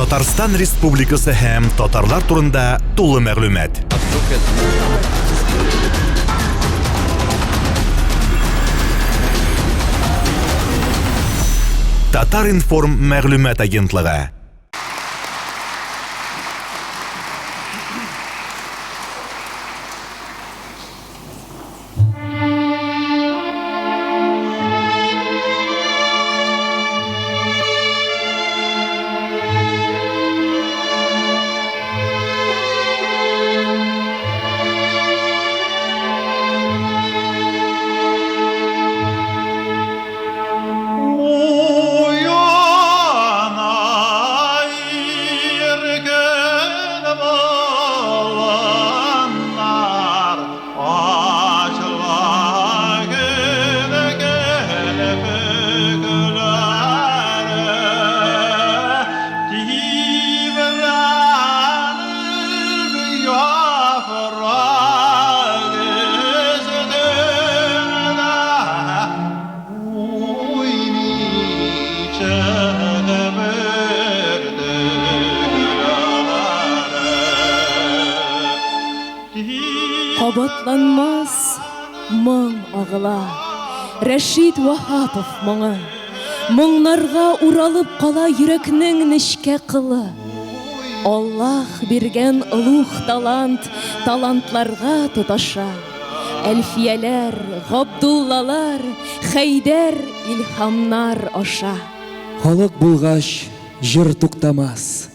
Татарстан Республикасы һәм татарлар турында тулы мәгълүмат. Татар-информ мәгълүмат агентлыгы. Кабатланмас моң агыла. Рәшит Ваһапов моңы. Моңнарга уралып кала йөрәкнең нечкә кылы. Аллаһ биргән олуг талант талантларга тоташа. Әлфияләр, Габдуллалар, Хәйдәр, Илһамнар аша. Халык булгач, җыр туктамас.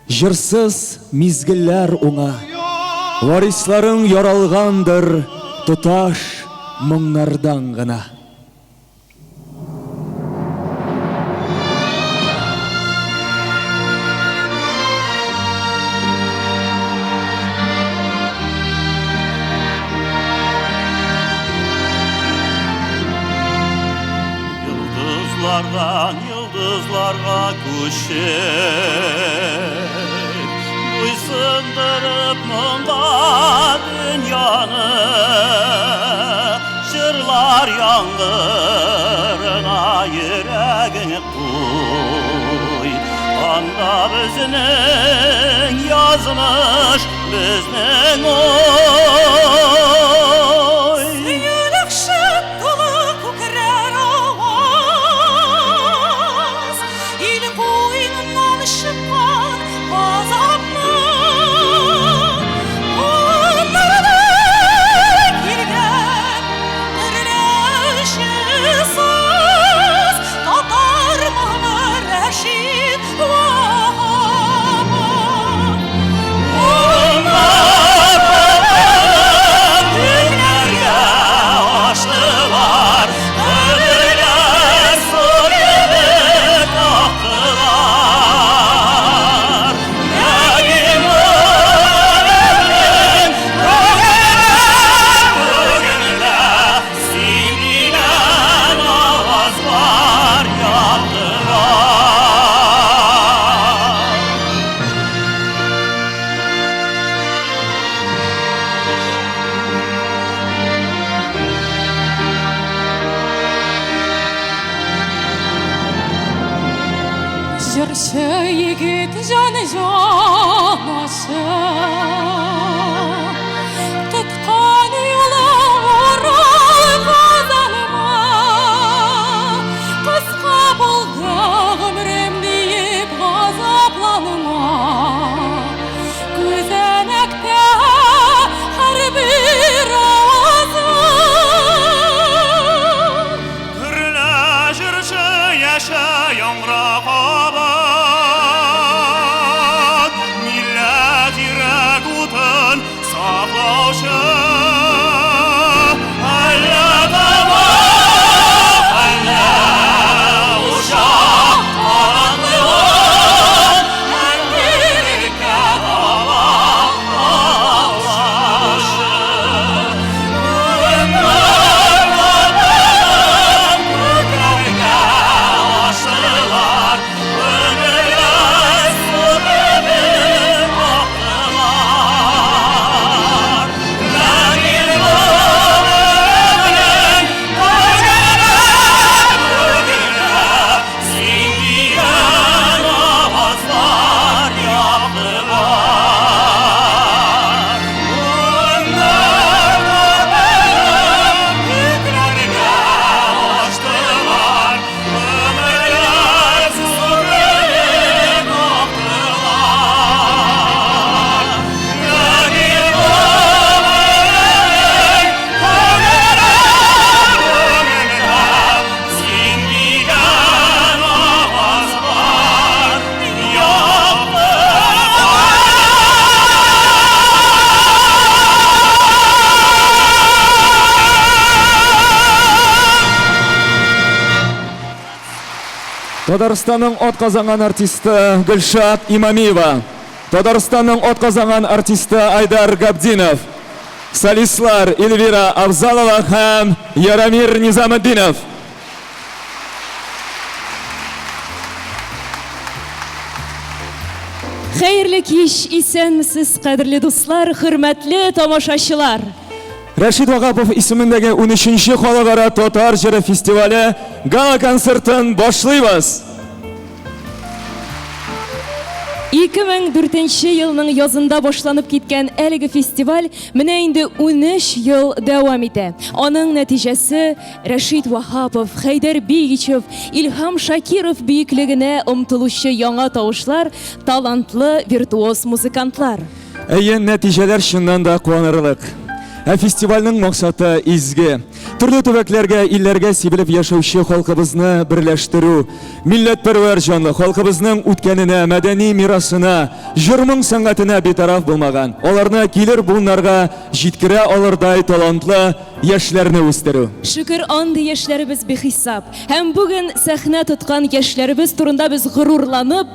Җырсыз мизгелләр уңа. Варисларың яралгандыр тоташ моңнардан гына. Йолдызлардан йолдызларга күчеп, Буйсындырып моңга дөньяны, Җырлар яңгырына йөрәгең куй. Анда безнең язмыш, безнең ой. Сөю-дәһшәт тулы күкрәр аваз, Ил куеныннан чыккан газапны. Буыннарда килгән төрлече сүз, Татар моңы Рәшит Ваһапов. Моңнар көннәргә аштылар, Гомерләр су кебек актылар. Ләкин гомернең күгендә син дигән авазлар яктыра. Җырчы егет җан җанашы, Тоткан юлы Урал Казанга. Кыска булды гомерем диеп газапланма. Күзәнәктә һәрбер авазы. Гөрлә, җырчы, яшә, яңра кабат. Милләт йөрәк утын саклаучы. Татарстанның атказанган артисты Гөлшат Имамиева, Татарстанның атказанган артисты Айдар Габдинов, солистлар Эльвира Авзалова һәм Ярамир Низаметдинов. Хәерле кич, исәнмесез, кадерле дуслар, хөрмәтле тамашачылар! Рәшит Ваһапов исемендәге унөченче халыкара татар җыры фестивале гала-концертын башлыйбыз! 2004 елның язында башланып киткән әлеге фестиваль менә инде 13 ел дәвам итә. Аның нәтиҗәсе Рәшит Ваһапов, Хәйдәр Бигичев, Илһам Шакиров бөеклегенә омтылучы яңа тавышлар, талантлы виртуоз музыкантлар. Әйе, нәтиҗәләр чыннан да куанырлык. Ә фестивальнең максаты изге. Төрле төбәкләргә, илләргә сибелеп яшәүче халкыбызны берләштерү, милләтпәрвәр җанлы халкыбызның үткәненә, мәдәни мирасына, җыр-моң сәнгатенә битараф булмаган, аларны килер буыннарга җиткерә алырдай талантлы яшьләрне үстерү. Шөкер, андый яшьләребез бихисап. Һәм бүген сәхнә тоткан яшьләребез турында без горурланып,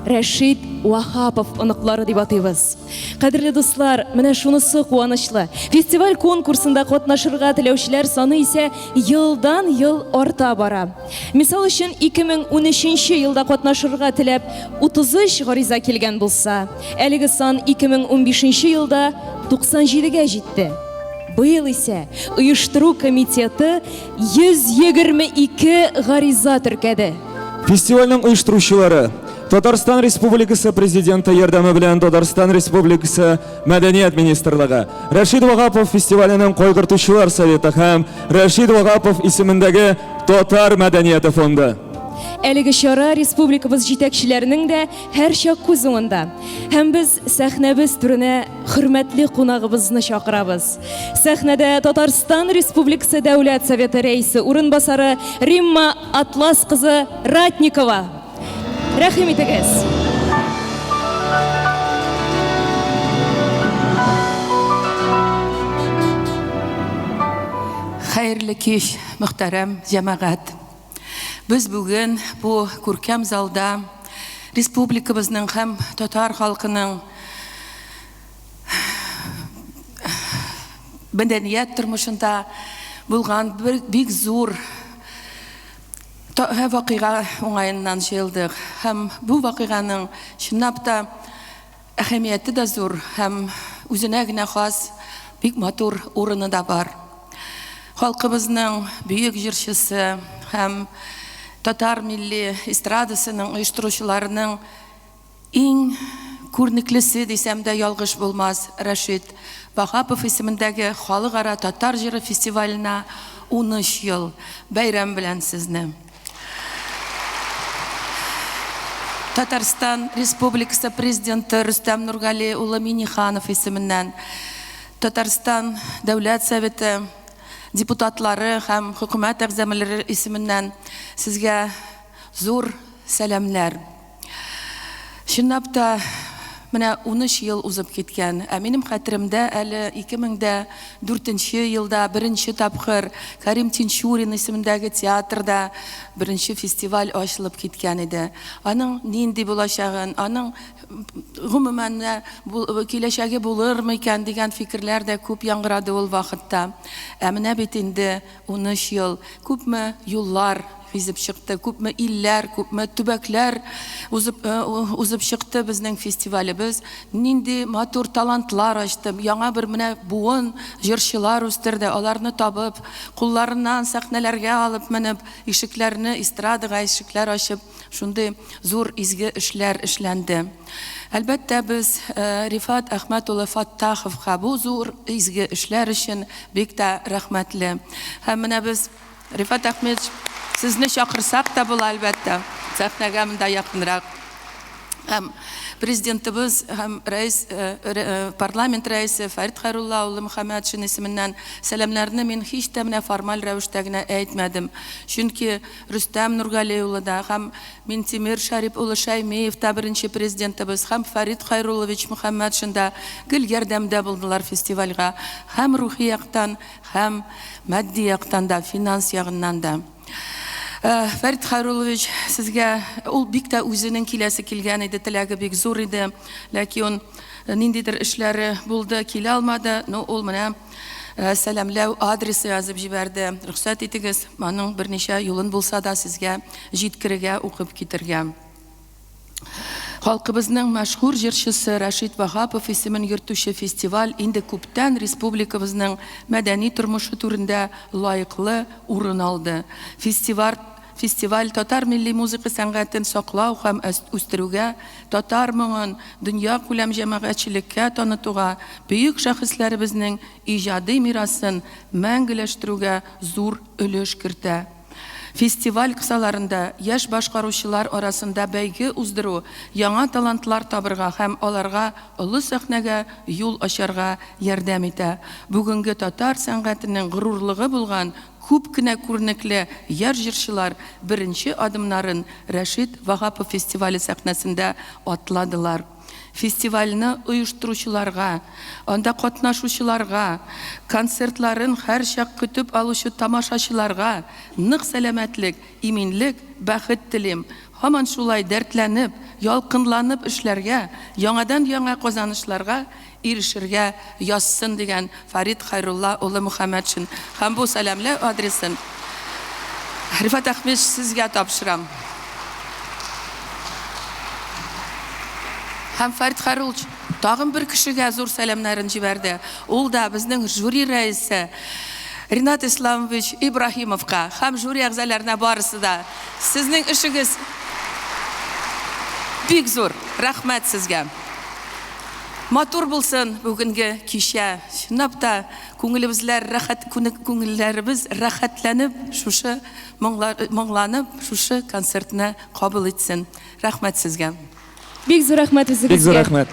Рәшит Ваһапов оныклары дип атыйбыз. Кадерле дуслар, менә шунысы куанычлы. Фестиваль конкурсында катнашырга теләүчеләр саны исә елдан-ел арта бара. Мисал өчен, 2013 елда катнашырга теләп 33 гариза килгән булса, әлеге сан 2015 елда 97-гә җитте. Быел исә оештыру комитеты 122 гариза теркәде. Фестивальнең оештыручылары, Татарстан Республикасы Президенты ярдәме белән Татарстан Республикасы Мәдәният министрлыгы, Рәшит Вагапов фестиваленең кайгыртучылар советы һәм Рәшит Вагапов исемендәге Татар мәдәнияте фонды. Әлеге чара республикабыз җитәкчеләренең дә һәрчак күз уңында. Һәм без сәхнәбез түренә хөрмәтле кунагыбызны чакырабыз. Сәхнәдә Татарстан Республикасы Дәүләт Советы Рәисе урынбасары Римма Атлас кызы Ратникова. Рәхим итегез! Хәерле кич, мөхтәрәм җәмәгать! Без бүген бу күркәм залда республикабызның һәм татар халкының мәдәният тормышында булган бер бик зур вакыйга уңаеннан җыелдык. Һәм бу вакыйганың чынлап та әһәмияте дә зур һәм үзенә генә хас бик матур урыны да бар. Халкыбызның бөек җырчысы һәм татар милли эстрадасының оештыручыларының Иң күренеклесе дисәм дә ялгыш булмас, Рәшит Ваһапов исемендәге Халыкара татар җыры фестиваленә 13 ел. Бәйрәм белән сезне! Татарстан Республикасы Президенты Рөстәм Нургали улы Миңнеханов исеменнән Татарстан Дәүләт Советы депутатлары һәм Хөкүмәт әгъзамеләре исеменнән сезгә зур сәламнәр. Чынлап та, менә 13 ел узып киткән. Ә минем хәтеремдә әле 2004 нче елда беренче тапкыр Кәрим Тинчурин исемендәге театрда беренче фестиваль ачылып киткән иде. Аның нинди булачагын, аның гомумән менә киләчәге булырмы икән дигән фикерләр дә күп яңгырады ул вакытта. Ә менә бит инде 13 ел, күпме юллар гизеп чыкты, күпме илләр, күпме төбәкләр узып, узып чыкты безнең фестивалебез. Нинди матур талантлар ачты, яңа бер менә буын җырчылар үстерде, аларны табып, кулларыннан сәхнәләргә алып менеп, ишекләрне, эстрадага ишекләр ачып, шундый зур изге эшләр эшләнде. Әлбәттә, без Рифат Әхмәт улы Фаттаховка бу зур изге эшләр өчен бик тә рәхмәтле. Һәм менә без Рифат Әхмәтович, сезне чакырсак та була, әлбәттә, сәхнәгә монда якынрак. Һәм Президентыбыз һәм рәис, парламент рәисе Фәрит Хәйрулла улы Мөхәммәтшин исеменнән сәламнәрне мин һич тә менә формаль рәвештә генә әйтмәдем. Чөнки Рөстәм Нургали улы да һәм Минтимер Шәрип улы Шәймиев та беренче Президентыбыз һәм Фәрит Хәйруллович Мөхәммәтшин да гел ярдәмдә булдылар фестивальгә һәм рухи яктан, Һәм матди яктан да, финанс ягыннан да. Фәрит Хәйруллович, сезгә ул бик тә үзенең киләсе килгән иде, теләге бик зур иде. Ләкин ниндидер эшләре булды, килә алмады. Ну, ул менә сәламләү адресы язып җибәрде. Рөхсәт итегез, аның берничә юлын булса да сезгә җиткерергә, укып китергә. Халкыбызның мәшһүр җырчысы Рәшит Ваһапов исемен йөртүче фестиваль инде күптән республикабызның мәдәни тормышы түрендә лаеклы урын алды. Фестиваль Фестиваль татар милли музыка сәнгатен саклау һәм үстерүгә, татар моңын дөньякүләм җәмәгатьчелеккә танытуга, бөек шәхесләребезнең иҗади мирасын мәңгеләштерүгә зур өлеш кертә. Фестиваль кысаларында яшь башкаручылар арасында бәйге уздыру яңа талантлар табырга һәм аларга олы сәхнәгә юл ачарга ярдәм итә. Бүгенге татар сәнгатенең горурлыгы булган күп кенә күренекле яшь җырчылар беренче адымнарын Рәшит Ваһапов фестивале сәхнәсендә атладылар. Фестивальне оештыручыларга, анда катнашучыларга, концертларын һәрчак көтеп алучы тамашачыларга нык сәламәтлек, иминлек, бәхет телим. Һаман шулай дәртләнеп, ялкынланып эшләргә, яңадан-яңа казанышларга ирешергә язсын, дигән Фәрит Хәйрулла улы Мөхәммәтшин. Һәм бу сәламләү адресын, Рифат Әхмәтович, сезгә тапшырам. Һәм Фәрит Хәйруллович тагын бер кешегә зур сәламнәрен җибәрде. Ул да безнең жюри рәисе Ринат Исламович Ибраһимовка һәм жюри әгъзаларына барысы да. Сезнең эшегез бик зур. Рәхмәт сезгә. Матур булсын бүгенге кичә. Чынлап та, күңелебезләр рәхәт, күңелләребез рәхәтләнеп шушы моңланып шушы концертны кабул итсен. Рәхмәт сезгә. Бик зур рәхмәт үзегезгә. Бик зур рәхмәт.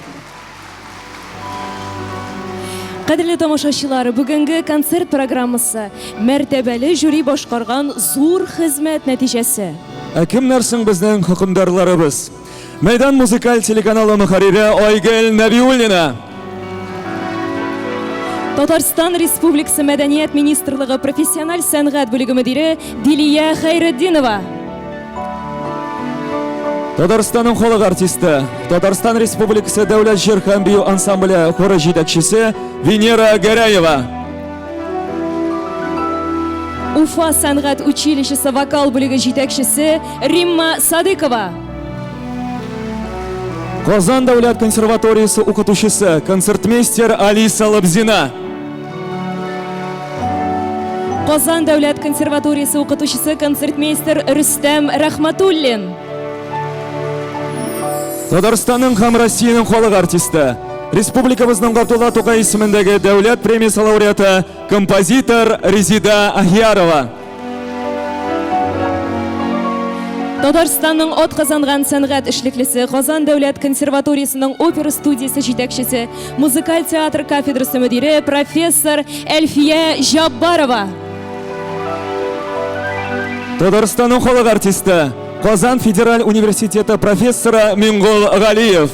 Кадерле тамашачылар, бүгенге концерт программасы мәртәбәле жюри башкарган зур хезмәт нәтиҗәсе. Ә кемнәр соң безнең хөкемдарларыбыз? Мәйдан музыкаль телеканалы мөхәррире Айгөл Нәбиуллина. Татарстан Республикасы Мәдәният министрлыгы профессиональ сәнгать бүлеге мөдире Дилия Хәйретдинова. Татарстанның халык артисты, Татарстан Республикасы Дәүләт җыр һәм бию ансамбле хоры җитәкчесе Венера Гәрәева. Уфа сәнгать училищесы вокал бүлеге җитәкчесе Римма Садыкова. Казан дәүләт консерваториясе укытучысы, концертмейстер Алиса Лабзина. Казан дәүләт консерваториясе укытучысы, концертмейстер Рөстәм Рәхмәтуллин. Татарстанның һәм Россиянең халык артисты, республикабызның Габдулла Тукай исемендәге дәүләт премиясе лауреаты, композитор Резида Ахиярова. Татарстанның атказанган сәнгать эшлеклесе, Казан дәүләт консерваториясенең опера студиясе җитәкчесе, музыкаль театр кафедрасы мөдире, профессор Әлфия Җаббарова. Татарстанның халык артисты, Казан федераль университеты профессоры Миңгол Галиев.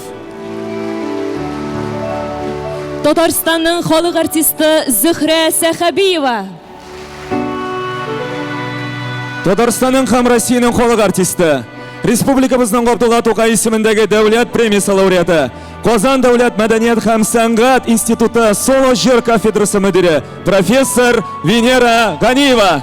Татарстанның халык артисты Зөһрә Сәхәбиева. Татарстанның һәм Россиянең халык артисты, республикабызның Габдулла Тукай исемендәге дәүләт премиясе лауреаты, Казан дәүләт мәдәният һәм сәнгать институты соло җыр кафедрасы мөдире, профессор Венера Ганиева.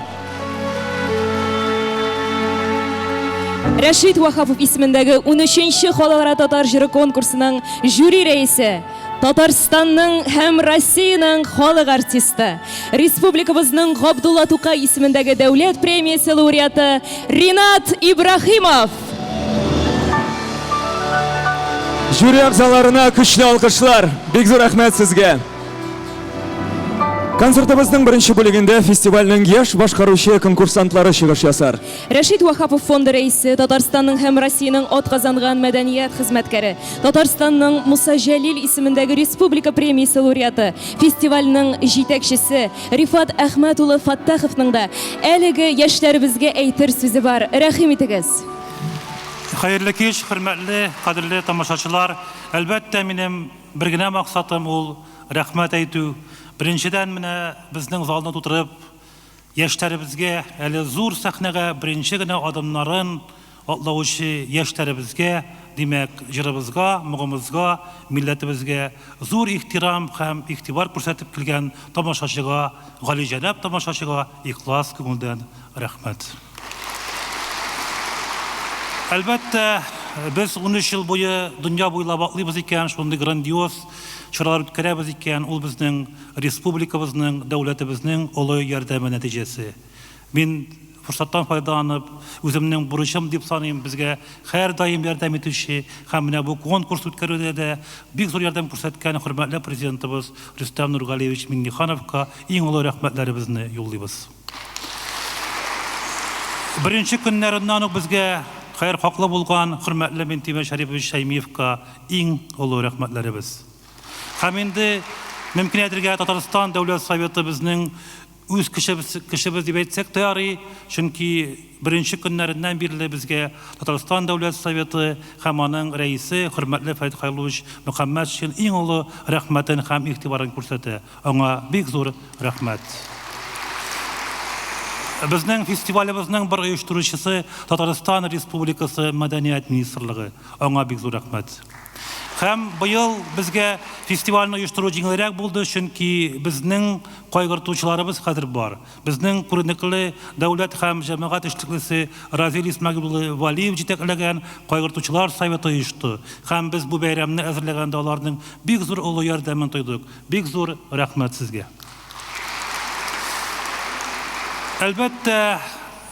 Рәшит Ваһапов исемендәге 13-нче халыкара татар җыры конкурсының жюри рәисе, Татарстанның һәм Россиянең халык артисты, республикабызның Габдулла Тукай исемендәге дәүләт премиясе лауреаты Ринат Ибраһимов. Жюри әгъзаларына көчле алкышлар. Бик зур рәхмәт сезгә. Концертыбызның беренче бүлегендә фестивальнең яшь башкаручы конкурсантлары чыгыш ясар. Рәшит Ваһапов фонды рәисе, Татарстанның һәм Россиянең атказанган мәдәният хезмәткәре, Татарстанның Муса Җәлил исемендәге республика премиясе лауреаты, фестивальнең җитәкчесе Рифат Әхмәт улы Фәттаховның да әлеге яшьләребезгә әйтер сүзе бар. Рәхим итегез. Хәерле кич, хөрмәтле, кадерле тамашачылар! Әлбәттә, минем бер генә максатым ул, рәхмәт әйтү. Беренчедән, менә безнең залны тутырып, Яшьләребезгә, әле зур сәхнәгә беренче генә адымнарын атлаучы яшьләребезгә, димәк, җырыбызга, моңыбызга, милләтебезгә зур ихтирам һәм игътибар күрсәтеп килгән тамашачыга, галиҗәнап тамашачыга ихлас күңелдән рәхмәт. Әлбәттә, без 13 ел буе дөнья буйлап атлыйбыз икән, шундый грандиоз чаралар үткәрәбез икән, ул безнең республикабызның, дәүләтебезнең олы ярдәме нәтиҗәсе. Мин форсаттан файдаланып, үземнең бурычым дип саныйм, безгә һәрдаим ярдәм итүче һәм менә бу конкурс үткәрүдә дә бик зур ярдәм күрсәткән хөрмәтле Президентыбыз Рөстәм Нургалиевич Миңнехановка иң олы рәхмәтләребезне юллыйбыз. Беренче көннәреннән үк безгә хәер-хаклы булган хөрмәтле Минтимер Шәрипович Шәймиевка иң олы рәхмәтләребез. Һәм инде мөмкин әйтергә, Татарстан Дәүләт Советы безнең үз кешебез, кешебез дип әйтсәк тә ярый, чөнки беренче көннәреннән бирле безгә Татарстан Дәүләт Советы һәм аның рәисе хөрмәтле Фәрит Хәйруллович Мөхәммәтшин иң олы рәхмәтен һәм игътибарын күрсәтә. Аңа бик зур рәхмәт. Безнең фестивалебезнең бер оештыручысы Татарстан Республикасы Мәдәният министрлыгы. Аңа бик зур рәхмәт. Һәм быел безгә фестивальне оештыру җиңелрәк булды, чөнки безнең кайгыртучыларыбыз хәзер бар. Безнең күренекле дәүләт һәм җәмәгать эшлеклесе Разил Исмәгыйль улы Вәлиев җитәкләгән кайгыртучылар советы оешты. Һәм без бу бәйрәмне әзерләгәндә аларның бик зур олы ярдәмен тойдык. Бик зур рәхмәт сезгә. Әлбәттә,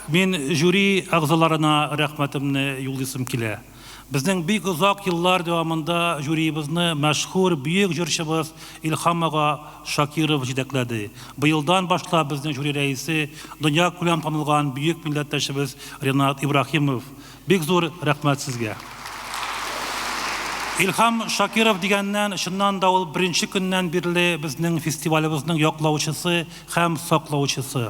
мин жюри әгъзаларына рәхмәтемне юллыйсым килә. Безнең бик озак еллар дәвамында жюриебызны мәшһүр бөек җырчыбыз Илһам ага Шакиров җитәкләде. Быелдан башлап безнең жюри рәисе, дөньякүләм танылган бөек милләттәшебез Ренат Ибраһимов. Бик зур рәхмәт сезгә. Илһам Шакиров дигәннән, чыннан да ул беренче көннән бирле безнең фестивалебезнең яклаучысы һәм саклаучысы.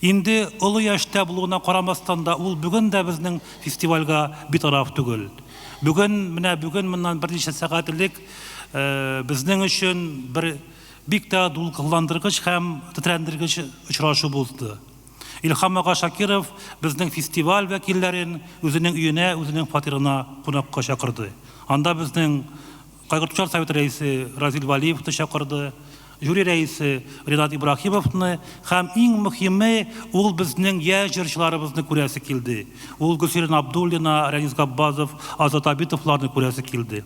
Инде олы яшьтә булуына карамастан да, ул бүген дә безнең фестивальгә битараф түгел. Бүген, менә бүген моннан берничә сәгать элек безнең өчен бер бик тә дулкынландыргыч һәм тетрәндергеч очрашу булды. Илһам ага Шакиров безнең фестиваль вәкилләрен үзенең өенә, үзенең фатирына кунакка чакырды. Анда безнең Кайгыртучылар советы рәисе Разил Вәлиевны чакырды, жюри рәисе Ринат Ибраһимовны һәм иң мөһиме, ул безнең яшь җырчыларыбызны күрәсе килде. Ул Гөлсирин Абдуллина, Рәнис Габбазов, Азат Абитовларны күрәсе килде.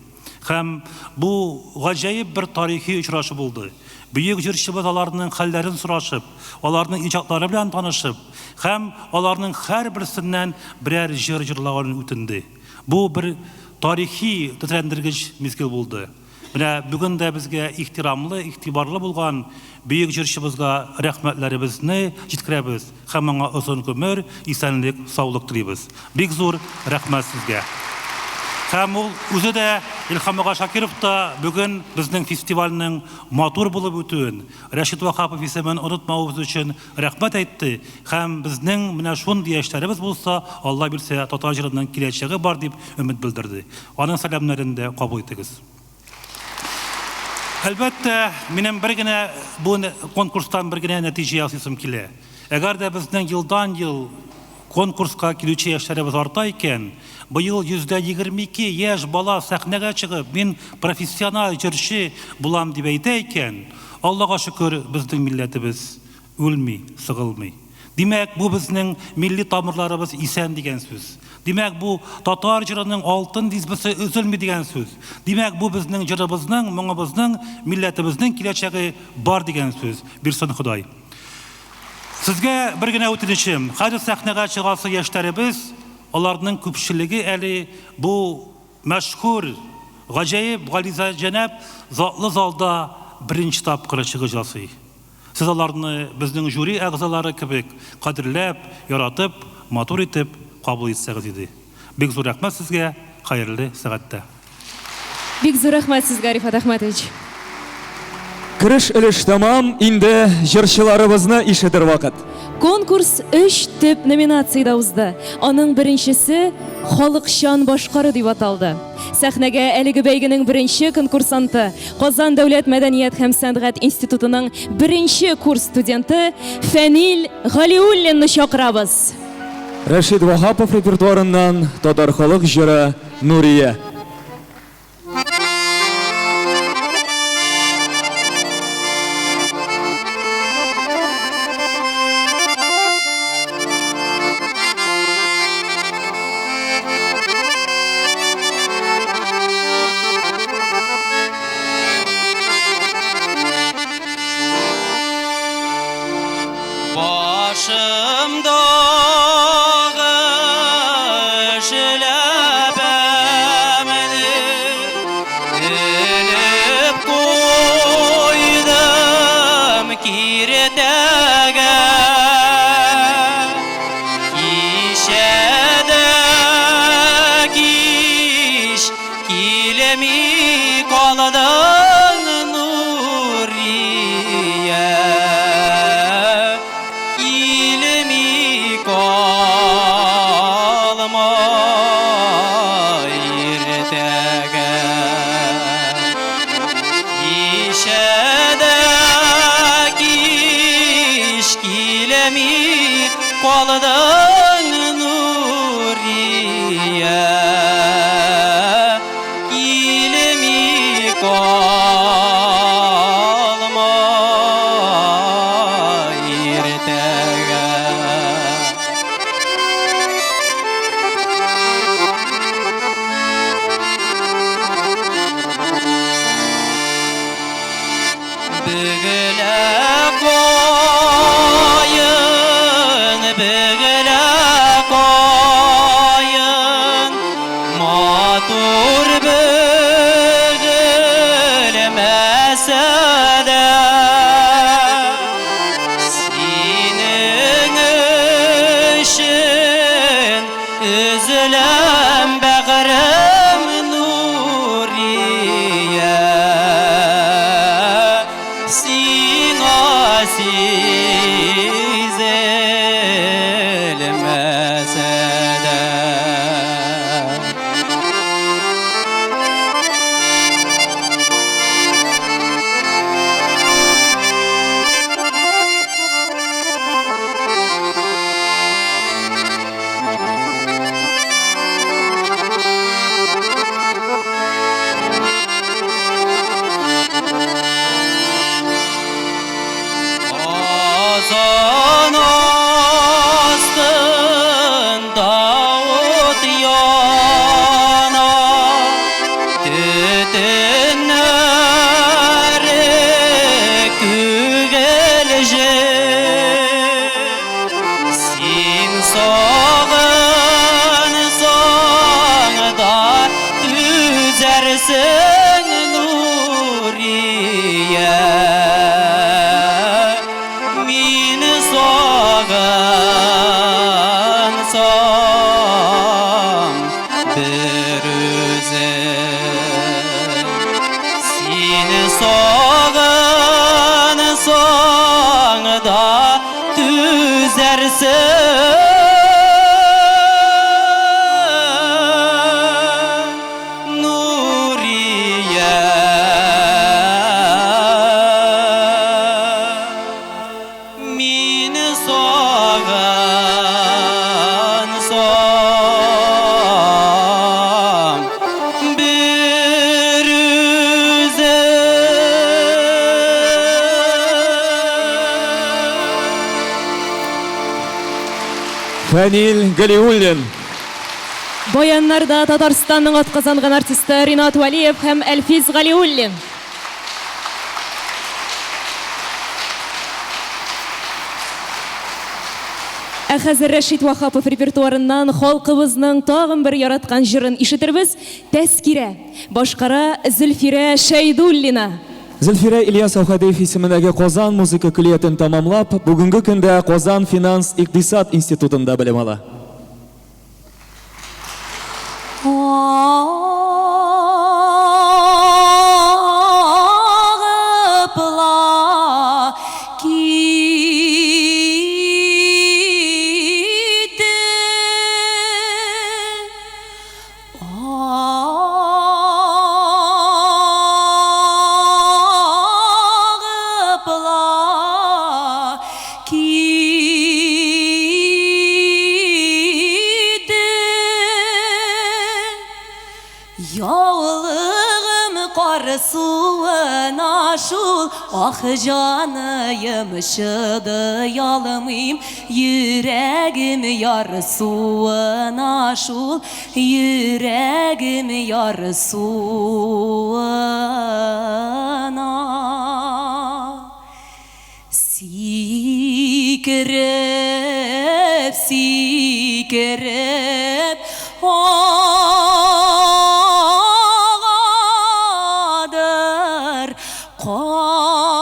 Һәм бу гаҗәеп бер тарихи очрашу булды. Бөек җырчыбыз аларның хәлләрен сорашып, аларның иҗатлары белән танышып һәм аларның һәрберсеннән берәр җыр җырлавын үтенде. Бу бер тарихи тетрәндергеч мизгел булды. Менә бүген дә безгә ихтирамлы, игътибарлы булган бөек җырчыбызга рәхмәтләребезне җиткерәбез һәм аңа озын гомер, исәнлек, саулык телибез. Бик зур рәхмәт сезгә. Һәм ул үзе дә, Илһам ага Шакиров та бүген безнең фестивальнең матур булып үтүен, Рәшит Ваһапов исемен онытмавыбыз өчен рәхмәт әйтте һәм безнең менә шундый яшьләребез булса, Алла бирсә, татар җырының киләчәге бар дип өмет белдерде. Аның сәламнәрен дә кабул итегез. Әлбәттә, минем бер генә бу конкурстан бер генә нәтиҗә ясыйсым килә. Әгәр дә безнең елдан-ел конкурска килүче яшьләребез арта икән, быел 22% яшь бала сәхнәгә чыгып, мин профессиональ җырчы булам дип әйтә икән, Аллага шөкер, безнең милләтебез үлми, сыгылмый. Димәк, бу безнең милли тамырларыбыз исән дигән сүз. Димәк, бу татар җырының алтын дисбесе өзелми дигән сүз. Димәк, бу безнең җырыбызның, моңыбызның, милләтебезнең киләчәге бар дигән сүз. Бирсен Ходай. Сезгә бер генә үтенечем, хәзер сәхнәгә чыгасы яшьләребез, аларның күпчелеге әле бу мәшһүр, гаҗәеп галиҗәнәп затлы залда беренче тапкыр чыгыш ясый. Сез аларны безнең жюри әгъзалары кебек кадерләп, яратып, матур итеп кабул итсәгез иде. Бик зур рәхмәт сезгә, хәерле сәгатьтә. Бик зур рәхмәт сезгә, Рифат Әхмәтович. Кереш өлеш тәмам, инде җырчыларыбызны ишетер вакыт. Конкурс өч төп номинациядә узды. Аның беренчесе Халыкчан башкару дип аталды. Сәхнәгә әлеге бәйгенең беренче конкурсанты, Казан дәүләт мәдәният һәм сәнгать институтының беренче курс студенты Фәнил Галиуллинны чакырабыз. Рәшит Ваһапов репертуарыннан татар халык җыры Нурия. Башымдагы шеләпәмне элеп куйдым киртәгә. Кичә дә кич килми калдың, Нурия, килми калма иртәгә. Кичә дә кич килми калдың, Нурия, килми калма иртәгә. Бөгелә каен, бөгелә каен, матур бөгелмәсә дә, синең өчен өзеләм, бәгърем, Нурия, сиңа сизелмәсә дә. Казан астында ут яна, төтеннәре күгелҗем. Син сагынсаң да түзәрсең, Нурия, мин сагынсам бер үзем. Син сагынсаң да түзәрсең, Нурия, мин сагынсам бер үзем. Фәнил Галиуллин. Баяннарда Татарстанның атказанган артисты Ринат Вәлиев һәм Әлфиз Галиуллин. Ә хәзер Рәшит Ваһапов репертуарыннан халкыбызның тагын бер яраткан җырын ишетербез. Тәзкирә. Башкара Зөлфирә Шәйдуллина. Зөлфирә Ильяс Әүхәдиев исемендәге Казан музыка көллиятен тәмамлап, бүгенге көндә Казан финанс-икътисад институтында белем ала. Агып ла кар суына шул, ах җаныем, чыдый алмыйм, йөрәгем ярсуына шул, йөрәгем ярсуына. Сикереп, сикереп агадыр кар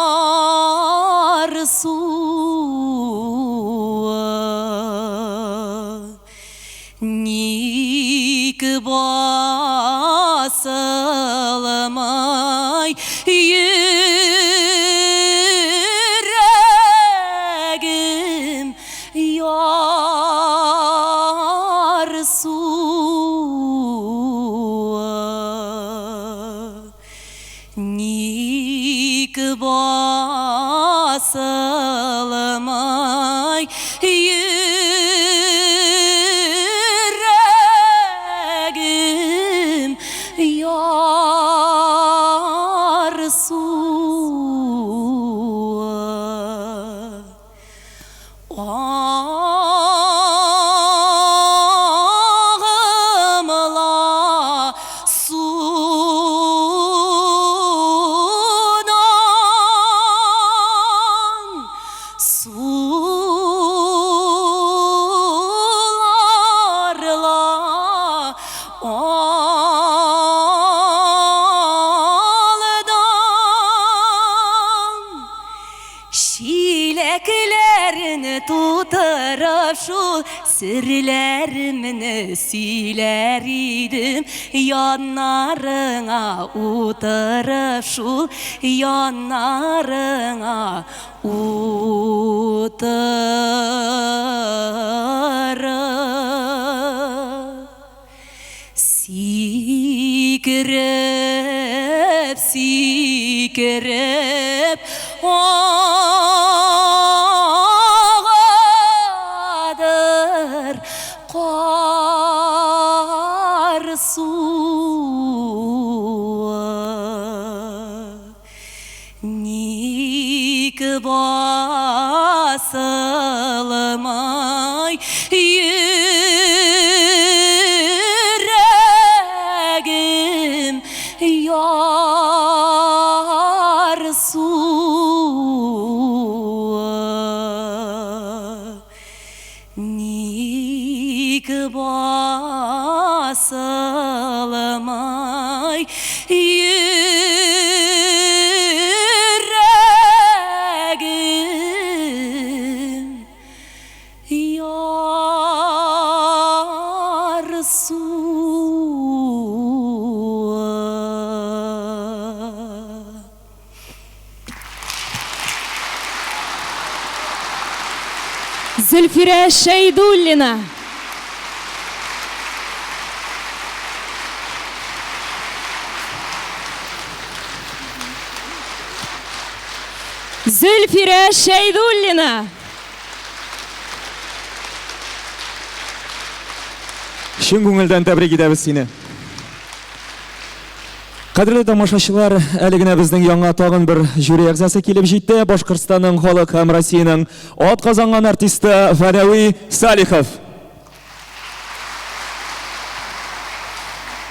суы. Ник басылмай йөрәгем ярсуы? Ник басылмай йөрәгем ярсуы? Агымла судан, суларла алдан. Чиләкләрне тутырып шул серләремне сөйләр идем, яннарыңа утырып шул, яннарыңа утырып. Сикереп, сикереп агадыр кар суы. Ник басылмай йөрәгем ярсуы? Ник басылмай йөрәгем ярсуы? Зөлфирә Шәйдуллина. Зөлфирә Шәйдуллина. Чын күңелдән тәбрик итәбез сине. Кадерле тамашачылар, әле генә безнең яңа тагын бер жюри әгъзасы килеп җитте. Башкортстанның халык һәм Россиянең ат казанган артисты Фәнәви Салихов.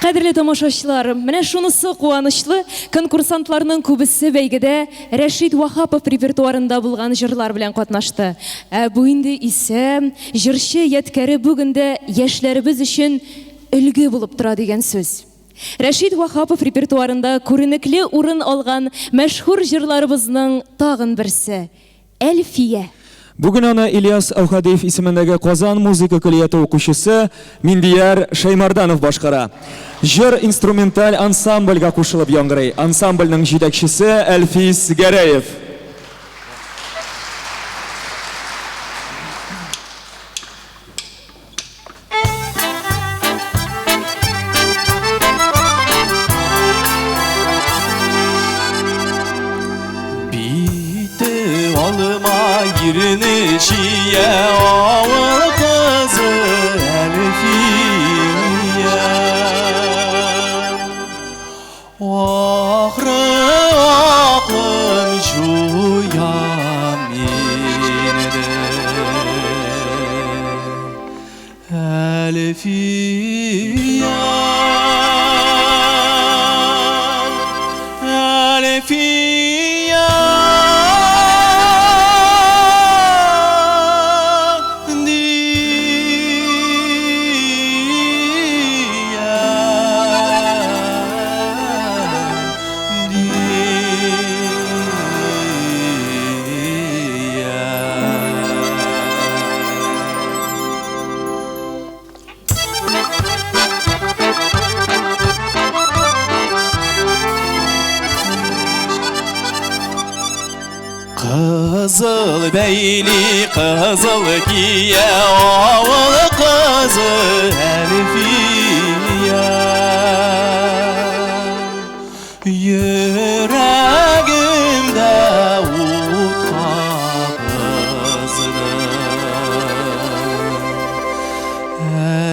Кадерле тамашачылар, менә шунысы куанычлы, конкурсантларның күбесе бәйгедә Рәшит Ваһапов репертуарында булган җырлар белән катнашты. Ә бу инде исә җырчы ядкәре бүген дә яшьләребез өчен өлге булып тора дигән сүз. Рәшит Ваһапов репертуарында күренекле урын алган мәшһүр җырларыбызның тагын берсе, Әлфия. Бүген аны Ильяс Әүхәдиев исемендәге Казан музыка көллияте укучысы Миндияр Шәймарданов башкара. Җыр инструменталь ансамбльгә кушылып яңгырый. Ансамбльнең җитәкчесе Әлфис Гәрәев. Бите алма ирне чия авыл кызы Әлфия. Ахры акылым җуям инде. Әлфия, Әлфия, Кызыл бәйли, кызыл кия, авыл кызы Әлфия. Йөрәгемдә ут кабызды.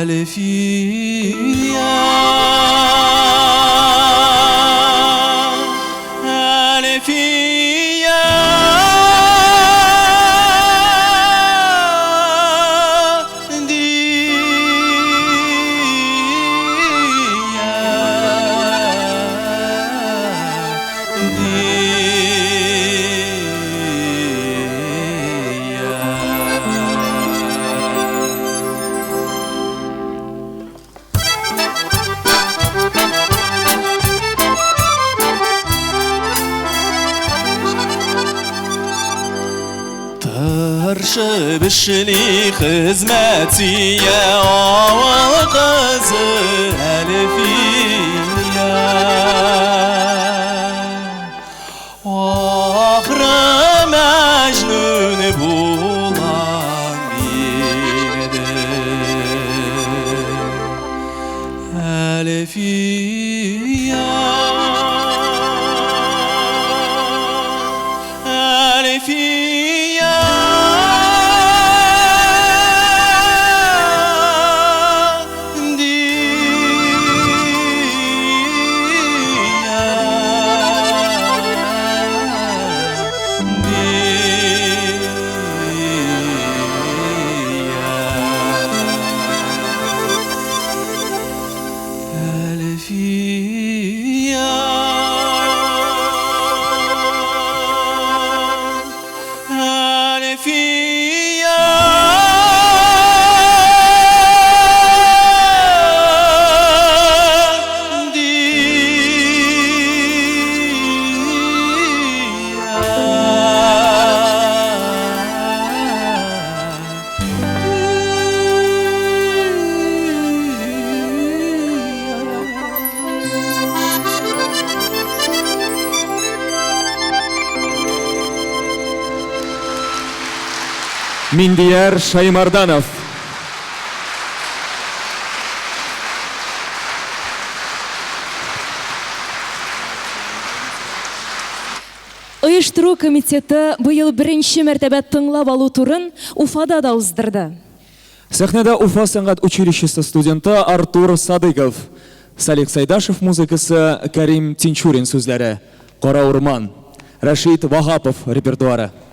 Әлфия, Әлфия, Тырышып эшли, хезмәт сөя авыл кызы Әлфия. Ахры Мәҗнүн булам инде. Әлфия, Әлфия, Әлфия, Әлфия, Миндияр Шаймарданов. Оештыру комитеты быел беренче мәртәбә тыңлап алу турын Уфада да уздырды. Сәхнәдә Уфа сәнгать училищесы студенты Артур Садыгов. Салих Сайдашев музыкасы, Кәрим Тинчурин сүзләре. Кара урман. Рәшит Ваһапов репертуары. Кара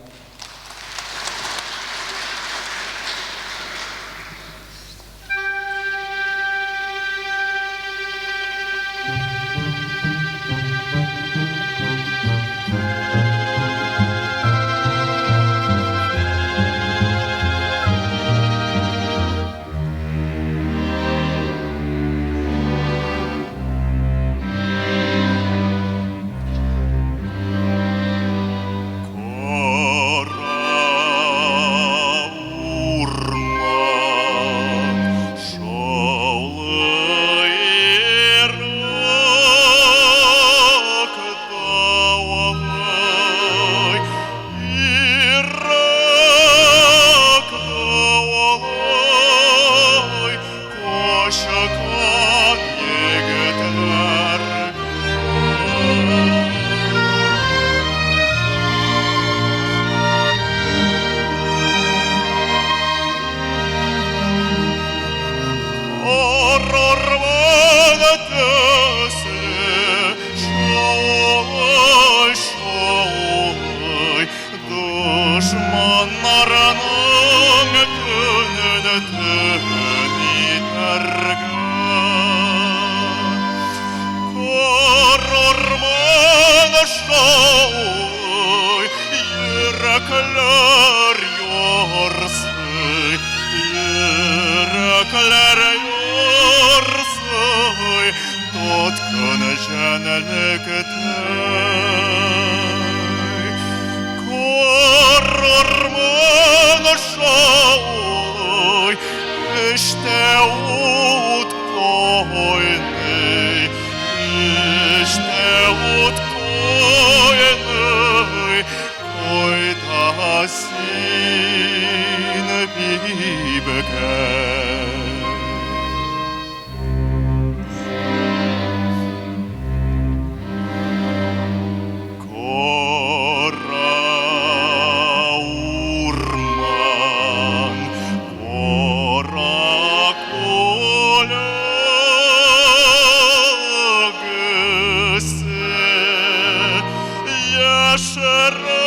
Карарман шаулый, эштә ут кайный, эштә ут кайный, кайда син, бибекәй? Кара урман, кара күләгәсе, яшерә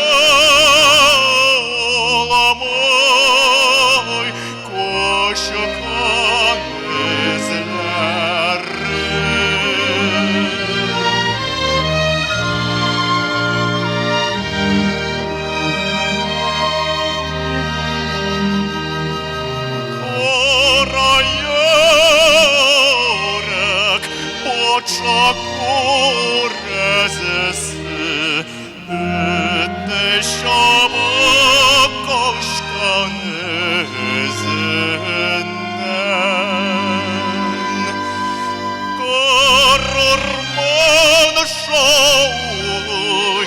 алмый кочкан эзләрен. Кара йөрәк, патша күрәзәсе, этне чабып качкан эзеннән. Карарман шаулый,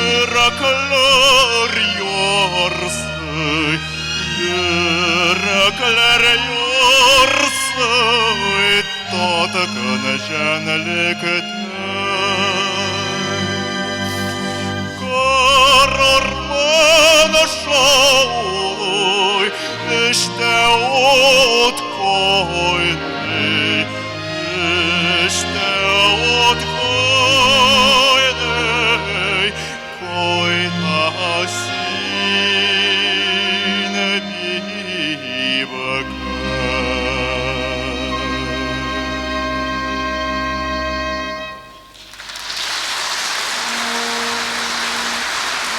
йөрәкләр ярсый, йөрәкләр ярсый, таткын җәнлектәй. Карарман шаулый, эштә ут кайный, эштә ут кайный, кайда син, бибекәй?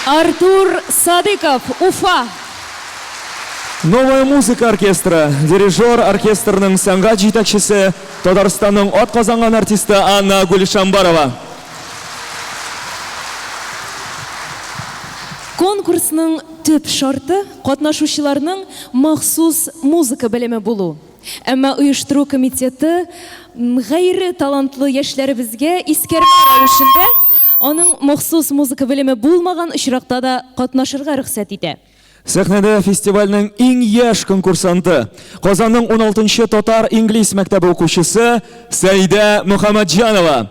Артур Садыков, Уфа. Новая музыка оркестры, дирижер оркестрының сәнгать җитәкчесе, Татарстанның атказанган артисты Анна Гульшамбарова. Конкурсның төп шарты катнашучыларның махсус музыка белеме булу. Әмма оештыру комитеты гайре талантлы яшьләребезгә искәрмә рәвешендә аның махсус музыка белеме булмаган очракта да катнашырга рөхсәт итә. Сәхнәдә фестивальнең иң яшь конкурсанты, Казанның 16-нчы татар-инглиз мәктәбе укучысы Сәйдә Мөхәммәтҗанова.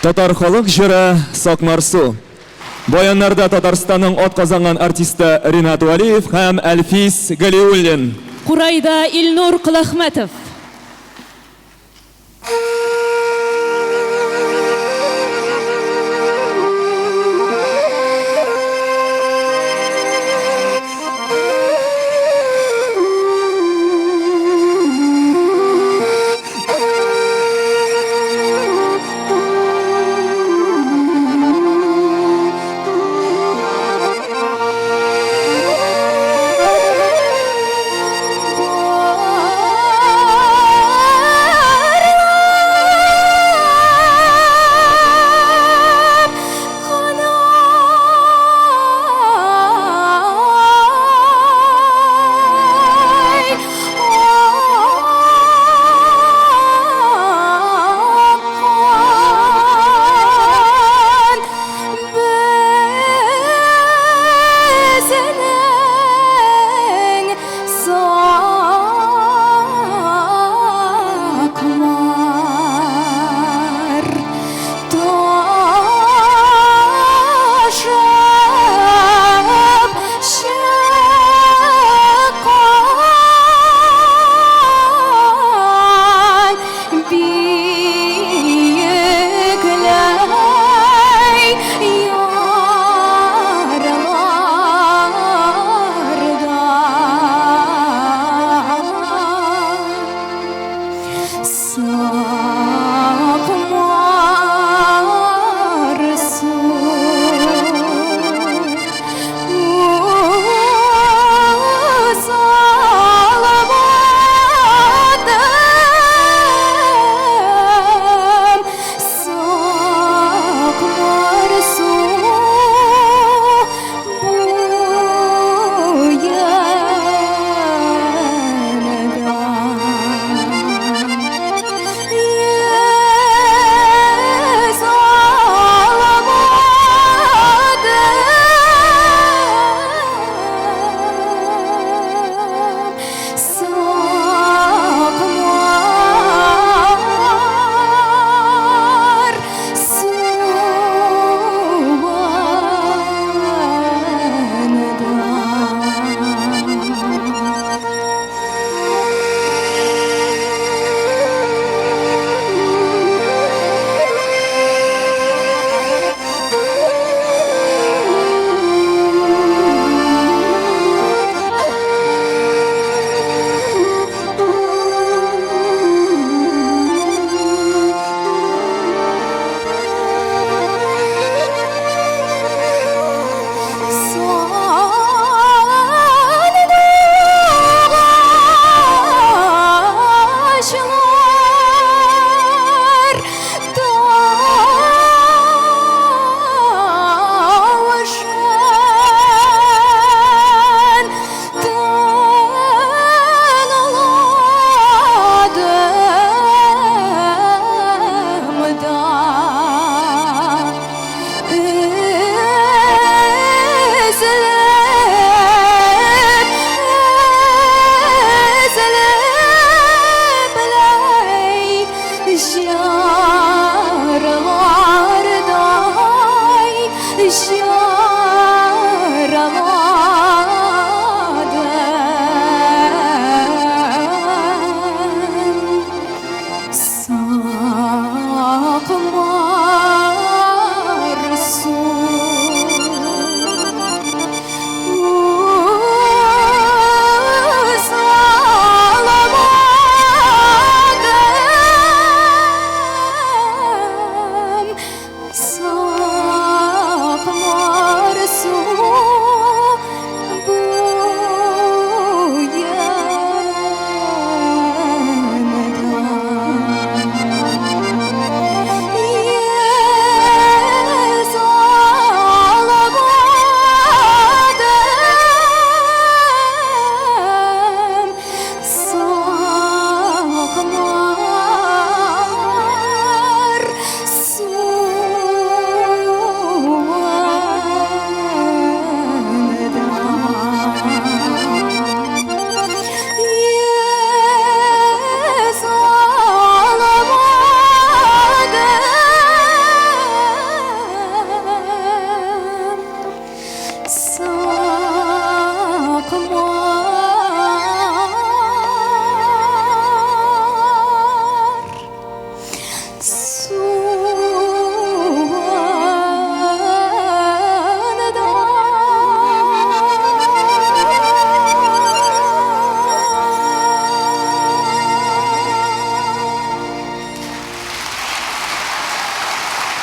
Татар халык җыры Сакмарсу. Баяннарда Татарстанның атказанган артисты Ринат Вәлиев һәм Әлфис Галиуллин. Курайда Илнур Коләхмәтов.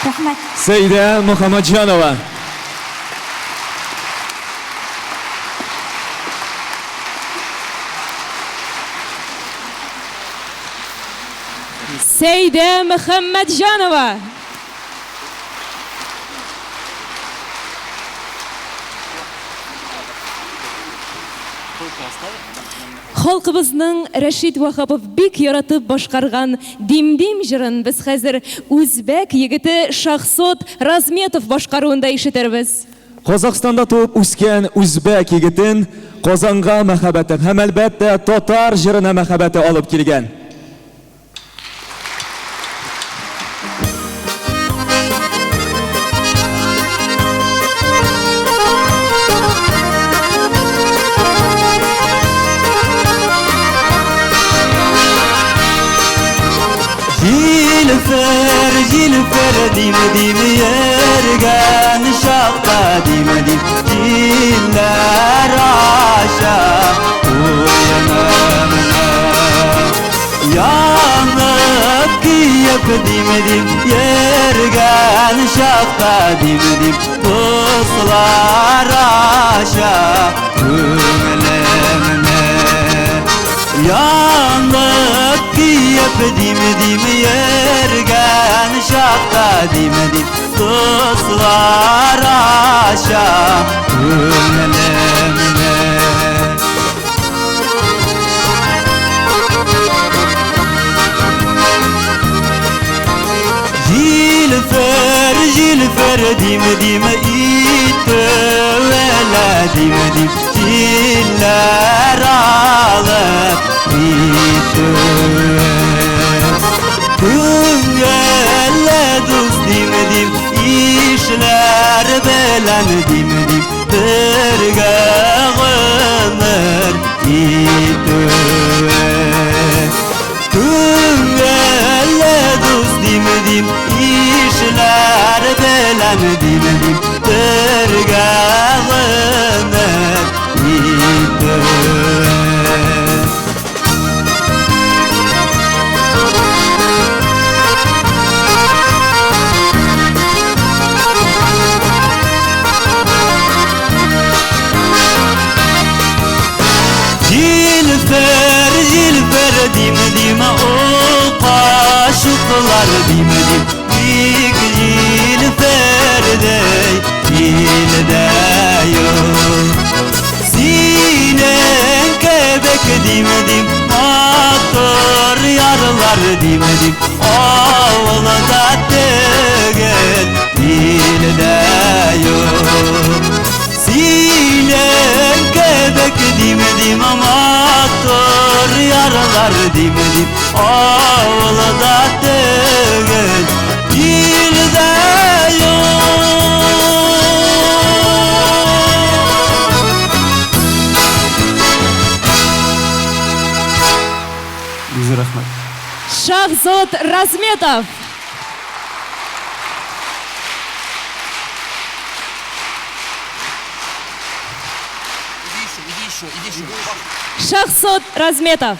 Рәхмәт. Сәйдә Мөхәммәтҗанова. Сәйдә Мөхәммәтҗанова. Халкыбызның Рәшит Ваһапов бик яратып башкарган Дим-дим җырын без хәзер үзбәк егете Шахсот Разметов башкаруында ишетербез. Казахстанда туып үскән үзбәк егетен Казанга мәхәббәте һәм, әлбәттә, татар җырына мәхәббәте алып килгән. Җилфер, җилфер, дим, дим, йөргән чакта, дим, дим, җилләр аша куенымны. Янып киеп, дим, дим, йөргән чакта, дим, дим, дуслар аша күңелемне. Янып киеп, дим, дим, йөргән чакта, дим, дим, дуслар аша күңелемне. Җилфер, җилфер, дим, дим, итүелә, дим, дим, җилләр алып китүе. Күңелле дус, дим, дим, ишләр белән, дим, дим, бергә гомер итүе. Күңелле дус, дим, дим, ишләр белән, дим, дим, бергә гомер итүе. Җилфер, җилфер, дим, дим, ул кашыклар, дим, дим, бик җилфердәй илдә юк. Синең кебек, дим, дим, матур ярлар, дим, дим, авылда түгел, илдә юк. Синең кебек, дим, дим, матур ярлар, дим, дим, авылда түгел, илдә юк. Бик рәхмәт. Шахзод Разметов. Шахзод Разметов.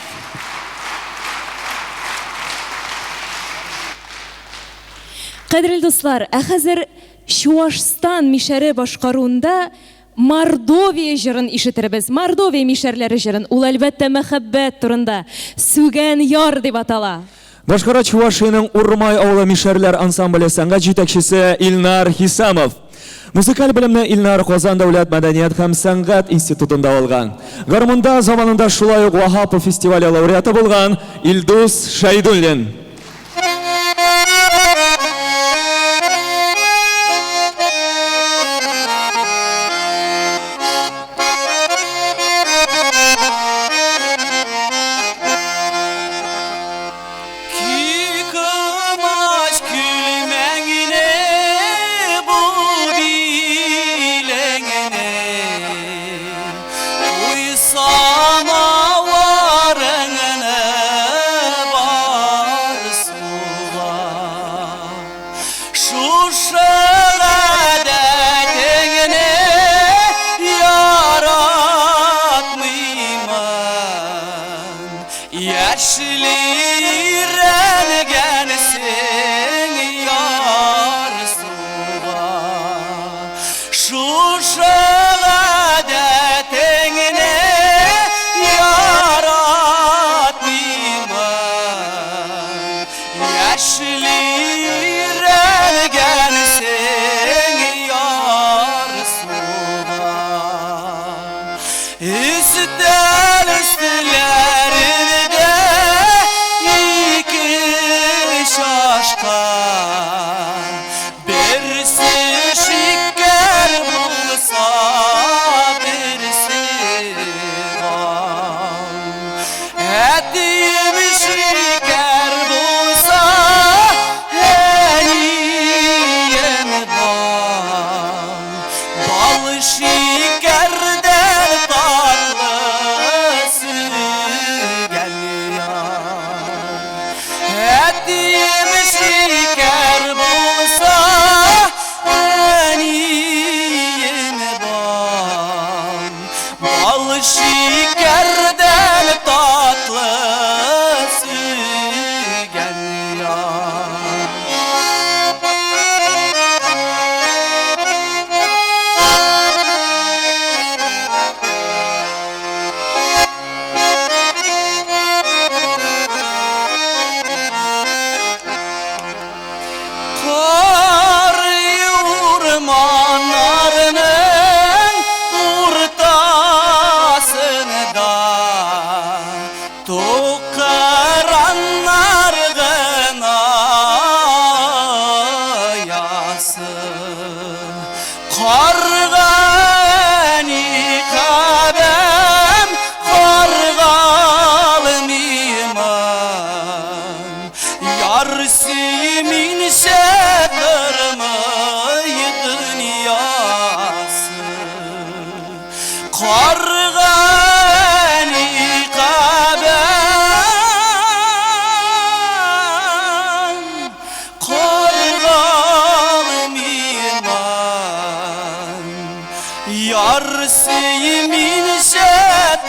Кадерле дуслар, ә хәзер Чуашстан мишәре башкаруында Мордовия җырын ишетербез. Мордовия мишәрләре җырын. Ул әлбәттә мәхәббәт турында. Сүгән яр дип атала. Башкара Чувашиянең Урмай авылы мишәрләр ансамбле сәнгать җитәкчесе Илнар Хисамов. Музыкаль белемне Илнар Казан дәүләт мәдәният һәм сәнгать институтында алган. Гармунда заманында шулай ук Ваһапов фестивале лауреаты булган Илдус Шәйдуллин. Кикымач күлмәгенә бу билеңне Куйсам аларыңны бар суга. Шушы гадәтеңне яратмыймын. Яшьли өйрәнгәнсең ярсуга. Каргани Кабәм, каргалым иман. Яр сөйминчә тормый дөньясы. Каргани Кабәм, Каргалым иман, Яр сөйминчә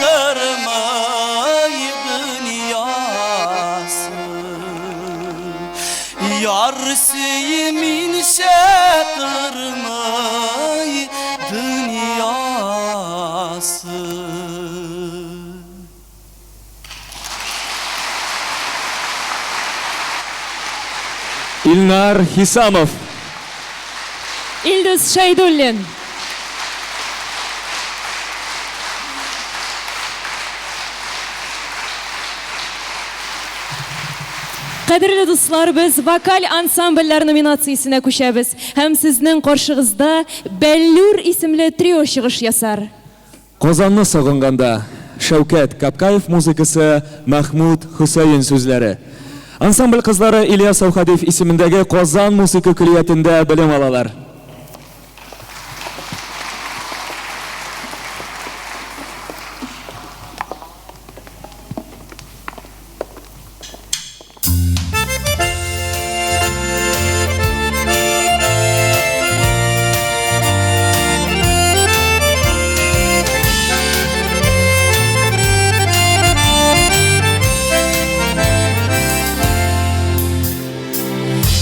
тормый дөньясы. Яр сөйминчә тормый дөньясы. Илнар Хисамов. Илдус Шәйдуллин. Кадерле дуслар, без вокаль ансамбльләр номинациясенә күчәбез һәм сезнең каршыгызда Бәллүр исемле трио чыгыш ясар. Казанны сагынганда, Шәүкәт Капкаев музыкасы, Мәхмүт Хөсәен сүзләре. Ансамбль кызлары Ильяс Әүхәдиев исемендәге Казан музыка көллиятендә белем алалар.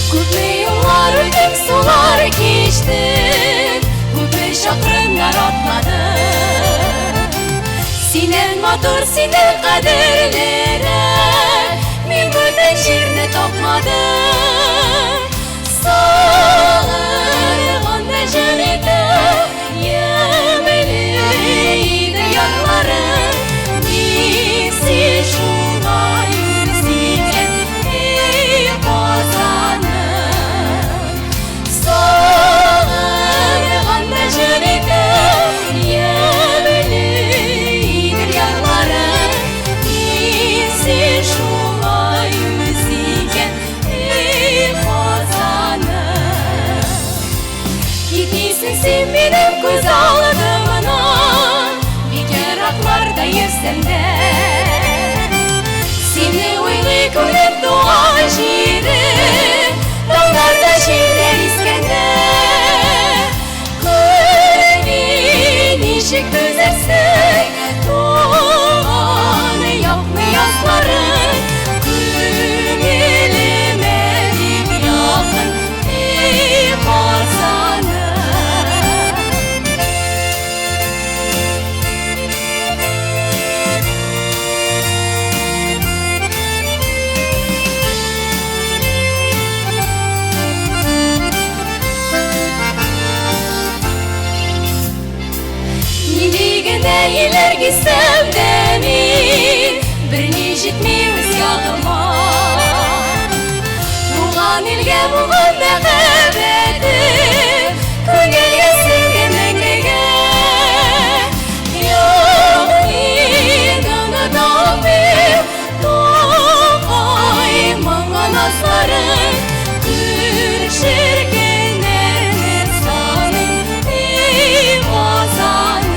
Күпме юллар үттем, сулар кичтем, Күпме чакрымнар атладым. Синнән матур, синнән кадерлерәк Мин бүтән җирне тапмадым. Сагынганда җыр итеп, Ямьле иде ярларың. Ник син шулай үз икән, эй, Казаным? Сагынганда җыр итеп, Ямьле идел ярларың. Ник син шулай үз икән, эй, Казаным? Китмисең син минем күз алдымнан, Бик еракларда йөрсәм дә. Сине уйлый күңелем туган җирем, Таңнарда җилләр искәндә. Күрми ничек түзәрсең, Туган якны язларын, Күңелемә бик якын, эй, Казаным. Нинди генә илләр гизсәм дә мин, Берни җитми үз ягыма. Туган илгә булган мәхәббәтем Күңелгә сеңгән мәңгегә. Юк, мин оныта алмыйм Тукай моңы назларын, Күршер көннәрне саныйм, эй, Казаным.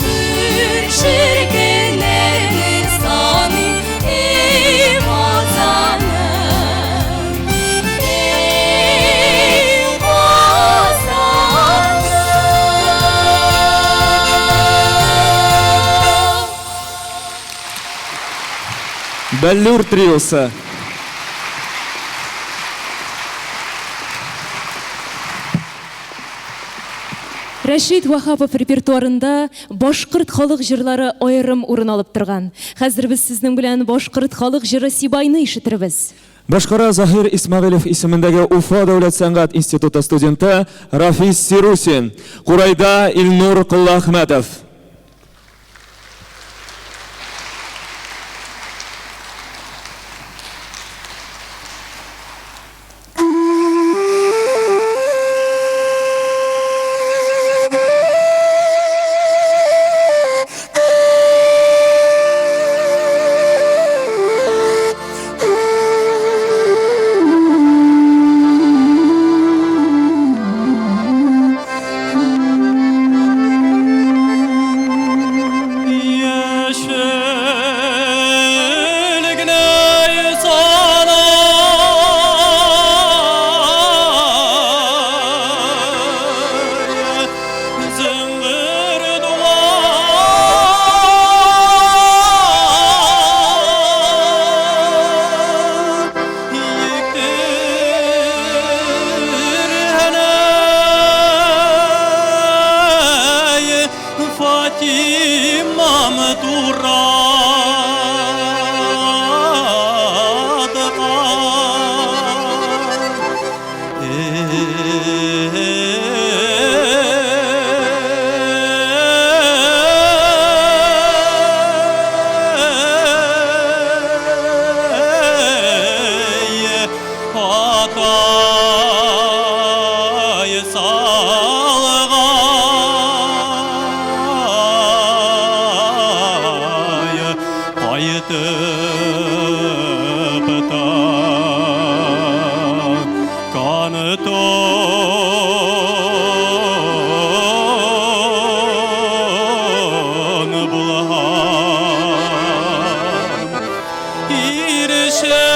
Күршер көннәрне саныйм, эй, Казаным, эй, Казаным. Бәллүр триосы. Рәшит Ваһапов репертуарында башкорт халык җырлары аерым урын алып торган. Хәзер без сезнең белән башкорт халык җыры Сибайны ишетербез. Башкара Заһир Исмәгыйлев исемендәге Уфа дәүләт сәнгать институты студенты Рафис Сирусин. Курайда Илнур Коллахмәтов. Фатимам Ey, Atay salgay, Qaytıp ta Kanton bulham İrşernem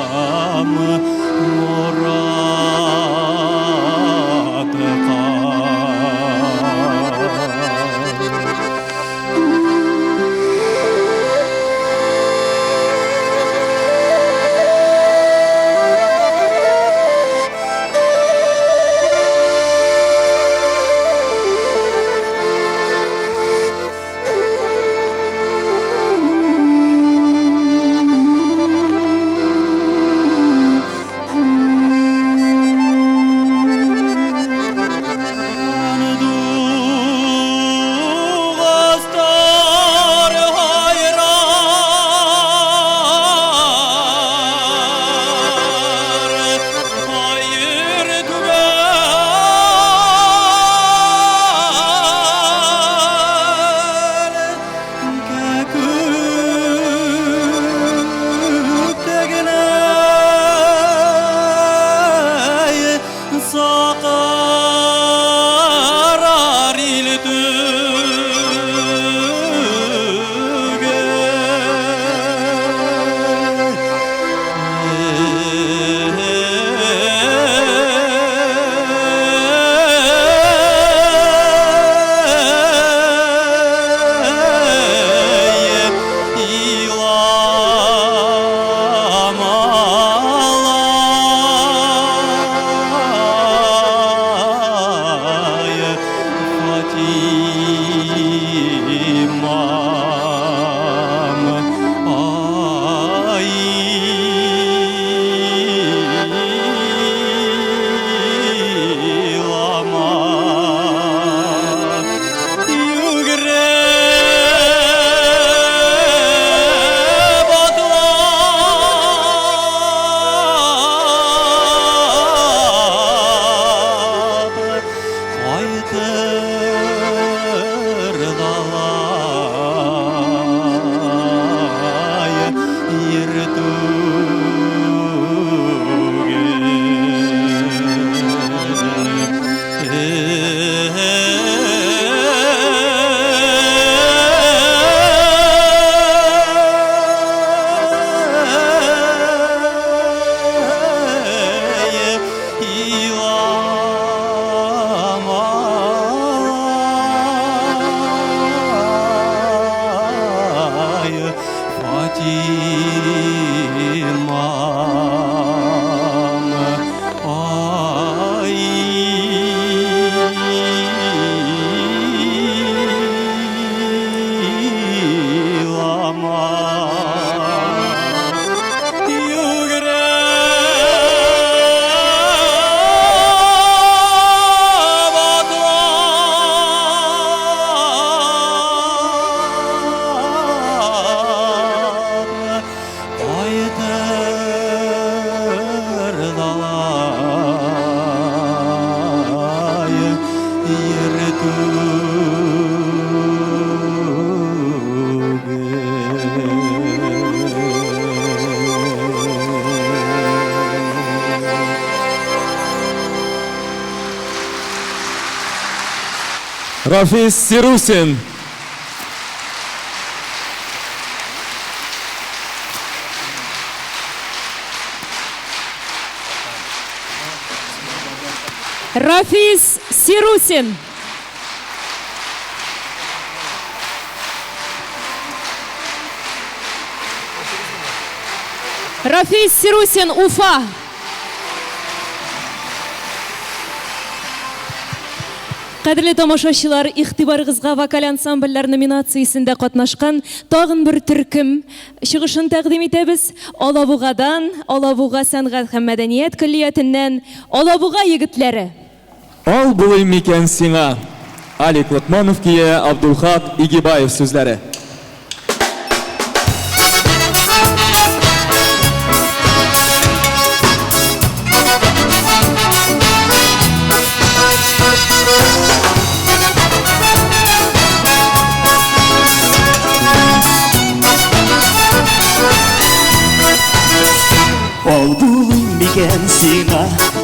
Fatimam Murad Duğastar hayrar, hayır tübel, Kekük tegney, sakarar il Fatimam Aylama Yügrep atlap Qaytır dalay Yer tügül. Ey, Fatimam ay Aylama Yügrep atlap Qaytır dalay Yer tügül. Рафис Сирусин. Рафис Сирусин. Рафис Сирусин, Уфа. Кадерле тамашачылар, игътибарыгызга вокаль ансамбльләр номинациясендә катнашкан тагын бер төркем чыгышын тәкъдим итәбез. Алабугадан, Алабуга сәнгать һәм мәдәният көллиятеннән Алабуга егетләре. Ал булыйм микән сиңа? Алик Локманов көе, Абдулхак Игибаев сүзләре. Ал булыйм микән сиңа,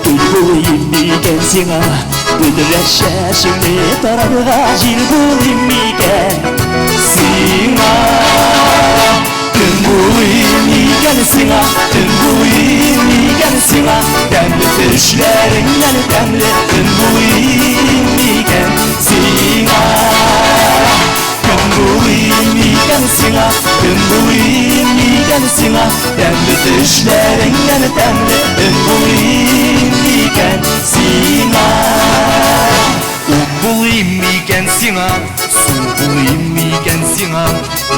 гөл булыйм микән сиңа, Бөдрә чәчеңне тарарга җил булыйм микән сиңа? Төн булыйм микән сиңа, төн булыйм микән сиңа, Тәмле төшләреңнән тәмле төн булыйм микән сиңа? Кем булыйм микән сиңа, кем булыйм микән сиңа, Тәмле төшләреңнән тәмле өн булыйм микән сиңа? Ут булыйм микән сиңа, су булыйм микән сиңа,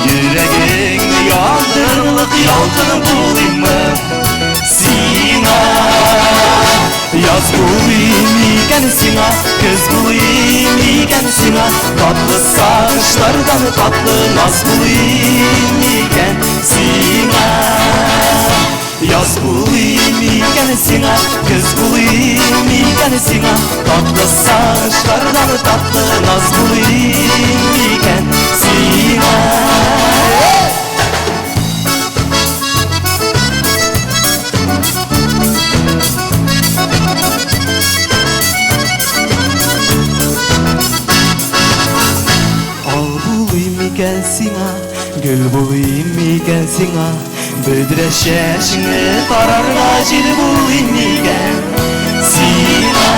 Йөрәгеңне яндырырлык ялкын булыйммы сиңа? Яз булыйм микән сиңа, көз булыйм микән сиңа, Татлы сагышлардан татлы наз булыйм микән сиңа? Яз булыйм микән сиңа, көз булыйм микән сиңа, Татлы сагышлардан татлы наз булыйм микән сиңа? Ал булыйм микән сиңа, гөл булыйм микән сиңа, Бөдрә чәчеңне тарарга җил булыйм микән сиңа?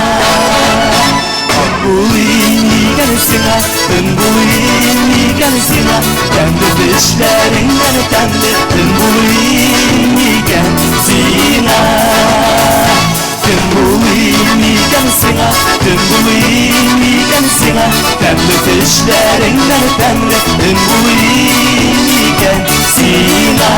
Ак булыйм микән сиңа, өн булыйм микән сиңа, Тәмле тешләреңнән тәмле төн булыйм микән сиңа? Кем булыйм микән сиңа, кем булыйм микән сиңа, Тәмле тешләреңнән тәмле өн булыйм микән сиңа?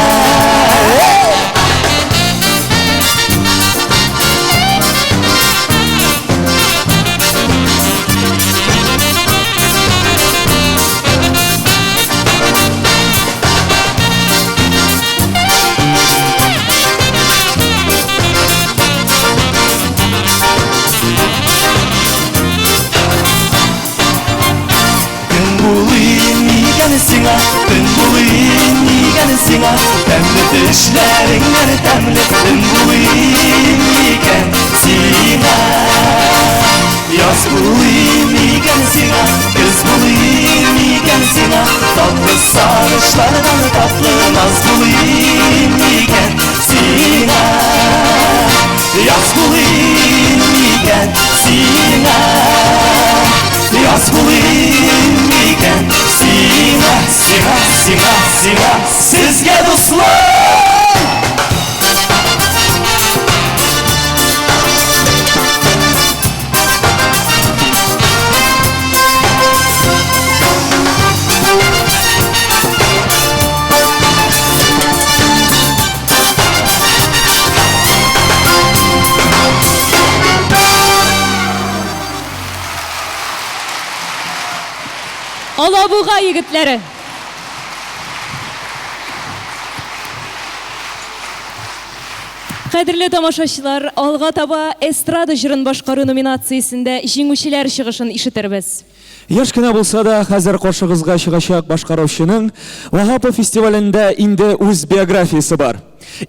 Көн булыйм микән сиңа, төн булыйм микән сиңа, Тәмле төшләреңнән тәмле төн булыйм микән сиңа? Яз булыйм микән сиңа, көз булыйм микән сиңа, Татлы сагышлардан татлы наз булыйм микән сиңа? Яз булыйм микән сиңа? Яз булыйм микән сиңа, сиңа, сиңа, сиңа, Сезгә, дуслар! Алабуга егетләре! Кадерле тамашачылар, алга таба эстрада җырын башкару номинациясендә җиңүчеләр чыгышын ишетербез. Яшь кенә булса да, хәзер каршыгызга чыгачак башкаручының Ваһапов фестивалендә инде үз биографиясе бар.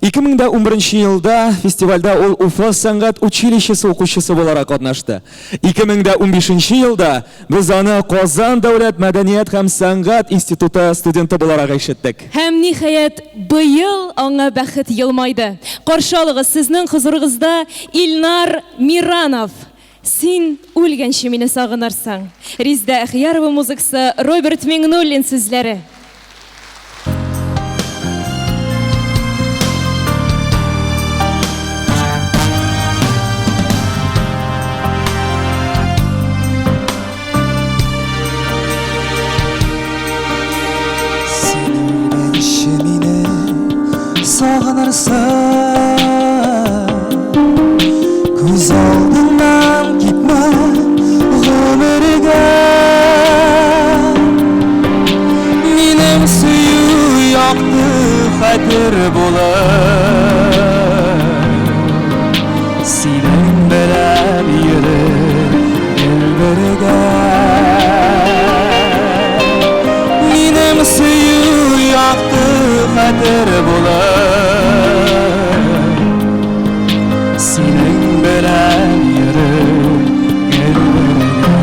2011 елда фестивальдә ул Уфа сәнгать училищесы укучысы буларак катнашты. 2015 елда без аны Казан дәүләт мәдәният һәм сәнгать институты студенты буларак ишеттек. Һәм, ниһаять, быел аңа бәхет елмайды. Каршы алыгыз, сезнең хозурыгызда Илнар Миранов! Син үлгәнче мине сагынырсың. Риздә Әхиярова музыкасы, Роберт Миңнуллин сүзләре. сагынырсың. Күз алдыңнан китмә гомергә. Минем сөю якты хәтер булыр. Синең белән йөрер гел бергә. Минем сөю якты хәтер булыр. Синең белән йөрер гел бергә.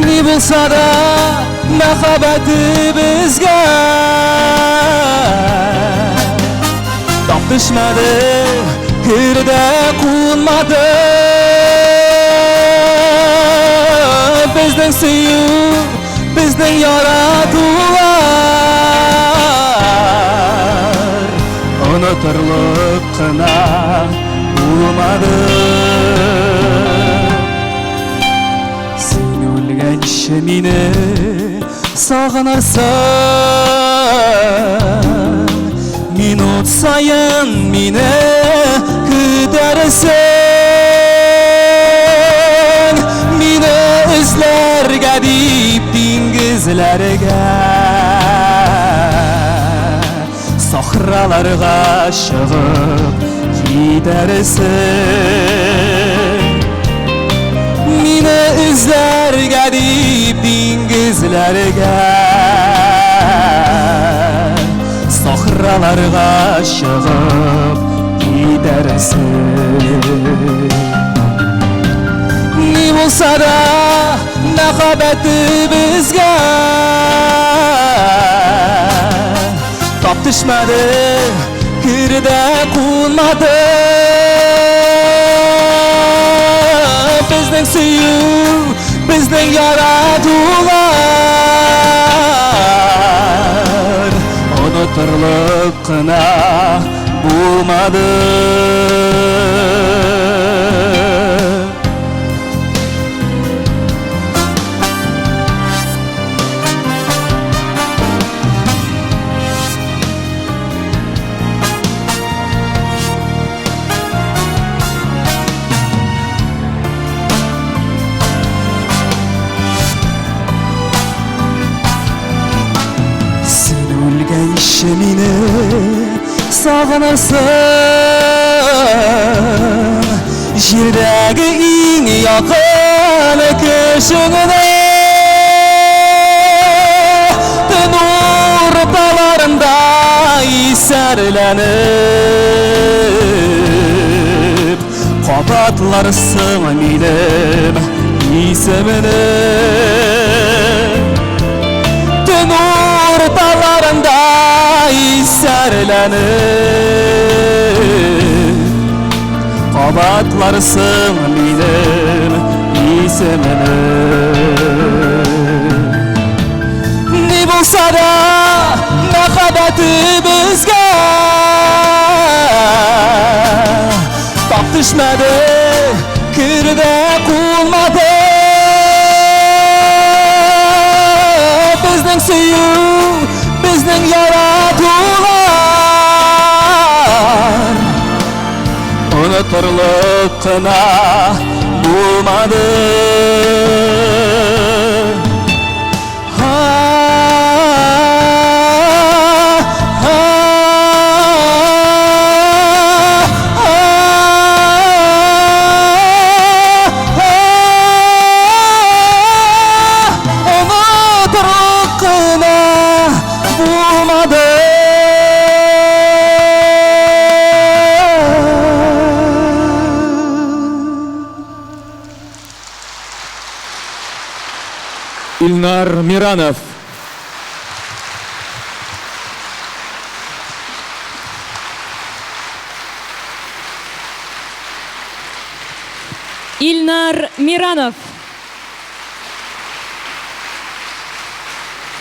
Ни булса да мәхәббәтебезгә Тап төшмәде, кер дә кунмады. Безнең сөю, безнең яратулар Онытырлык кына булмады. Син үлгәнче мине сагынырсың, Минут саен мине көтәрсең, Мине эзләргә дип диңгезләргә, Сахраларга чыгып китәрсең. Мине эзләргә дип диңгезләргә, Сахраларга чыгып китәрсең. Ни булса да мәхәббәтебезгә Тап төшмәде, кер дә кунмады. Безнең сөю, безнең яратулар Онытырлык кына булмады. Син үлгәнче мине сагынырсың, Җирдәге иң якын кешеңне. Төн урталарында исәрләнеп, Кабатларсың минем исемне. Төн урталарында исәрләнеп, Кабатларсың минем исемне. Ни булса да мәхәббәтебезгә Тап төшмәде, кер дә кунмады. Безнең сөю, безнең яратулар Онытырлык кына булмады. Онытырлык кына булмады. Илнар Миранов. Илнар Миранов.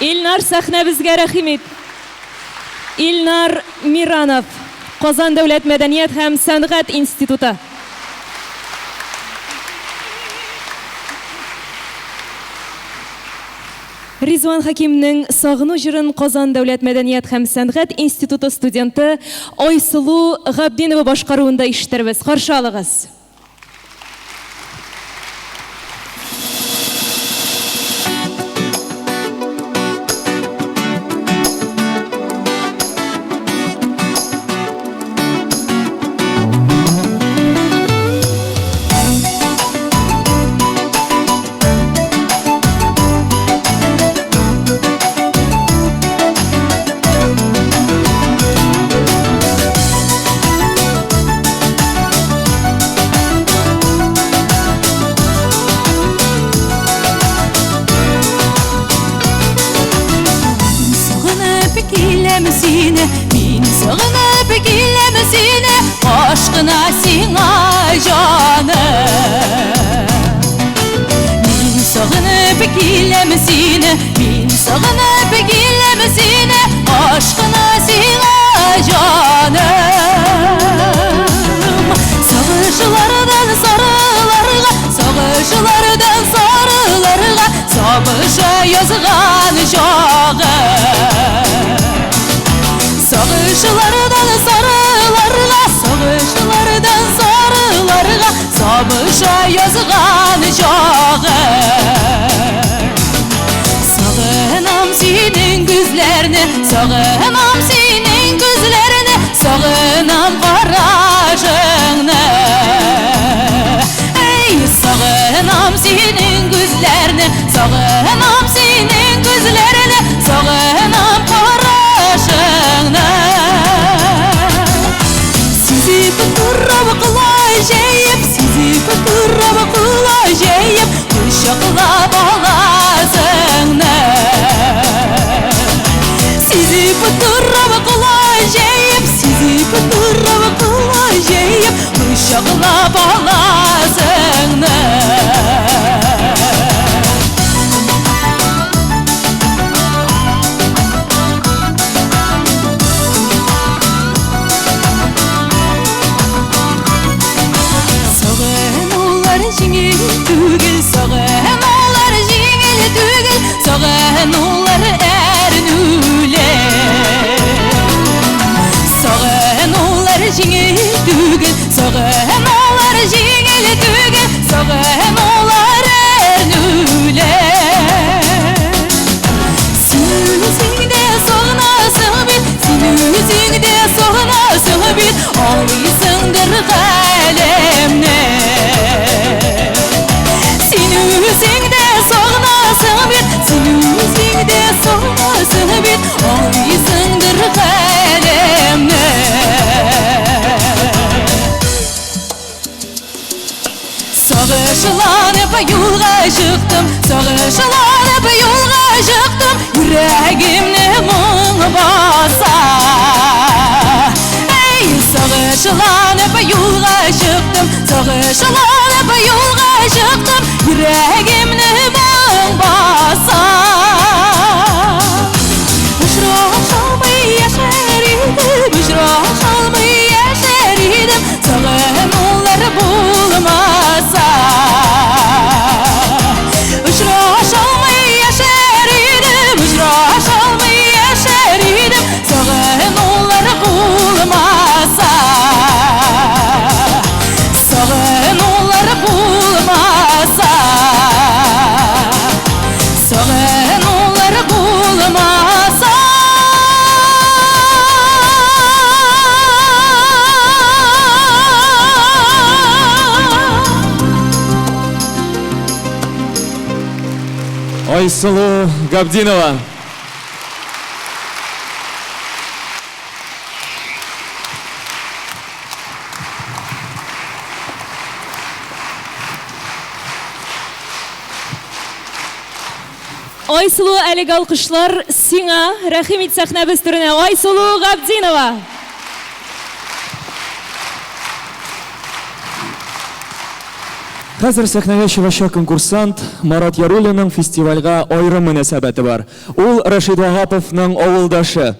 Илнар, сәхнәбезгә рәхим ит. Илнар Миранов, Казан дәүләт мәдәният һәм сәнгать институты. Ризван Хәкимнең Сагыну җырын Казан дәүләт мәдәният һәм сәнгать институты студенты Айсылу Габдинова башкаруында ишетербез. Каршы алыгыз. Сагынып киләм сине, мин сагынып киләм сине, ашкына сиңа җаным. Мин сагынып киләм сине, мин сагынып киләм сине, ашкына сиңа җаным. Сагышлардан сарыларга, сагышлардан сарыларга, сабыша язган чагым. Сагышлардан сарыларга, сагышлардан сарыларга, сабыша язган чагым. Сагынам синең күзләрне, сагынам синең күзләрне, сагынам карашыңны. Эй, сагынам синең күзләрне, сагынам синең күзләрне, сагынам карашыңны. Сизеп торам кулай җәеп, сизеп торам кулай җәеп, кочаклап аласыңны. Сизеп торам кулай җәеп, сизеп торам кулай җәеп, кочаклап аласыңны. Сагынулар җиңел түгел, сагынулар җиңел түгел, сагынулар әрнүле. Сагынулар җиңел түгел, сагынулар җиңел түгел, сагынулар әрнүле. Син үзең дә сагынасың бит, син үзең дә сагынасың бит, аңлыйсыңдыр хәлемне. Син үзең дә сагынасың бит, син үзең дә сагынасың бит, аңлыйсыңдыр хәлемне. Сагышланып юлга чыктым, сагышланып юлга чыктым, йөрәгемне моң баса. Эй, сагышланып юлга чыктым, сагышланып юлга чыктым, йөрәгемне моң баса. Очраша алмый яшәр идем, очраша алмый яшәр идем, сагынулар булмаса. Очраша алмый яшәр идем, очраша алмый яшәр идем, сагынулар булмаса. Сагынулар булмаса. Сагынулар булмаса. Айсылу Габдинова. Айсылу, әлеге алкышлар сиңа. Рәхим ит сәхнәбез түренә. Айсылу Габдинова. Хәзер сәхнәгә чыгачак конкурсант Марат Яруллинның фестивальгә аерым мөнәсәбәте бар. Ул Рәшит Ваһаповның авылдашы.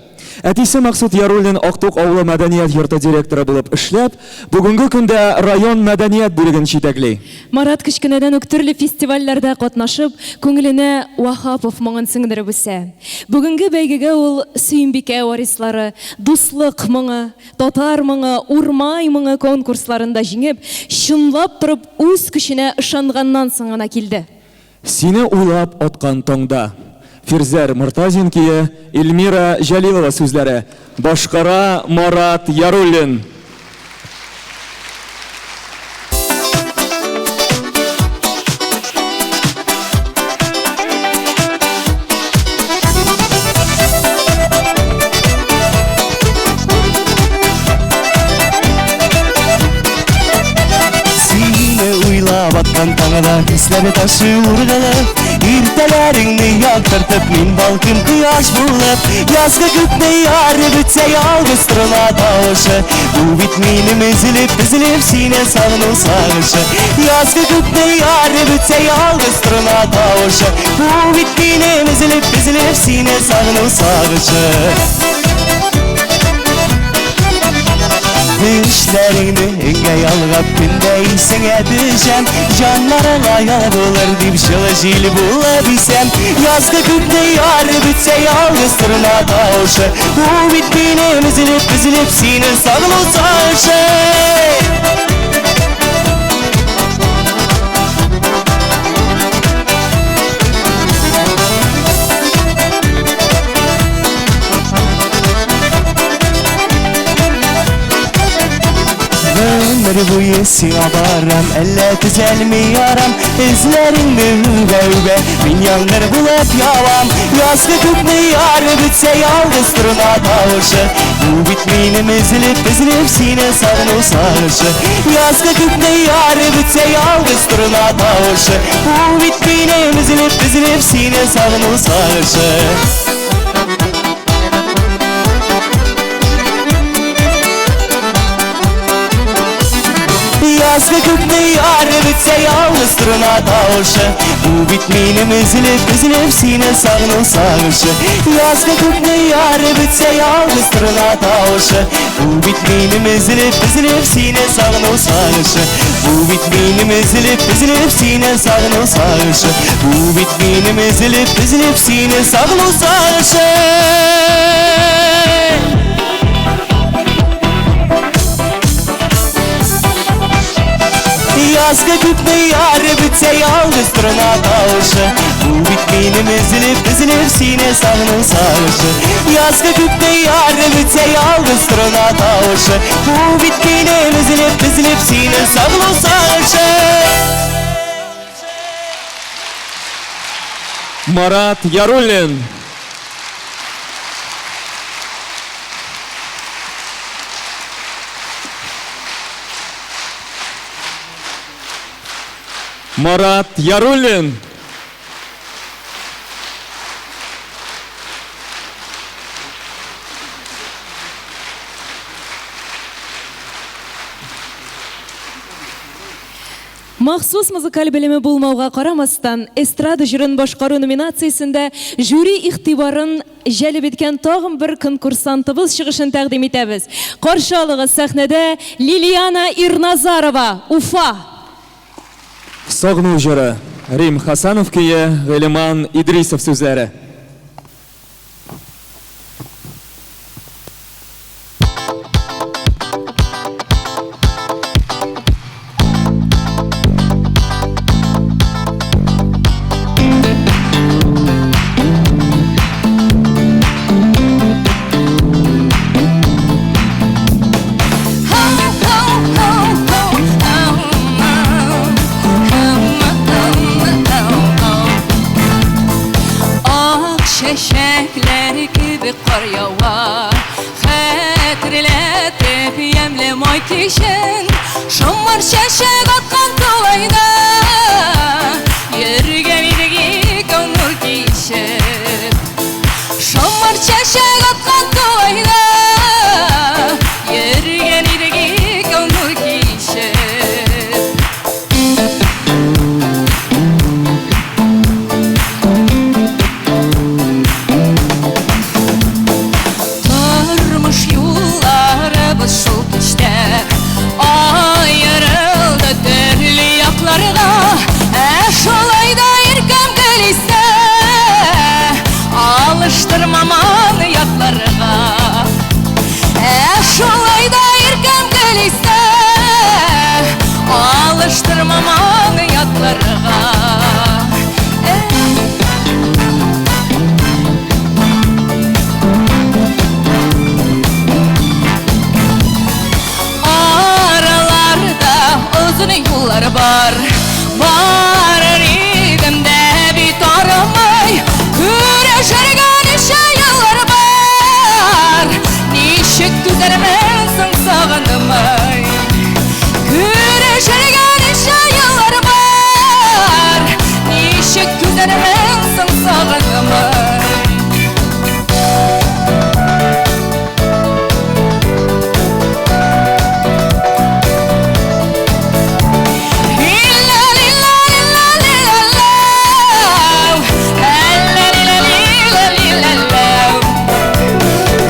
Әтисе Максут Яруллин Актук авылы мәдәният йорты директоры булып эшләп, бүгенге көндә район мәдәният бүлеген җитәкли. Марат кечкенәдән үк төрле фестивальләрдә катнашып, күңеленә Ваһапов моңын сеңдереп үсә. Бүгенге бәйгегә ул Сөембикә варислары, Дуслык моңы, Татар моңы, Урмай моңы конкурсларында җиңеп, чынлап торып үз көченә ышанганнан соң гына килде. Сине уйлап аткан таңда. Фирзәр Мортазин көе, Эльмира Җәлилова сүзләре. Башкара Марат Яруллин. Сине уйлап аткан таңда хисләр ташы ургылып, Иртәләреңне яктыртып, мин балкыйм кояш булып. Язгы күкне ярып үтсә ялгыз торна тавышы, Бу бит минем өзелеп, өзелеп сине сагыну сагышы. Язгы күкне ярып үтсә ялгыз торна тавышы, Бу бит минем өзелеп, өзелеп сине сагыну сагышы. Тешләреңне иңгә ялгап көндә исеңә төшәм, Җаннарыңа ял булыр дип җылы җил булып исәм. Язгы күкне ярып үтсә ялгыз торна тавышы, Бу бит минем өзелеп, өзелеп сине сагыну сагышы. Гомер буе сиңа барам, әллә төзәлми ярам, Эзләреңне үбә-үбә, мин яңгыр булып явам. Язгы күкне ярып үтсә ялгыз торна тавышы, Бу бит минем өзелеп, өзелеп сине сагыну сагышы. Язгы күкне ярып үтсә ялгыз торна тавышы, Бу бит минем өзелеп, өзелеп сине сагыну сагышы. Язгы күкне ярып үтсә ялгыз торна тавышы, Бу бит минем өзелеп, өзелеп сине сагыну сагышы. Язгы күкне ярып үтсә ялгыз торна тавышы, Бу бит минем өзелеп, өзелеп сине сагыну сагышы. Бу бит минем өзелеп, өзелеп сине сагыну сагышы. Бу бит минем өзелеп, өзелеп сине сагыну сагышы. Язгы күкне ярып үтсә ялгыз торна тавышы, Бу бит минем өзелеп, өзелеп сине сагыну сагышы. Язгы күкне ярып үтсә ялгыз торна тавышы, Бу бит минем өзелеп, өзелеп сине сагыну сагышы. Марат Яруллин. Марат Яруллин. Махсус музыкаль белеме булмауга карамастан, эстрада җырын башкару номинациясендә жюри игътибарын җәлеп иткән тагын бер конкурсантыбыз чыгышын тәкъдим итәбез. Каршы алыгыз сәхнәдә Лилиана Ирназарова, Уфа. Сагыну җыры, Рим Хасанов көе, Гыйлеман Идрисов сүзләре. Ак чәчәкләр кебек кар ява, Хәтерләтеп ямьле май кичен, Шомар чәчәк аткан тауайда Йөргән идек икәү нур кичеп. Шомар чәчәк аткан тауайда Йөргән идек икәү нур кичеп. түзәрмен соң сагынмый?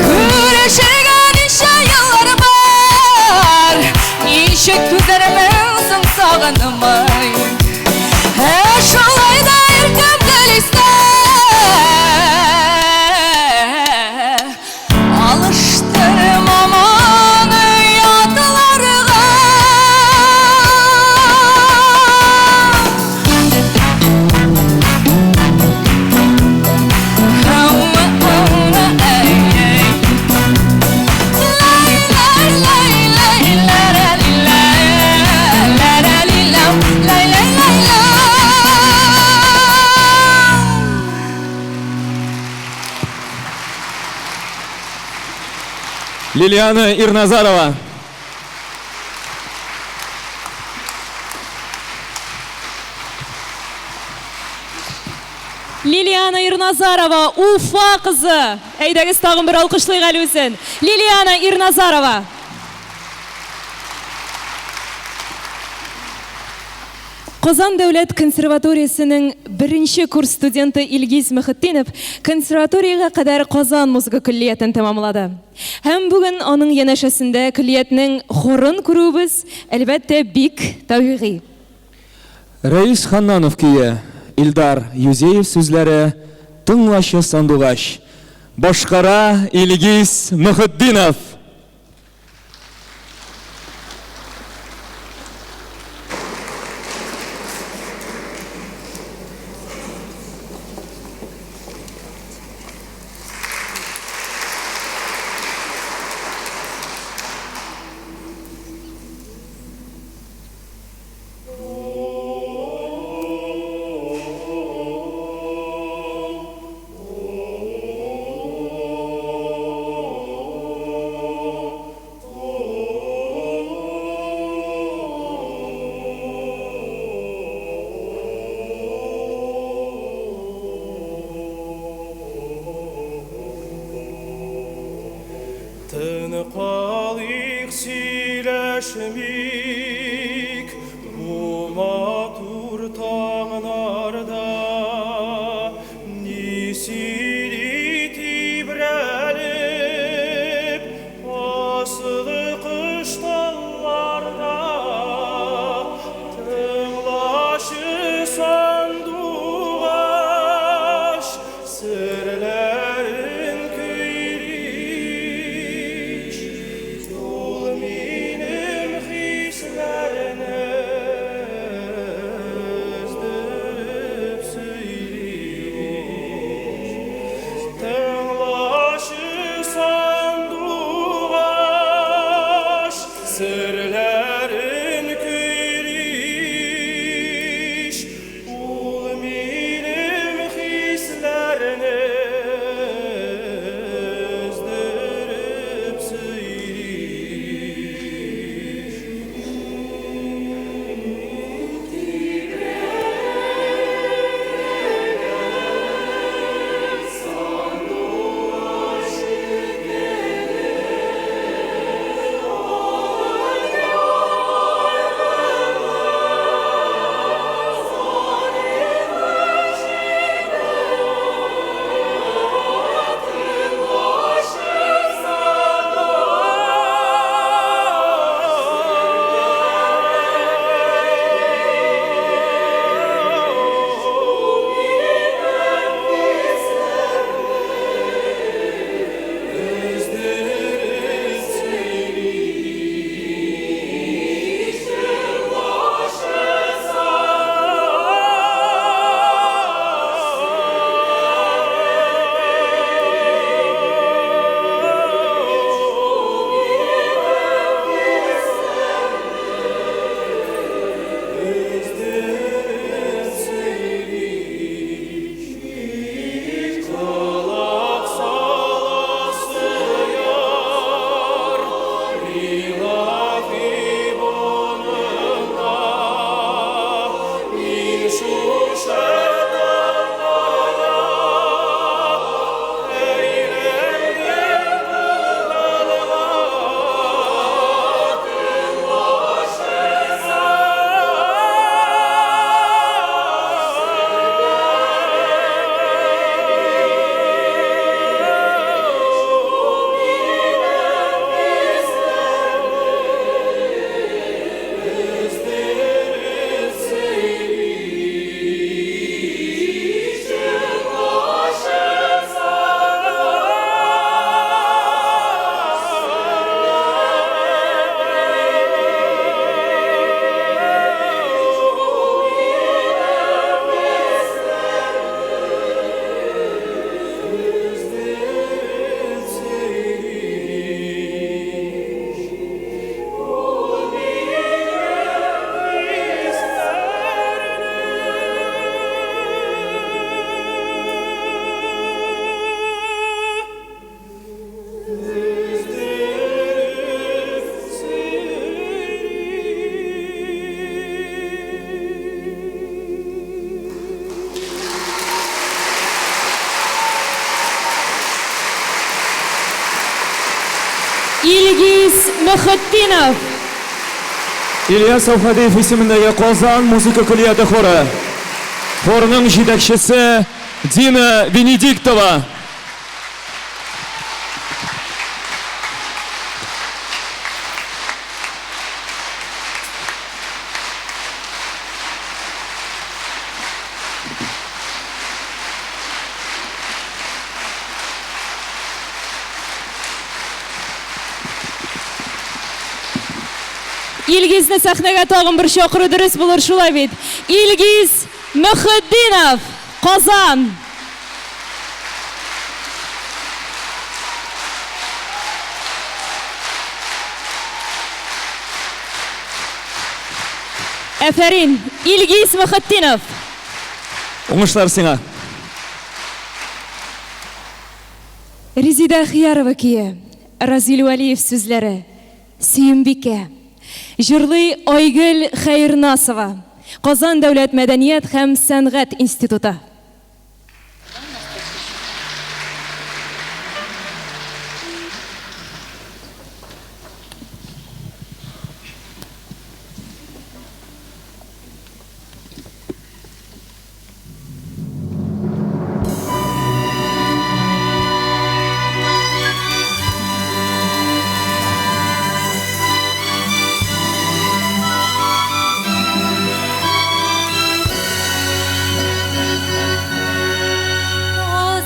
Күрешергә ничә еллар бар, Ничек түзәрмен соң сагынмый? Ә шулай да иркәм гел истә. Алыштырмам аны ятларга. Лилиана Ирназарова. Лилиана Ирназарова, Уфа кызы. Әйдәгез тагын бер алкышлыйк әле үзен. Лилиана Ирназарова. Казан дәүләт консерваториясенең беренче курс студенты Илгиз Мөхетдинов консерваториягә кадәр Казан музыка көллиятен тәмамлады. Һәм бүген аның янәшәсендә көллиятнең хорын күрүебез, әлбәттә, бик табигый. Рәис Ханнанов көе, Илдар Юзеев сүзләре, Тыңлачы, сандугач. Башкара Илгиз Мөхетдинов. Тын калыйк, сөйләшмик бу матур таңнарда. Ни сөйли тибрәлеп асылы кош талларда? Тыңлашы, сандугач, серләрен көйли ул минем хисләрем. Илгиз Мөхетдинов. Ильяс Әүхәдиев исемендәге Казан музыка көллияте хоры. Хорның җитәкчесе Дина Венедиктова. Илгизне сәхнәгә тагын бер чакыру дөрес булыр шулай бит. Илгиз Мөхетдинов, Казан. Әфәрин, Илгиз Мөхетдинов. Уңышлар сиңа. Резида Хиярова көе, Разил Вәлиев сүзләре, Сөембикә. Җырлый Айгөл Хәернасова, Казан дәүләт мәдәният һәм сәнгать институты.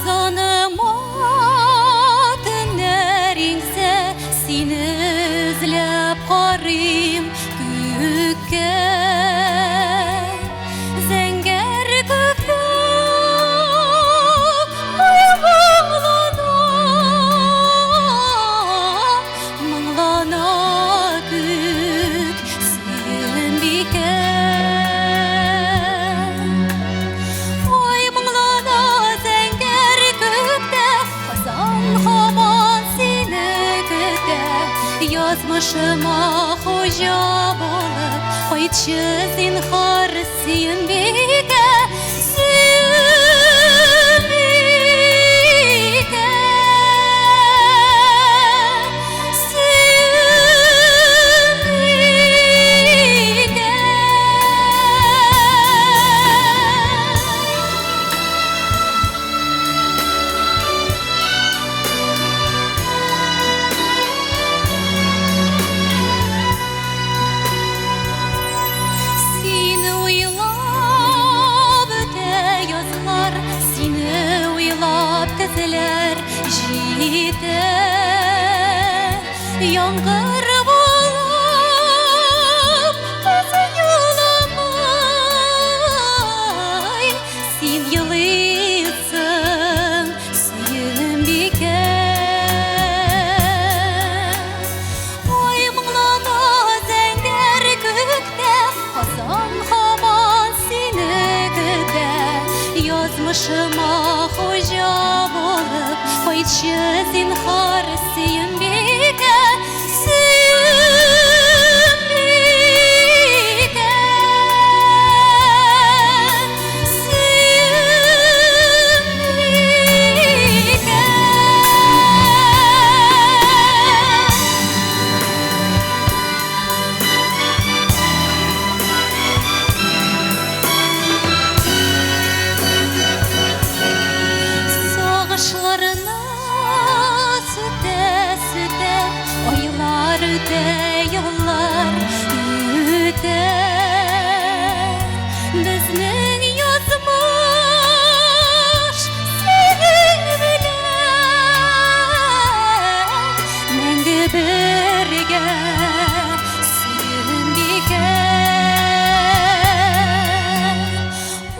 Казаныма төннәр иңсә, сине эзләп карыйм күккә. Зәңгәр күктә ай моңлана, моңлана күк Сөембикә. Ай моңлана зәңгәр күктә, Казан һаман сине көтә. Язмышыма хуҗа булып, кайтчы зинһар Сөембикә, Сөембикә, Сөембикә. Сине уйлап үтә язлар, сине уйлап көзләр җитә. Яңгыр булып күз еламый, син елыйсың, Сөембикә. Ай моңлана зәңгәр күктә, Казан һаман сине көтә. Язмышыма хуҗа булып, кайтчы зинһар Сөембикә, Сөембикә, Сөембикә. Сагышларны сүтә-сүтә, айлар үтә, еллар үтә. Безнең язмыш синең белән мәңге бергә, Сөембикә.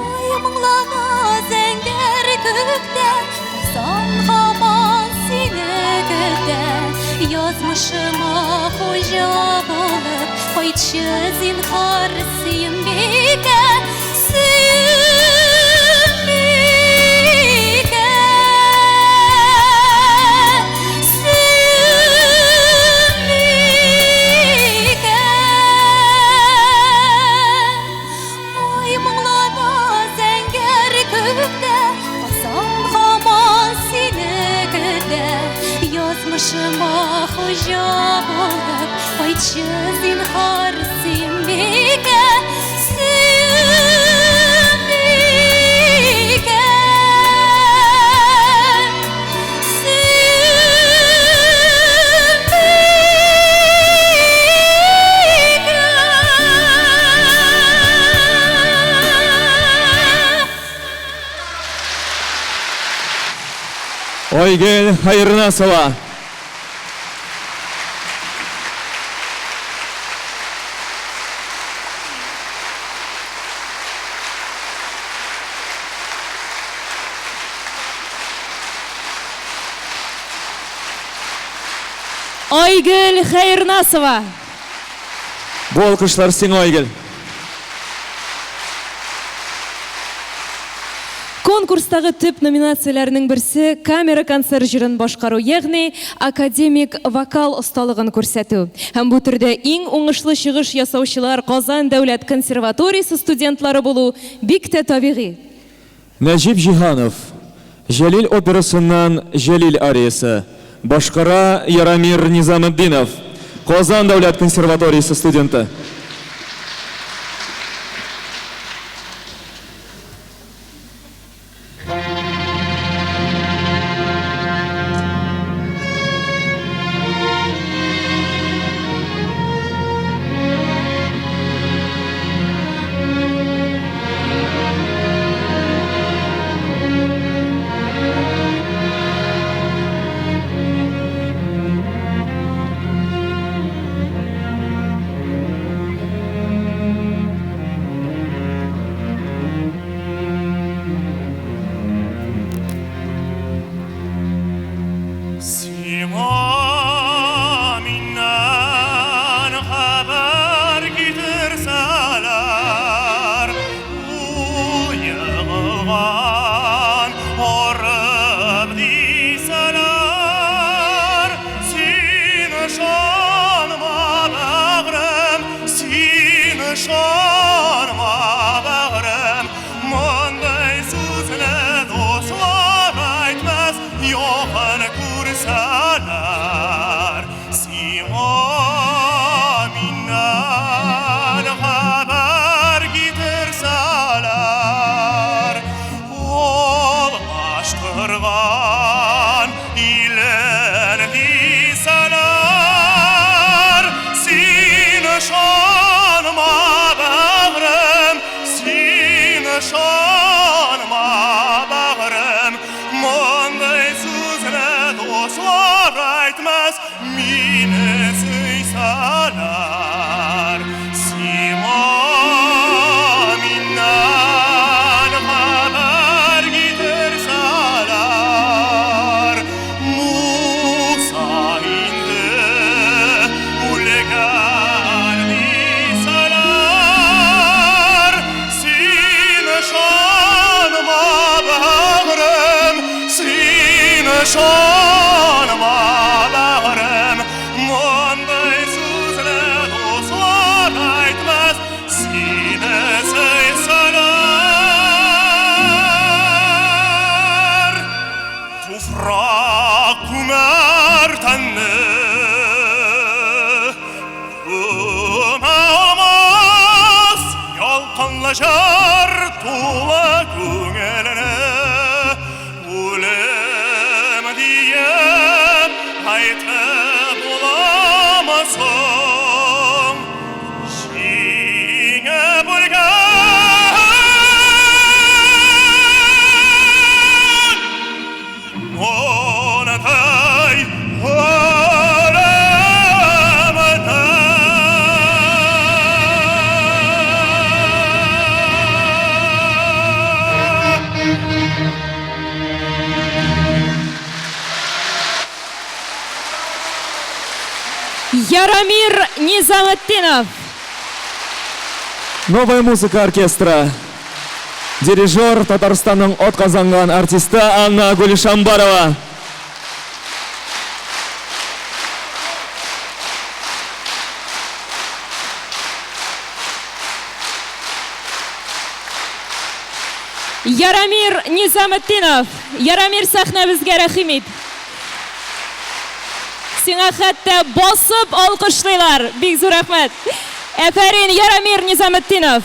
Ай моңлана зәңгәр күктә, Казан һаман сине көтә. Язмышыма хуҗа булып, кайтчы зинһар Сөембикә, Сөембикә, Сөембикә. Ай моңлана зәңгәр күктә, Казан һаман сине көтә. Язмыш Язмышыма хуҗа булып кайтчы, зинһар, Сөембикә, Сөембикә. Сөембикә. Айгөл Хәйрнасова. Айгөл Хәйрнасова. Бу алкышлар сиңа, Айгөл. Конкурстагы төп номинацияләрнең берсе камера концерт җырын башкару, ягъни академик вокал осталыгын күрсәтү. Һәм бу төрдә иң уңышлы чыгыш ясаучылар Казан дәүләт консерваториясе студентлары булу бик тә табигый. Нәҗип Җиһанов, Җәлил операсыннан Җәлил ариясе, башкара Ярамир Низаметдинов, Казан дәүләт консерваториясе студенты. Сиңа миннән хәбәр китерсәләр, ул егылган, арып дисәләр, син ышанма, бәгърем, син ышанма, бәгърем, мондый сүзне дуслар әйтмәс, якын күрсәләр. Сиңа миннән хәбәр китерсәләр, алмаштырган илен дисәләр, син ышанма, бәгърем, син ышанма, бәгърем, мондый сүзне дуслар әйтмәс, мине сөйсәләр. Сиңа миннән хәбәр китерсәләр, Муса инде үлгән дисәләр, син ышанма, бәгърем, син ышанма, бәгърем, мондый сүзне дуслар әйтмәс, сине сөйсәләр. Туфрак күмәр тәнне, күмә алмас ялкынлы җыр тулы күңелне. Үлем диеп әйтеп буламы соң? Җиңеп үлгән мондый үлемне. Ярамир Низаметдинов. Новая музыка оркестра. Дирижер Татарстанның атказанган артисты Анна Гулишамбарова. Ярамир Низаметдинов. Ярамир, сәхнәбезгә рәхим ит. Сиңа хәтта басып алкышлыйлар. Бик зур рәхмәт. Әфәрин, Ярамир Низаметдинов.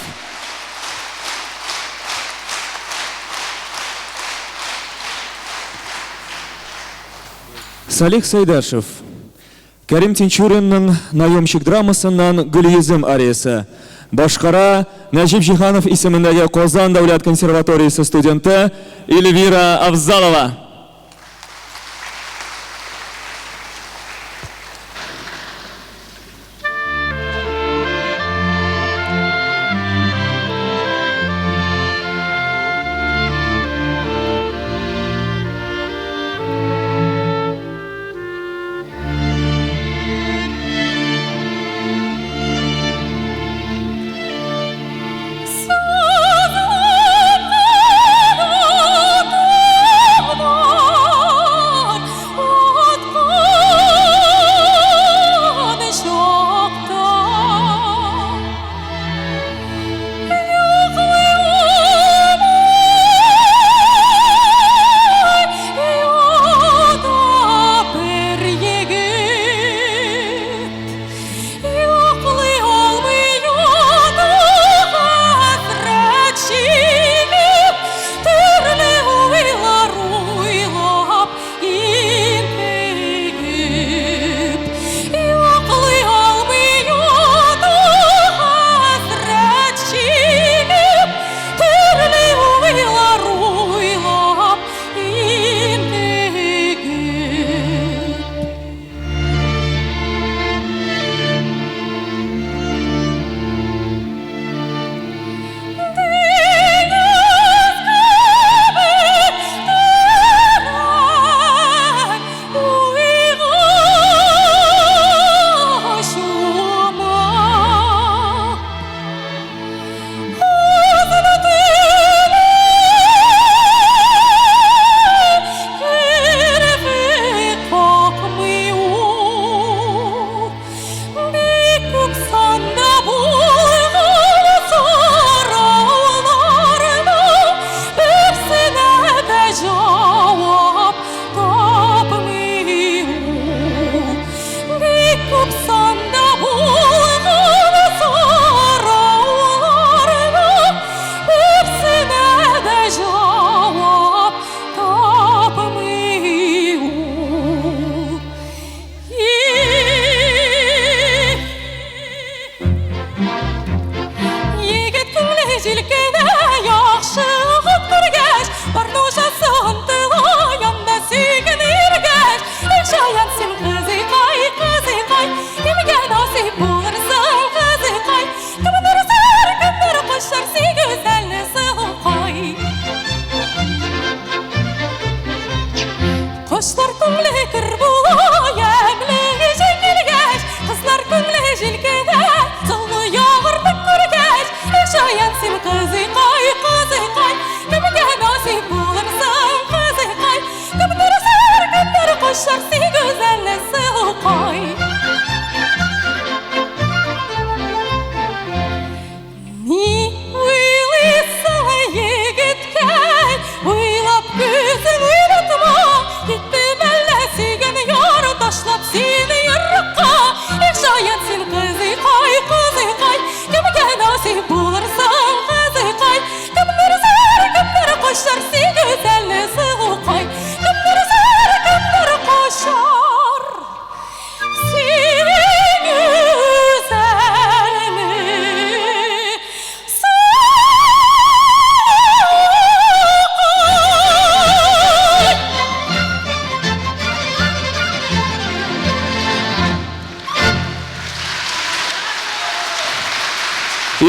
Салих Сәйдәшев. Кәрим Тинчуринның Наемщик драмасыннан Гөлйөзем ариясе. Башкара Нәҗип Җиһанов исемендәге Казан дәүләт консерваториясе студенты Эльвира Авзалова.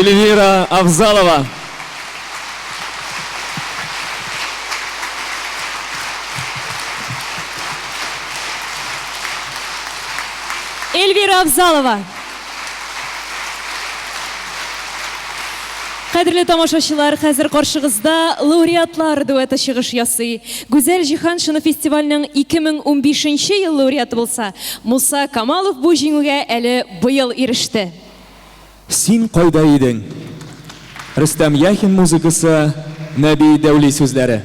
Эльвира Авзалова. Эльвира Авзалова. Кадерле тамашачылар, хәзер каршыгызда лауреатлар дуэты чыгыш ясый. Гүзәл Җиһаншина фестивальнең 2015 ел лауреаты булса, Муса Камалов бу җиңүгә әле быел иреште. Син кайда идең? Рөстәм Яхин музыкасы, Нәби Дәүли сүзләре.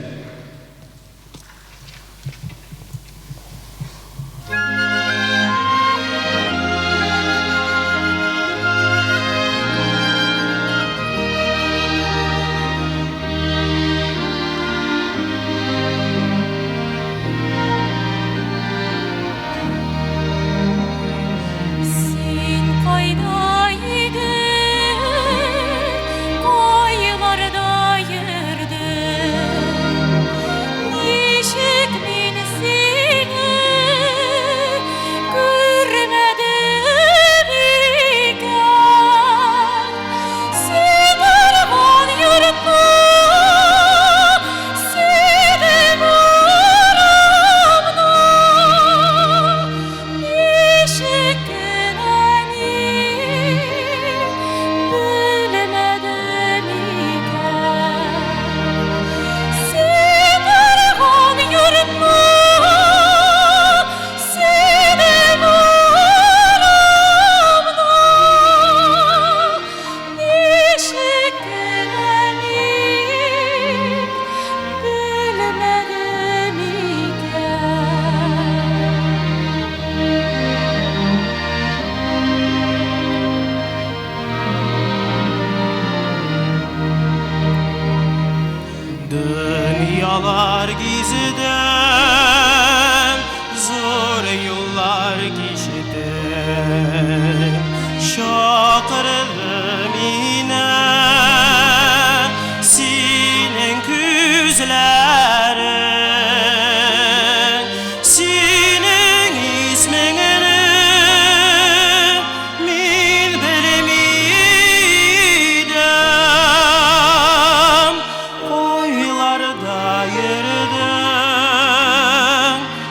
Дөньялар гиздем, Зур юллар кичтем. Чакырды мине Синең күзләрең, Синең исмеңне мин белми идем. Кайларда йөрдең,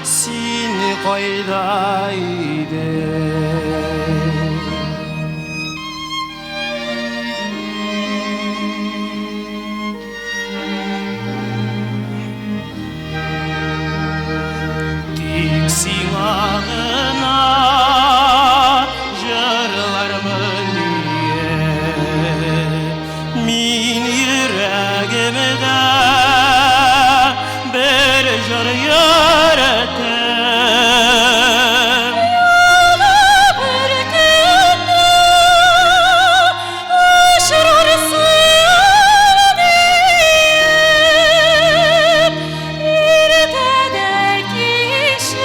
син кайда идең? Тик сиңа гына җырлармын диеп, Мин йөрәгемдә бер җыр йөртәм. Бер көнне очрарсың диеп, Иртә дә кичеп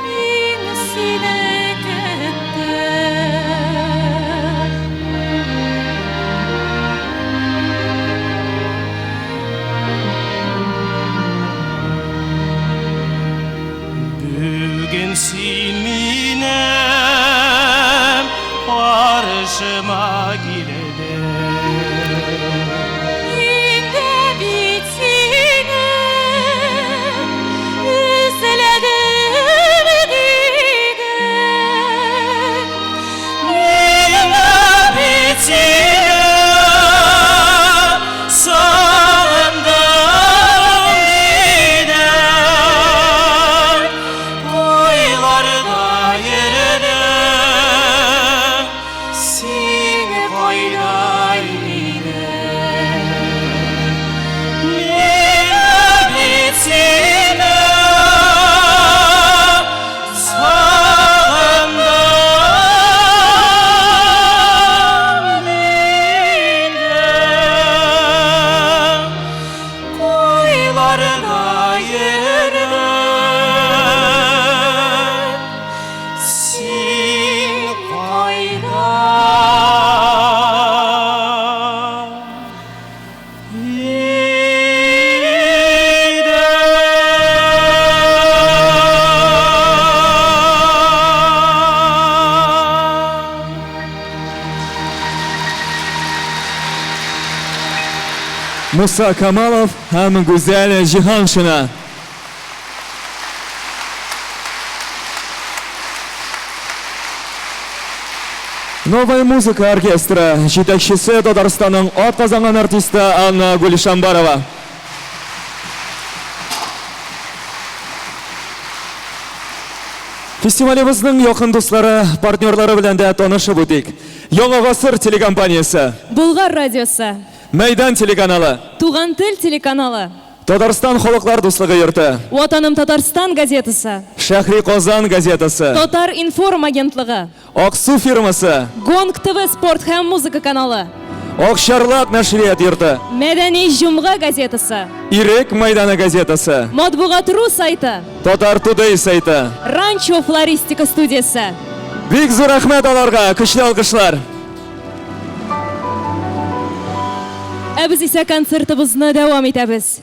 мин сине көттем. Бүген син минем каршыма килдең. Мин дә бит сине эзләдем дидем. Мин дә бит сине сагындым дидем. Кайларда йөрдең, син кайда идең? Мин дә бит сине сагындым дидем. Кайларда йөрдең, син кайда идең? Муса Камалов һәм Гүзәл Җиһаншина. Новая музыка оркестры җитәкчесе Татарстанның атказанган артисты Анна Гульшамбарова. Фестивалебезнең якын дуслары, партнерлары белән дә танышып үтик. Яңа гасыр телекомпаниясе, Болгар радиосы, Мәйдан телеканалы, Туган тел телеканалы, Татарстан халыклар дуслыгы йорты, Ватаным Татарстан газетасы, Шәһри Казан газетасы, Татар информ агентлыгы, Аксу фирмасы, Гонг ТВ спорт һәм музыка каналы, Акчарлак нәшрият йорты, Мәдәни җомга газетасы, Ирек мәйданы газетасы, Матбугат.ру сайты, Татар Today сайты. Ранчо флористика студиясе. Бик зур рәхмәт аларга, көчле алкышлар. Ә без исә концертыбызны дәвам итәбез.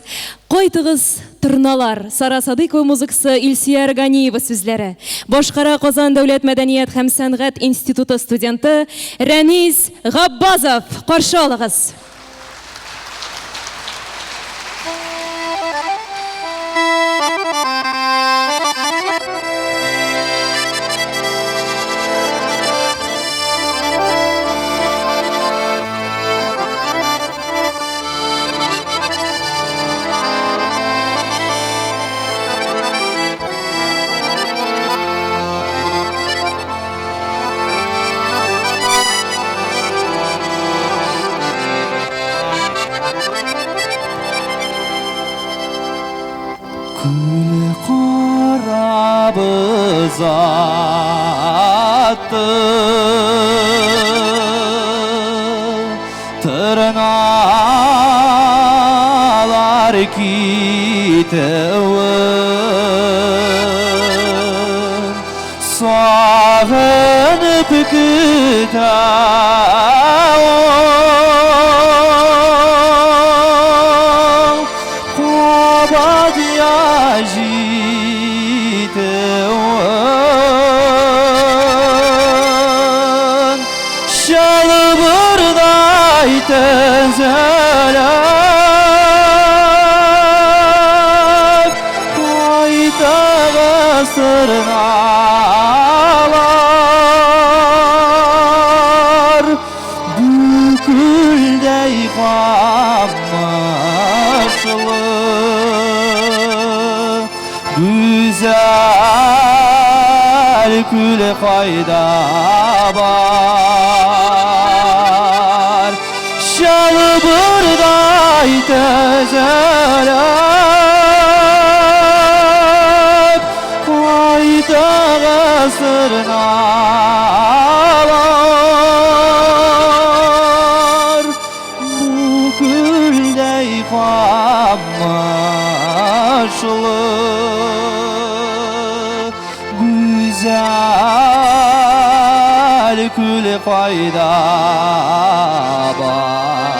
Кайтыгыз, торналар. Сара Садыйкова музыкасы, Илсөяр Ганиева сүзләре. Башкара Казан дәүләт мәдәният һәм сәнгать институты студенты Рәнис Габбазов. Каршы алыгыз. Күл карабыз атты, Тырналар. китүен Сагынып көтә ул Кабат яз җитүен Чалбырдай тезелеп Кайтагыз торналар Бу күлдәй камышлы Гүзәл күл кайда бар? Чалбырдай тезелеп Кайтагыз торналар Бу күлдәй камышлы Гүзәл күл кайда бар?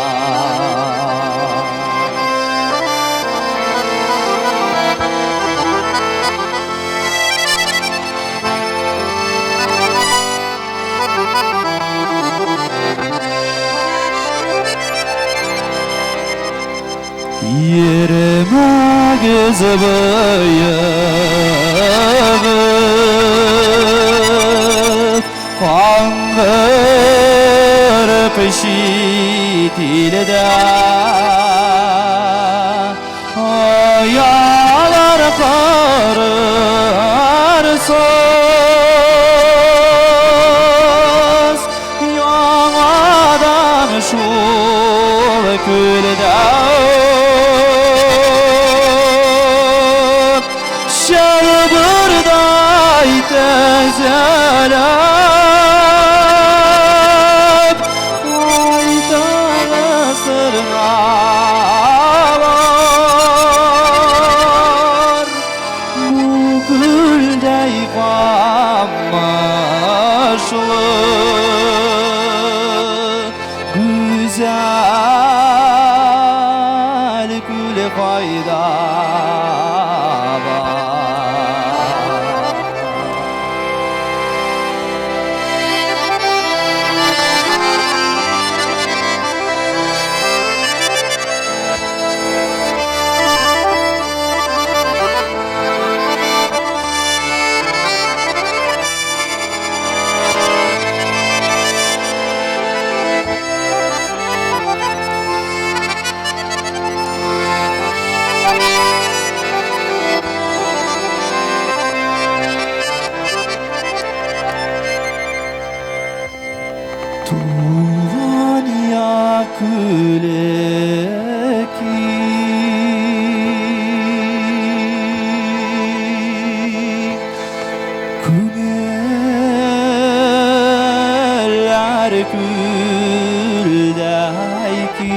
Йөрмәгез боегып, Каңгырып чит илдә, Оялар корырсыз, Яңадан шул күлдә. Чалбырдай тезелеп, Кайтагыз торналар, Бу күлдәй камышлы Гүзәл күл кайда бар? Туган як күле Күңелләр күлдәй киң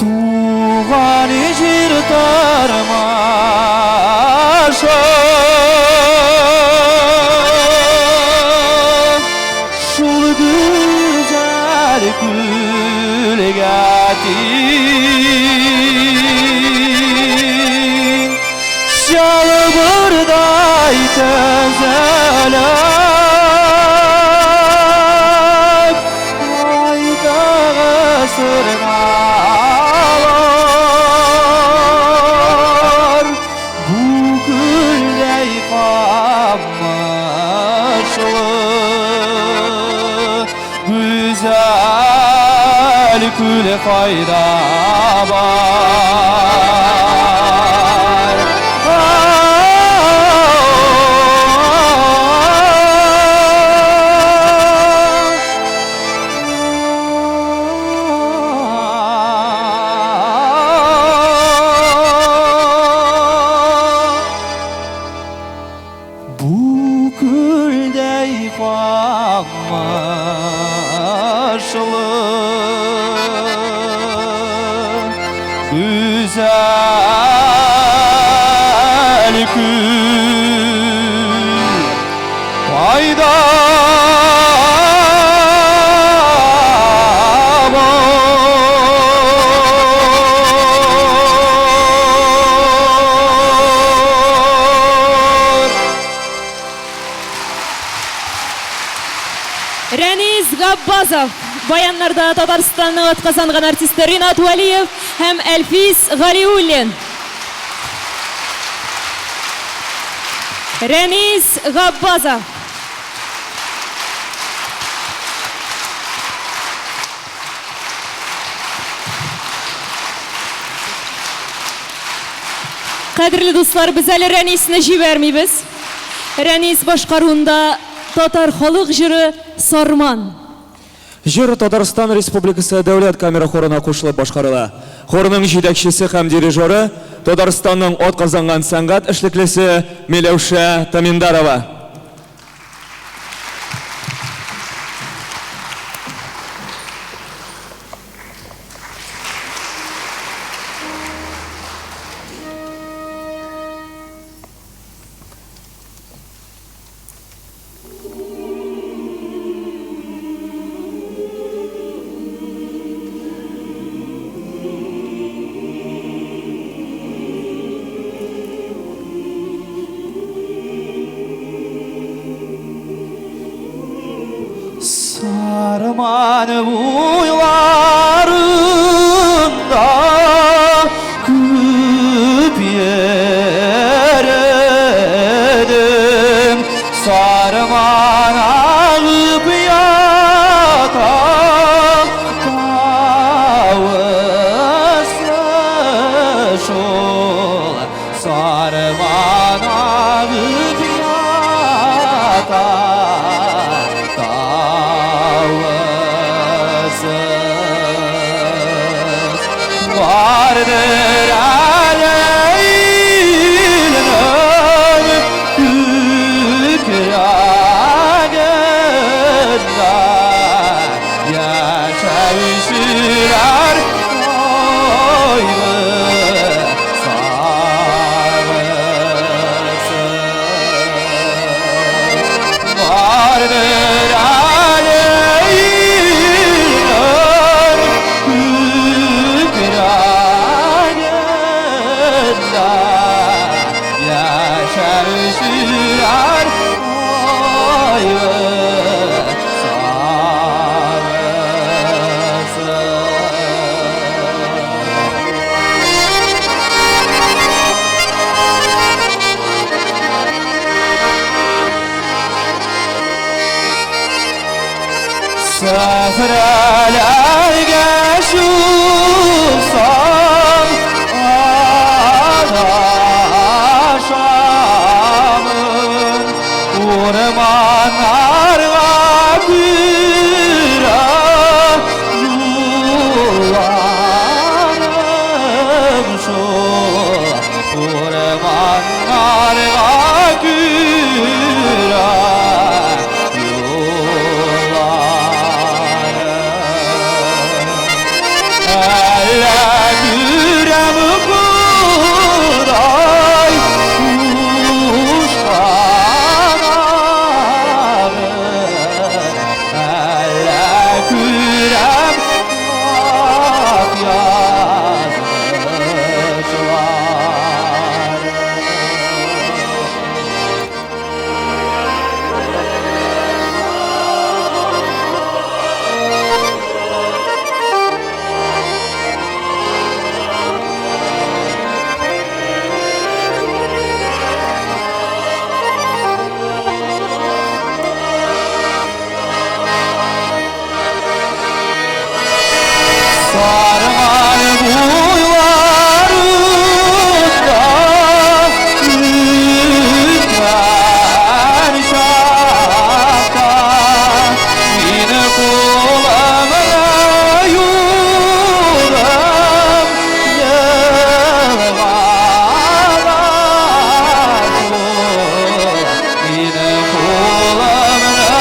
Туган җир тормышы Шул гүзәл күлгә тиң Чалбырдай тезелеп Кайтагыз торналар Бу күлдәй камышлы Гүзәл күл кайда бар? Бу күлдәй камышлы. Гүзәл күл Кайда бар? Рәнис Габбазов, баяннарда Татарстанның атказанган артисты Ринат Вәлиев һәм Әлфис Галиуллин. Рәнис Габбазов. Кадерле дуслар, без әле Рәнисне җибәрмибез. Рәнис башкаруында татар халык җыры Сарман. Җыр Татарстан Республикасы Дәүләт камера хорына кушылып башкарыла. Хорның җитәкчесе һәм дирижеры Татарстанның атказанган сәнгать эшлеклесе Миләүшә Таминдарова. Сарман буйларында күп йөрдем. Сарман агып ята тавысы шул. Сарман агып ята тавысы. Vardır әле илнең күкрәгендә яшәүчеләр кайгы сагысыз. Vardır әле илнең күкрәгендә яшәүчеләр кайгы сагысыз. Сәхрәләргә чыксам, адашамын. Урманнарга керә юлларым шул. Урманнарга керә юлларым. Әллә күрәм Ходай кушкан аны, әллә күрәм ак язмышларын. Сарман буйларында үткән чакта мине кулымны юдым елгалар шул. Мине кулымны юдым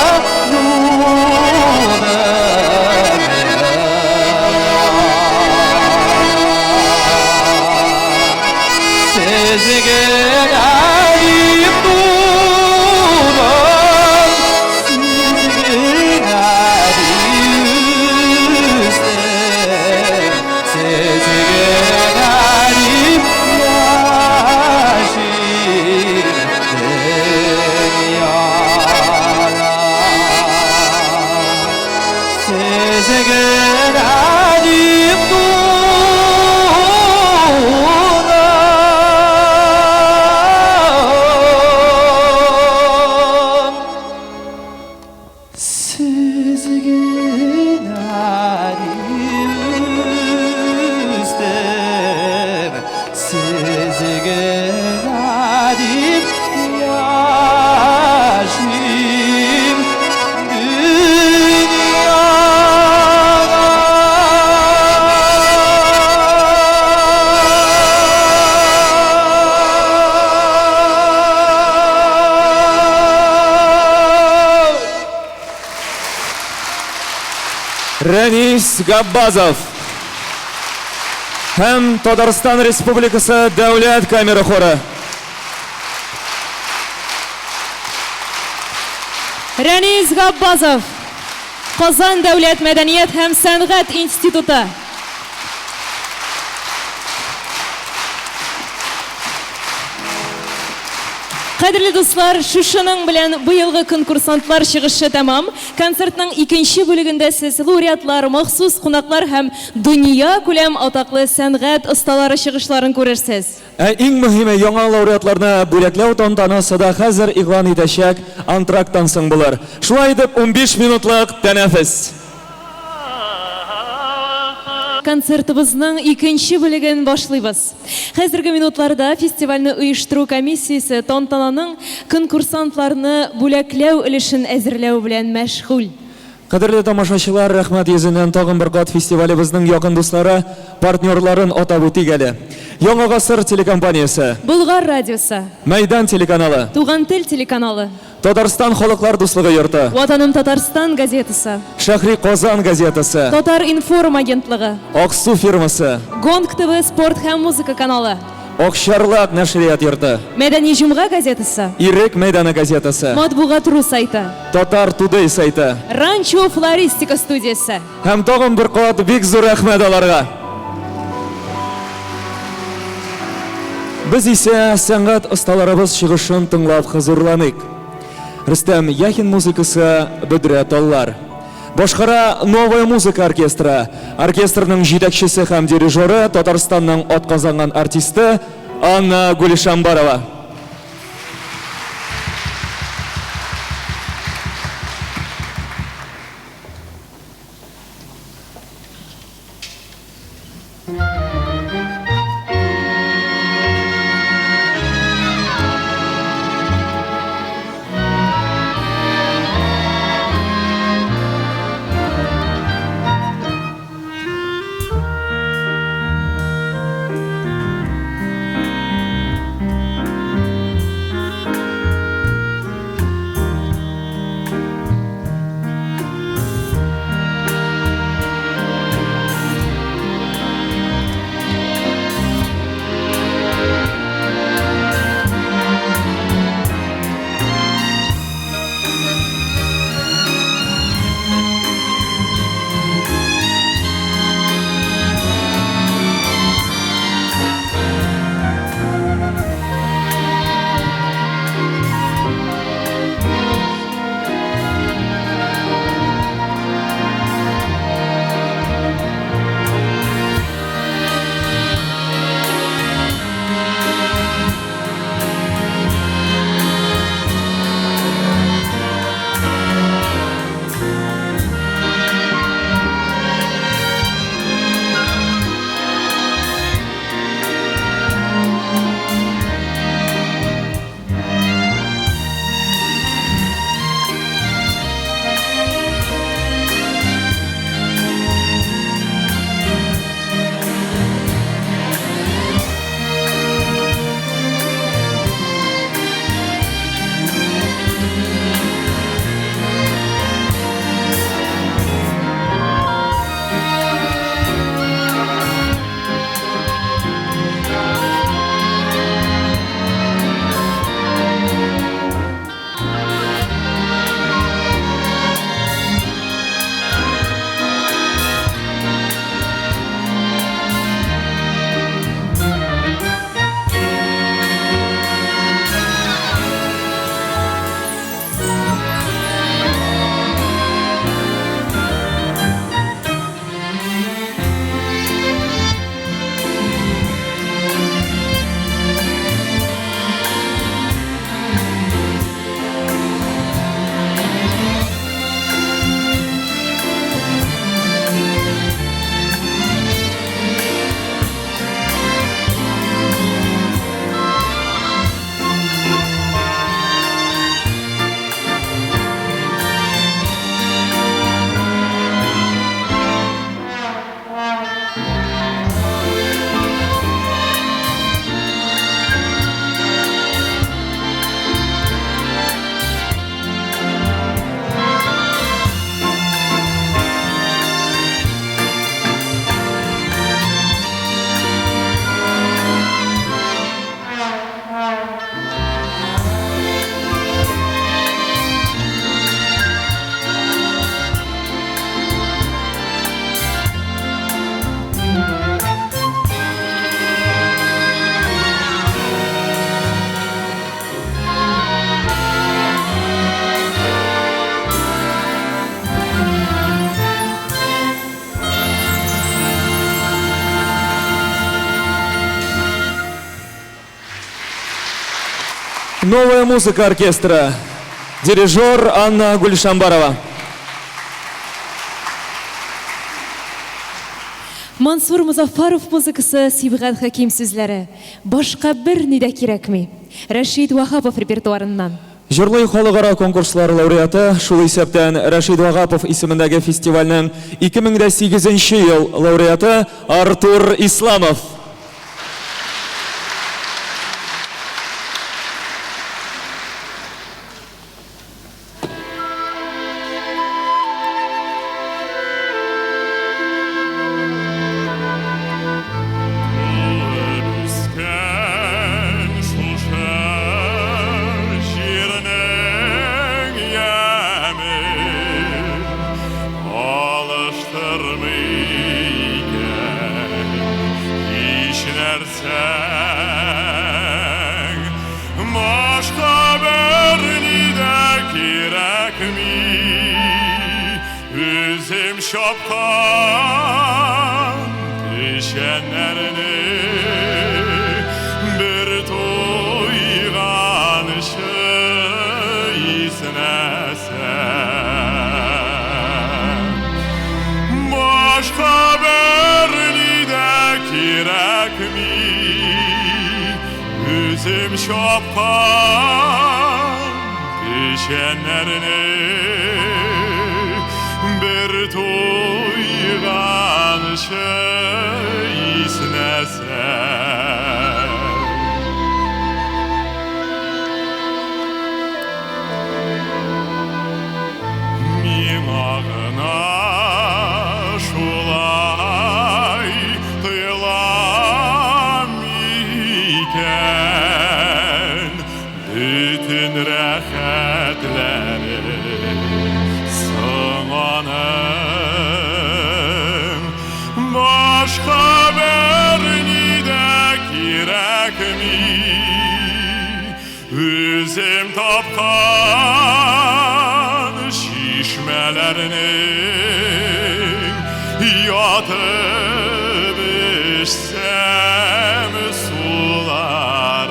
елгалар. Сез генә дип тудым, сез генә дип үстем, сез генә дип яшим дөньяда. Сез генә дип тудым, Сез генә дип үстем, Сез генә дип яшим дөньяда. Рәнис Габбазов һәм Татарстан Республикасы Дәүләт камера хоры. Рәнис Габбазов, Казан дәүләт мәдәният һәм сәнгать институты. Кадерле дуслар, шушының белән быелгы конкурсантлар чыгышы тәмам. Концертның икенче бүлегендә сез лауреатлар, махсус кунаклар һәм дөнья күләм атаклы сәнгать осталары чыгышларын күрерсез. Ә иң мөһиме, яңа лауреатларны бүләкләү тантанасы да хәзер игълан итәчәк антракттан соң булыр. Шулай итеп, 15 минутлык тәнәфес. Концертыбызның икенче бүлеген башлыйбыз. Хәзерге минутларда фестивальне оештыру комиссиясе тантананың конкурсантларны бүләкләү өлешен әзерләү белән мәшгуль. Кадерле тамашачылар, рәхмәт йөзеннән тагын бер кат фестивалебезнең якын дуслары, партнерларын атап үтик әле. Яңа гасыр телекомпаниясе, Болгар радиосы, Мәйдан телеканалы, Туган тел телеканалы, Татарстан халыклар дуслыгы йорты, Ватаным Татарстан газетасы, Шәһри Казан газетасы, Татар информ агентлыгы, Аксу фирмасы, Гонг ТВ спорт һәм музыка каналы, Акчарлак нәшрият йорты, Мәдәни җомга газетасы, Ирек мәйданы газетасы, Матбугат.ру сайты, Татар Тудей сайты. Ранчо флористика студиясе. Һәм тагын бер кат бик зур рәхмәт аларга. Без исә сәнгать осталарыбыз чыгышын тыңлап хозурланыйк. Рөстәм Яхин музыкасы Бөдрә таллар. Башкара Новая музыка оркестры. Оркестрның җитәкчесе һәм дирижеры Татарстанның атказанган артисты Анна Гулишамбарова. Новая музыка оркестра. Дирижер Анна Гульшамбарова. Мансур Мозаффаров музыкасы, Сибгат Хәким сүзләре. Башка берни дә кирәкми. Рәшит Ваһапов репертуарыннан. Җырлый халыкара конкурслар лауреаты, шул исәптән Рәшит Вагапов исемендәге фестивальнең 2008 нче ел лауреаты Артур Исламов. Туып үскән шушы җирнең яме алыштырмый икән һичнәрсәң. Башка берни дә кирәкми, Үзем чапкан печәннәрне бер туйганчы иснәсәм. Башка берни дә кирәкми, Үзем чапкан печәннәрне бер туйганчы иснәсәм. Миңа гына шулай тоела микән бөтен рәхәтләре соң аның? Башка берни дә кирәкми, Үзем тапкан чишмәләрнең ятып эчсәм суларын.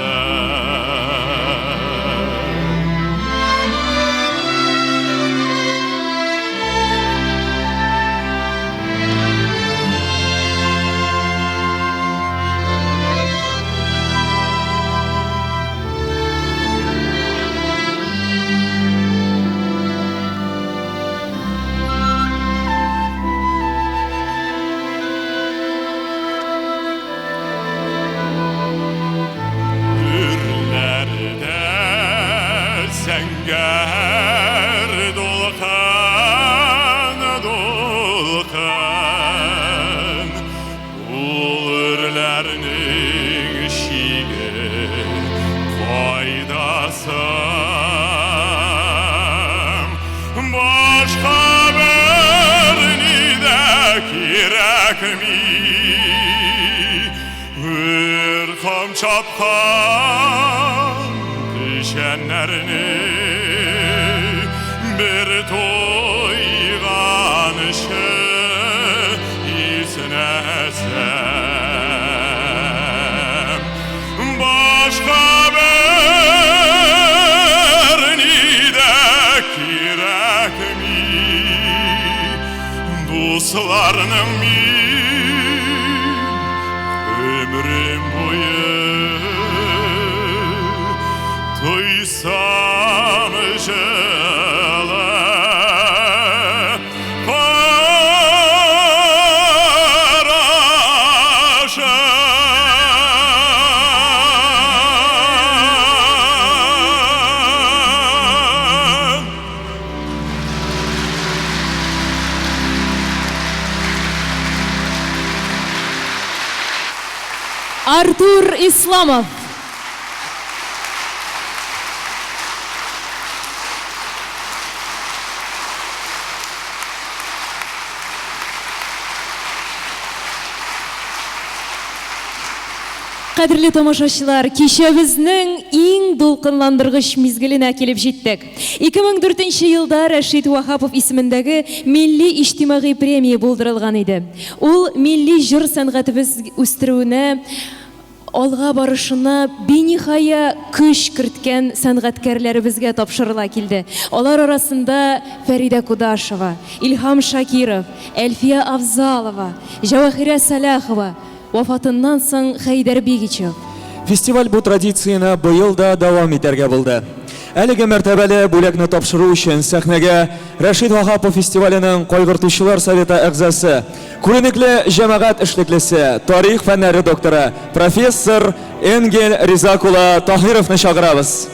Үрләрдә зәңгәр дулкын, дулкын, Ул үрләрнең чиге кайда соң? Башка берни дә кирәкми, Өр-ком чапкан печәннәрне бер туйганчы иснәсәм. Башка берни дә кирәкми, Дусларның мин гомерем буе тойсам җылы карашын. Артур Исламов. Кадерле тамашачылар, кичәбезнең иң дулкынландыргыч мизгеленә килеп җиттек. 2004 елда Рәшит Ваһапов исемендәге милли иҗтимагый премия булдырылган иде. Ул милли җыр сәнгатебез үстерүенә алга барышына биниһая көч керткән сәнгатькәрләребезгә тапшырыла килде. Алар арасында Фәридә Кудашева, Илһам Шакиров, Әлфия Авзалова, Җәвәһирә Сәлахова, вафатыннан соң Хәйдәр Бигичев. Фестиваль бу традицияне быел да дәвам итәргә булды. Әлеге мәртәбәле бүләкне тапшыру өчен сәхнәгә Рәшит Ваһапов фестиваленең кайгыртучылар советы әгъзасы, күренекле җәмәгать эшлеклесе, тарих фәннәре докторы, профессор Энгель Ризак улы Таһировны чакырабыз.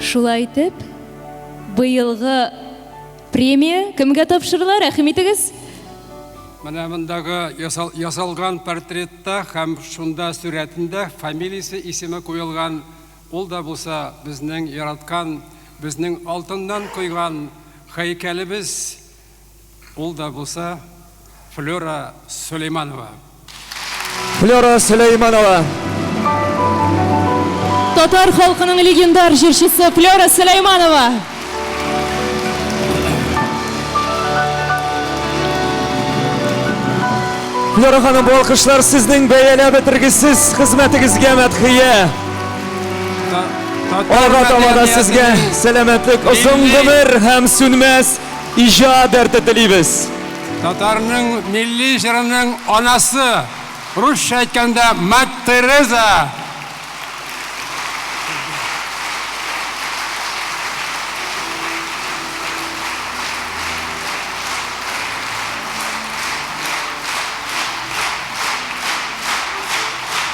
Шулай итеп, быелгы премия кемгә тапшырыла, рәхим итегез? Менә мондагы ясалган портретта һәм шунда сурәтендә фамилиясе, исеме куелган, ул да булса безнең яраткан, безнең алтыннан койган һәйкәлебез, ул да булса Флера Сөләйманова. Флера Сөләйманова. Татар халкының легендар җырчысы Флера Сөләйманова. Флера ханым, бу алкышлар сезнең бәяләп бетергесез хезмәтегезгә мәдхия. Алга таба да сезгә сәламәтлек, озын гомер һәм сүнмәс иҗат дәрте телибез. Татарның милли җырының анасы, русча әйткәндә, Мать Тереза.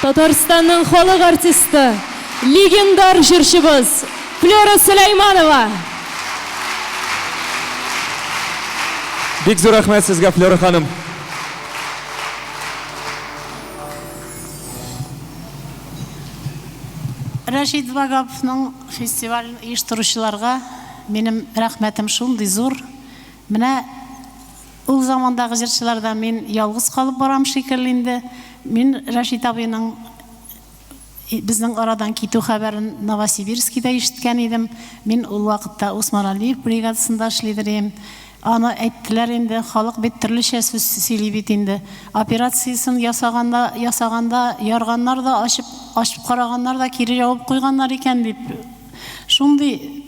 Татарстанның халык артисты, легендар җырчыбыз Флера Сөләйманова. Бик зур рәхмәт сезгә, Флера ханым. Рәшит Вагаповның фестивален оештыручыларга минем рәхмәтем шундый зур. Менә ул замандагы җырчыларда мин ялгыз калып барам шикелле инде. Мин Рәшит абыйның безнең арадан китү хәбәрен Новосибирскида ишеткән идем. Мин ул вакытта Усман Алиев бригадасында эшлидер идем. Аны әйттеләр инде, халык бит төрлечә сүз сөйли бит инде. Операциясен ясаганда, ясаганда ярганнар да, ачып, ачып караганнар да, кире ябып куйганнар икән дип. Шундый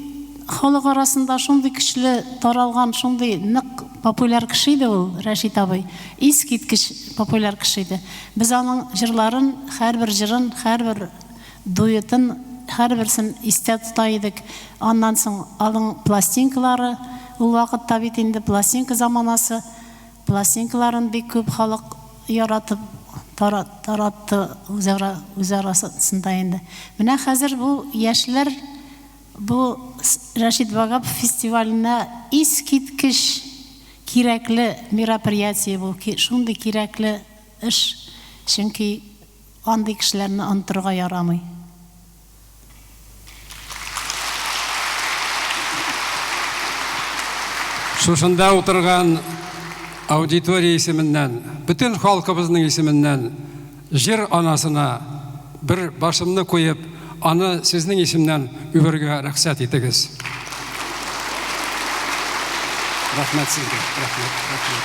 халык арасында шундый көчле таралган, шундый нык популяр кеше иде ул Рәшит абый. Искиткеч популяр кеше иде. Без аның җырларын, һәрбер җырын, һәрбер дуэтын, һәрберсен истә тота идек. Аннан соң аның пластинкалары, ул вакытта бит инде пластинка заманасы, пластинкаларын бик күп халык яратып таратты үзара үз арасында инде. Менә хәзер бу яшьләр бу Рәшит Вагапов фестиваленә искиткеч кирәкле мероприятие бу, шундый кирәкле эш, чөнки андый кешеләрне онытырга ярамый. Шушында утырган аудитория исеменнән, бөтен халкыбызның исеменнән җыр анасына бер башымны куеп, аны сезнең исемнән үбәргә рөхсәт итегез. Рәхмәт сезгә, рәхмәт, рәхмәт.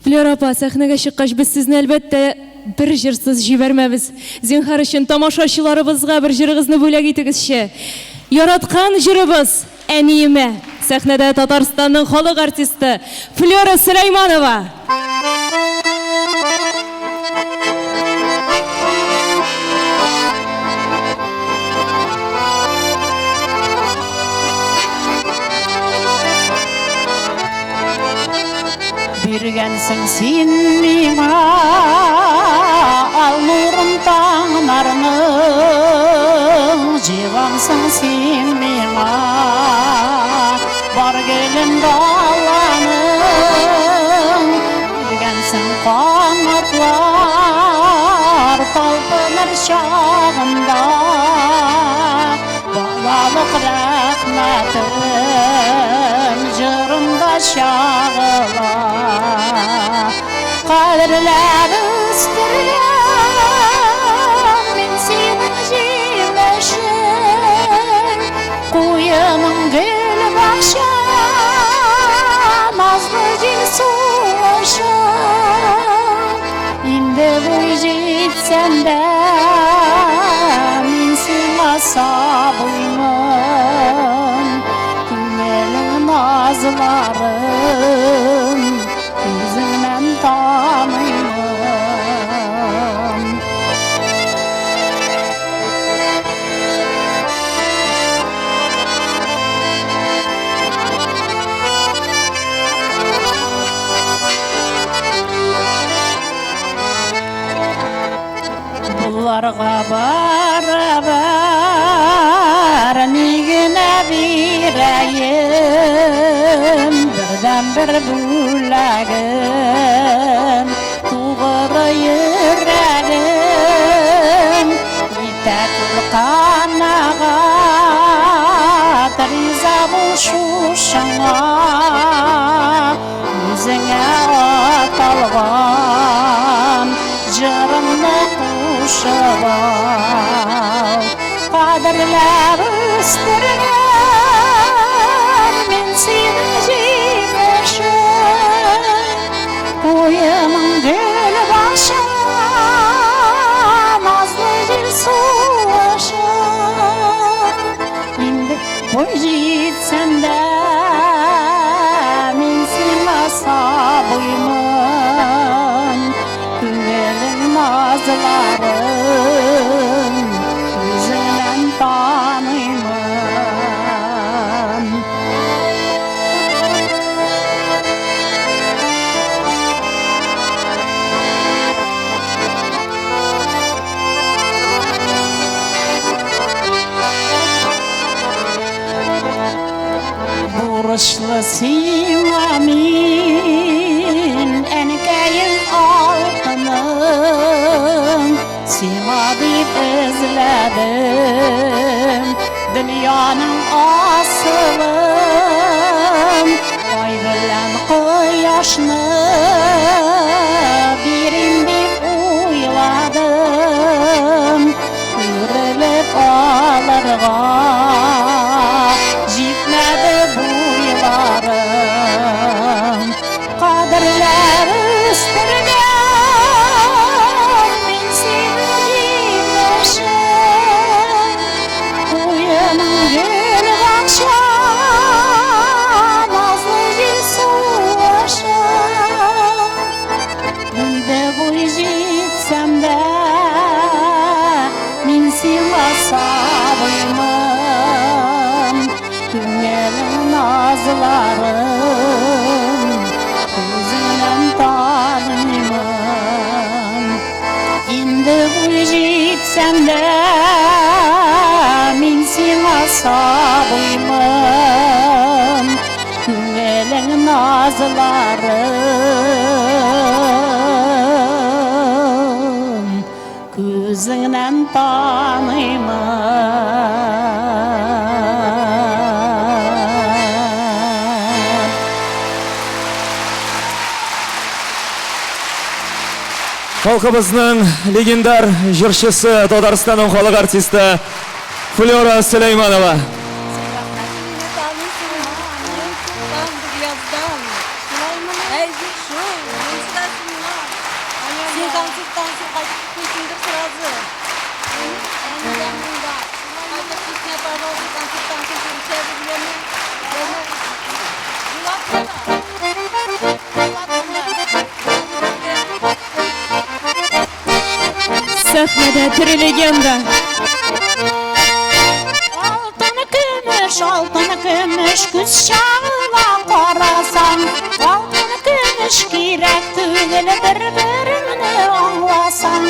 Флера апа, сәхнәгә чыккач, без сезне, әлбәттә, бер җырсыз җибәрмәбез. Зинһар өчен, тамашачыларыбызга бер җырыгызны бүләк итегезче. Яраткан җырыбыз, Әниемә. Сәхнәдә Татарстанның халык артисты Флера Сөләйманова. Биргәнсең син миңа ал нурын таңнарның, Җыйгансың син миңа бар гөлен даланың. Биргәнсең канатлар талпыныр чагында, Балалык рәхмәтен. Рәхмәтем җырымда чагыла. Кадерләп үстергән мин синең җимешең, Куеның гөл бакча, назлы җил сулышың. Инде буй җитсәм дә, мин сиңа сабыймын. Күңелең назларын үзеңнән таныймын. Боларга барыбер ни генә бирәем, бердәнбер бүләгем, тугры йөрәгем, итә күр канәгать, риза бул шушыңа, үзеңә аталган җырымны кушып ал. Кадерләп үстергән мин синең җимешең, куеның гөл бакча, назлы җил сулышың. Инде буй җитсәм дә, мин сиңа сабыймын. Күңелең назларын үзеңнән таныймын. Бурычлы сиңа мин, әнкәем алтыным, сиңа дип эзләдем дөньяның асылын. Ай белән кояшны бирим дип уйладым, үрелеп алырга җитмәде буйларым. Кадерләп үстергән мин синең җимешең, куеның гөл бакча, назлы җил сулышың. Инде буй җитсәм дә, мин сиңа сабыймын. Күңелең назларын үзеңнән таныймын. Инде буй җитсәм дә, мин сиңа сабыймын. Күңелең назларын күзеңнән таныймын. Халкыбызның легендар җырчысы, Татарстанның халык артисты Флера Сөләйманова. Сәхнәдә тере легенда. Алтын көмеш, алтын көмеш, күз чагыла карасаң, алтын көмеш кирәк түгел, бер-береңне аңласаң.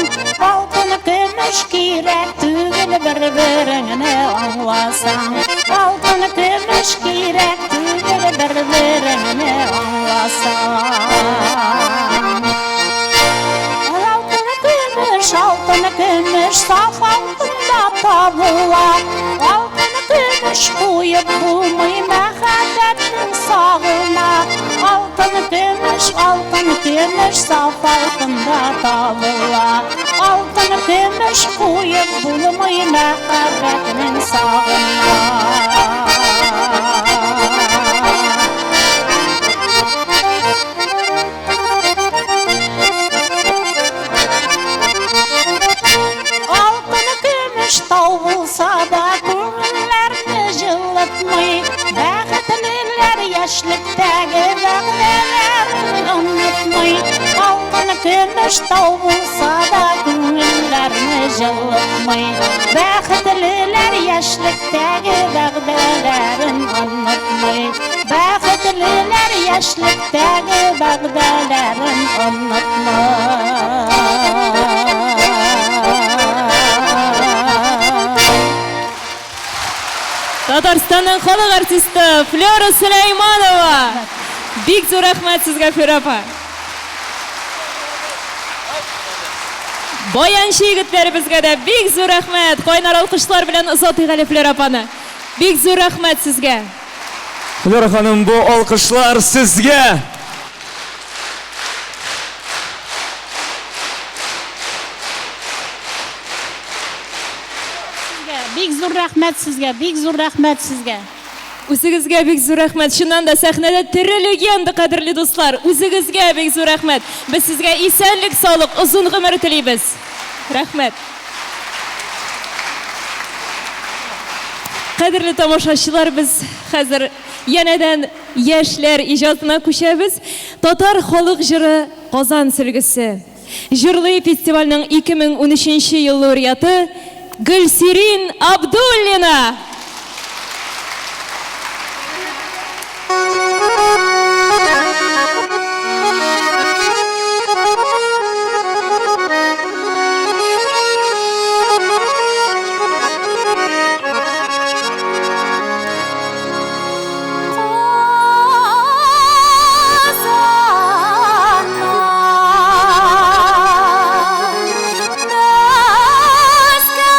Алтын көмеш кирәк түгел, бер-береңне аңласаң. Алтын көмеш кирәк түгел, бер-береңне аңласаң. Алтын көмеш, алтын көмеш, саф алтында табыла. Алтын көмеш куеп булмый. көмеш саф алтында табыла. Алтын көмеш куеп булмый мәхәббәтнең сагына. Алтын көмеш тау булса да күңелләрне җылытмый. Бәхетлеләр яшьлектәге вәгъдәләрен онытмый. Алтын көмеш тау булса да күңелләрне җылытмый. Бәхетлеләр яшьлектәге вәгъдәләрен онытмый. Бәхетлеләр яшьлектәге вәгъдәләрен онытмый. Татарстанның халык артисты Флера Сөләйманова. Бик зур рәхмәт сезгә, Флера апа. Баянчы егетләребезгә дә бик зур рәхмәт. Кайнар алкышлар белән озатыйк әле Флера апаны. Бик зур рәхмәт сезгә. Флера ханым, бу алкышлар сезгә! Сезгә бик зур рәхмәт сезгә, бик зур рәхмәт сезгә. Үзегезгә бик зур рәхмәт. Чыннан да сәхнәдә тере легенда, кадерле дуслар. Үзегезгә бик зур рәхмәт. Без сезгә исәнлек, саулык, озын гомер телибез. Рәхмәт. Кадерле тамашачылар, без хәзер янәдән яшьләр иҗатына күчәбез. Татар халык җыры Казан сөлгесе. Җырлый фестивальнең 2013 ел лауреаты Гөлсирин Абдуллина! Казаннан Мәскәү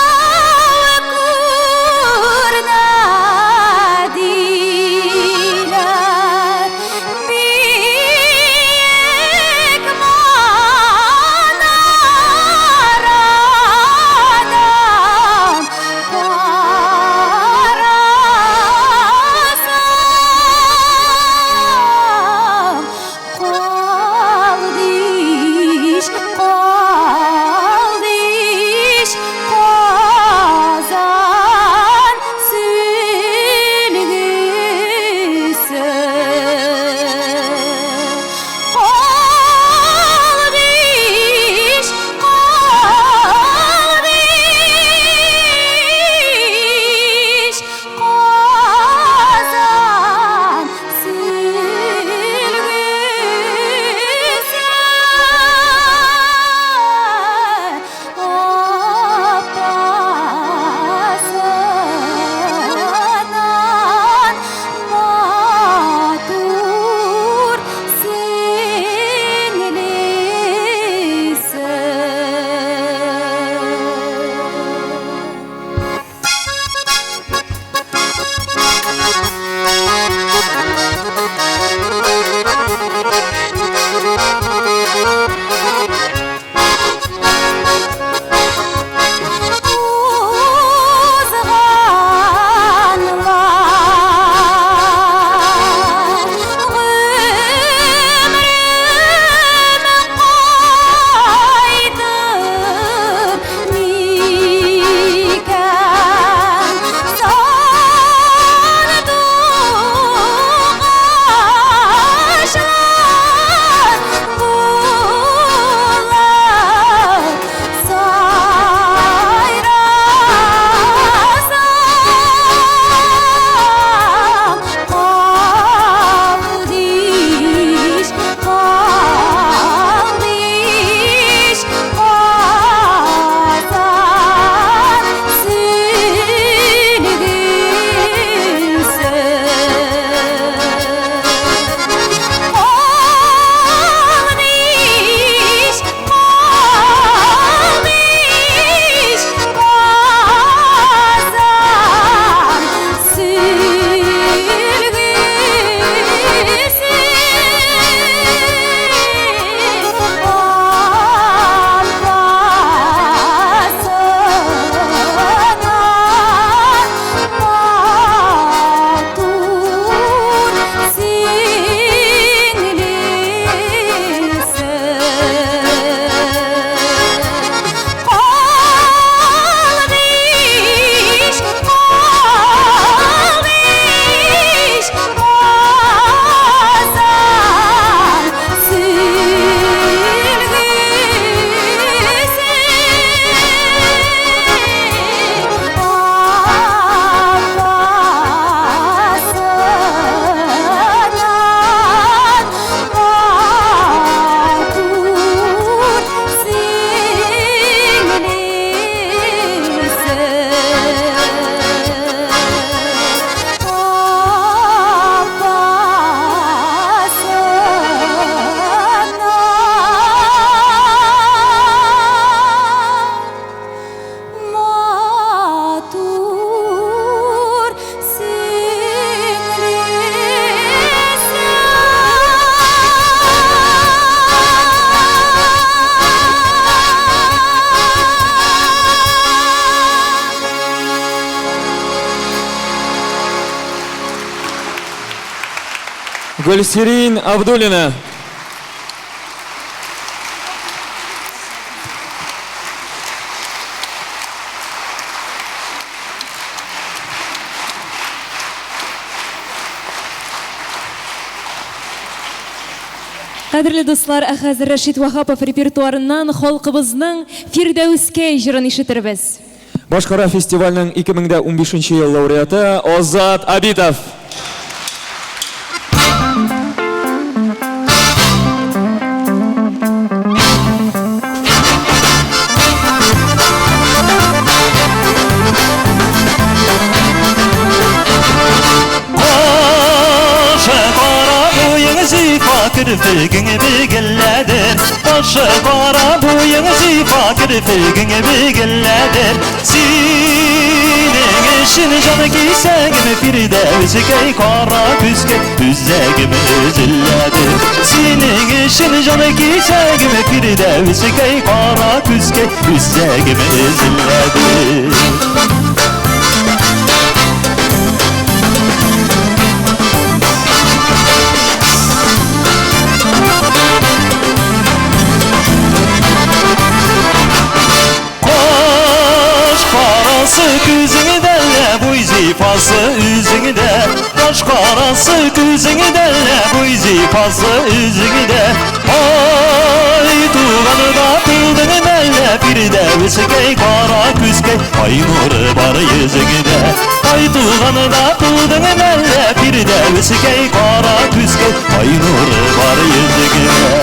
Гөлсирин Абдуллина. Кадерле дуслар, ә хәзер Рәшит Ваһапов репертуарыннан халкыбызның Фирдәүскәй җырын ишетербез. Башкара фестивальнең 2015 ел лауреаты Азат Абитов. Кашы кара буең зифа керфегең бегелләдер. Кашы кара буең зифа керфегең бегелләдер. Синең өчен җан кисәгем Фирдәвескәй кара күзкәй үзәгем өзелләдер. Синең өчен җан кисәгем Фирдәвескәй кара күзкәй үзәгем өзелләдер. Каш карасы күзеңдә, буй зифасы үзеңдә. Каш карасы күзеңдә, буй зифасы үзеңдә. Ай туганда тудың мәллә, Фирдәвескәй кара күзкәй, ай нуры бар йөзеңдә. Ай туганда тудың мәллә, Фирдәвескәй кара күзкәй, ай нуры бар йөзеңдә.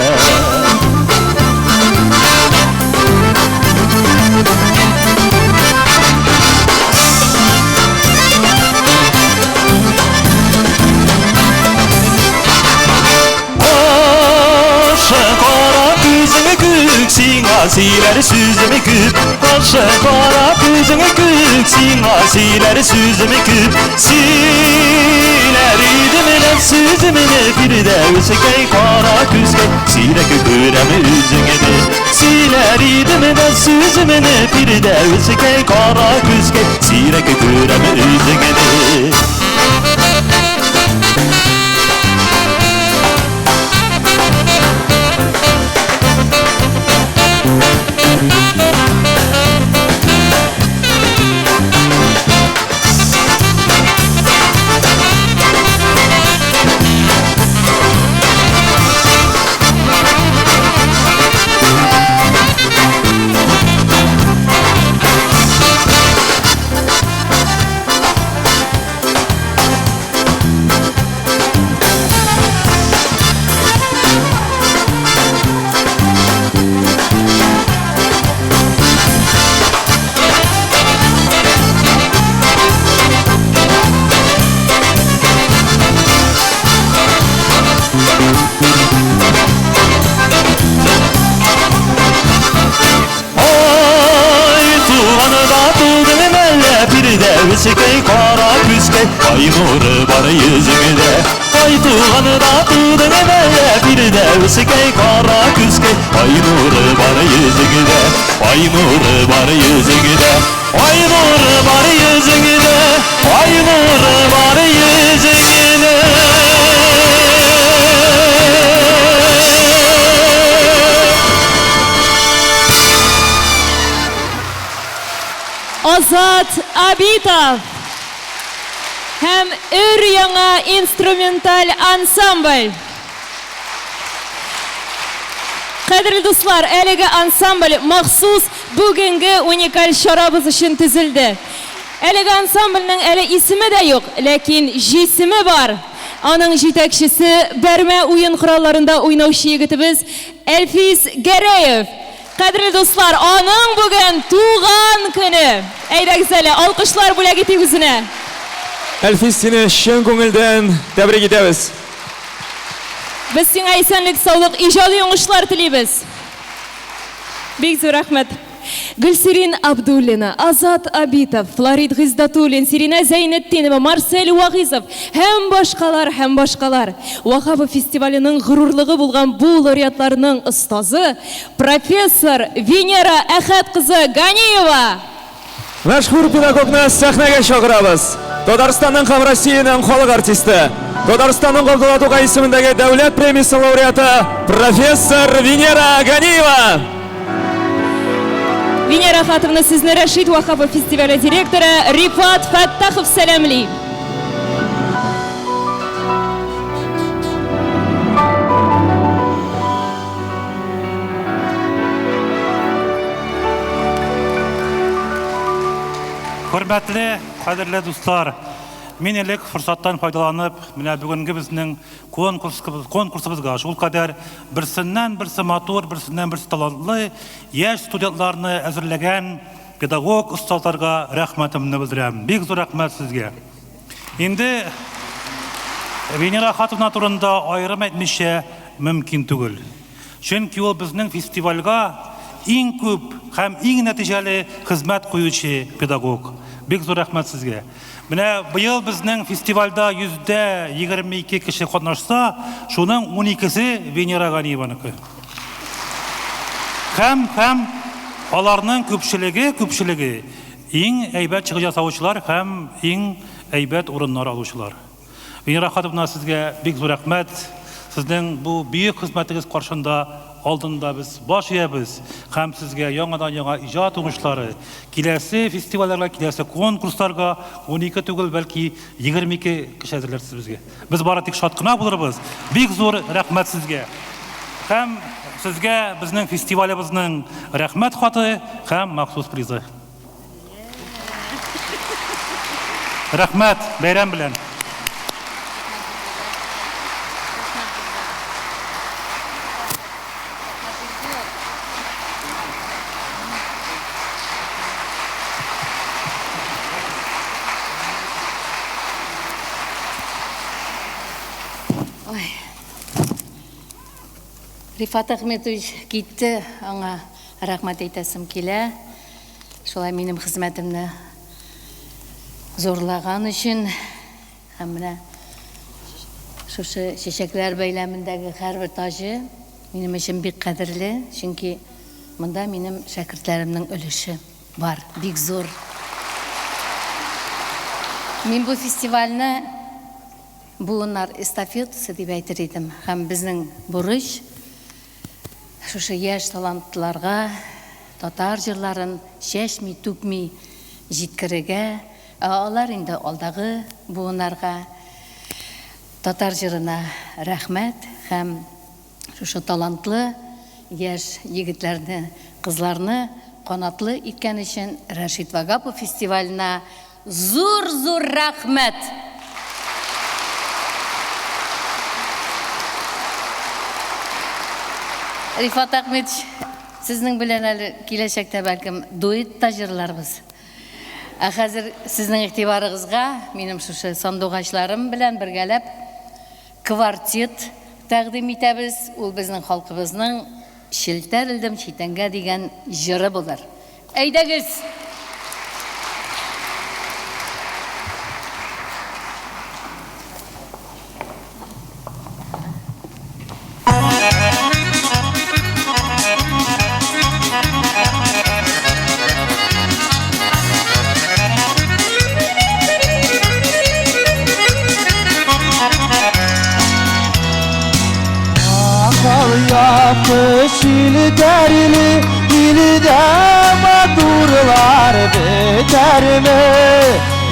Кашы кара күзең күк, сиңа сөйләр сүзем күп. Кашы кара күзең күк, сиңа сөйләр сүзем күп. Сөйләр идем лә сүземне, Фирдәвескәй кара күзкәй, сирәк күрәм үзеңне. Сөйләр идем дә сүземне, Фирдәвескәй кара күзкәй, сирәк күрәм үзеңне. Ай туганда тудың мәллә, Фирдәвескәй кара күзкәй, ай нуры бар йөзеңдә. Ай туганда тудың мәллә, Фирдәвескәй кара күзкәй, ай нуры бар йөзеңдә. Ай нуры бар йөзеңдә. Ай нуры бар йөзеңдә. Ай нуры бар йөзеңдә. Азат Абитов һәм өр-яңа инструменталь ансамбль. Кадерле дуслар, әлеге ансамбль махсус бүгенге уникаль чарабыз өчен төзелде. Әлеге ансамбльнең әле исеме дә юк, ләкин җисеме бар. Аның җитәкчесе бәрмә уен коралларында уйнаучы егетебез Әлфис Гәрәев. Кадерле дуслар, аның бүген туган көне. Әйдәгез әле, алкышлар бүләк итик үзенә. Әлфис, сине чын күңелдән тәбрик итәбез. Без сиңа исәнлек, саулык, иҗади уңышлар телибез. Бик зур рәхмәт. Гөлсирин Абдуллина, Азат Абитов, Флорид Гыйздатуллин, Сиринә Зәйнетдинова, Марсель Вагыйзов һәм башкалар, һәм башкалар. Ваһапов фестиваленең горурлыгы булган бу лауреатларның остазы, профессор Венера Әхәт кызы Ганиева. Мәшһүр педагогны сәхнәгә чакырабыз. Татарстанның һәм Россиянең халык артисты. Татарстанның Габдулла Тукай исемендәге дәүләт премиясе лауреаты профессор Венера Ганиева. Венера Ахатовна, сезне Рәшит Вахапов фестивале директоры Рифат Фәттахов сәламли. Хөрмәтле, кадерле дуслар, мин элек форсаттан файдаланып, менә бүгенге безнең конкурсыбызга шул кадәр берсеннән берсе матур, берсеннән берсе талантлы яшь студентларны әзерләгән педагог остазларга рәхмәтемне белдерәм. Бик зур рәхмәт сезгә. Инде Венера Хатовна турында аерым әйтмичә мөмкин түгел. Чөнки ул безнең фестивальгә иң күп һәм иң нәтиҗәле хезмәт куючы педагог. Бик зур рәхмәт сезгә. Менә быел безнең фестивальдә 22% кеше катнашса, шуның 12-се Венера Ганиеваныкы. Һәм һәм аларның күпчелеге, күпчелеге иң әйбәт чыгыш ясаучылар һәм иң әйбәт урыннар алучылар. Венера Хатовна, сезгә бик зур рәхмәт. Сезнең бу бөек хезмәтегез каршында алдында без баш иябез һәм сезгә яңадан-яңа иҗат уңышлары, киләсе фестивальләргә, киләсе конкурсларга 12 түгел, бәлки 22 кеше әзерләрсез безгә. Без бары тик шат кына булырбыз. Бик зур рәхмәт сезгә. Һәм сезгә безнең фестивалебезнең рәхмәт хаты һәм махсус призы. Рәхмәт, бәйрәм белән. Ой. Рифат Ахметович китте, аңа рәхмәт әйтәсем килә. Шулай минем хезмәтемне зурлаган өчен һәм менә шушы чәчәкләр бәйләмендәге һәрбер таҗы минем өчен бик кадерле, чөнки монда минем шәкертләремнең өлеше бар, бик зур. Мин бу фестивальне буыннар эстафетасы дип әйтер идем һәм безнең бурыч Шушы яшь талантларга татар җырларын чәчми-түкми җиткерергә, ә алар инде алдагы буыннарга татар җырына рәхмәт һәм шушы талантлы яшь егетләрне, кызларны канатлы иткән өчен Рәшит Вагапов фестиваленә Зур-зур рәхмәт! Рифат Ахметович, сезнең белән әле киләчәктә бәлкем дуэт та җырларбыз. Ә хәзер сезнең игътибарыгызга минем шушы сандугачларым белән бергәләп квартет тәкъдим итәбез. Ул безнең халкыбызның Челтәр элдем читәнгә дигән җыры булыр. Әйдәгез! Алъяпкыч челтәрле илдә матурлар бетәрме?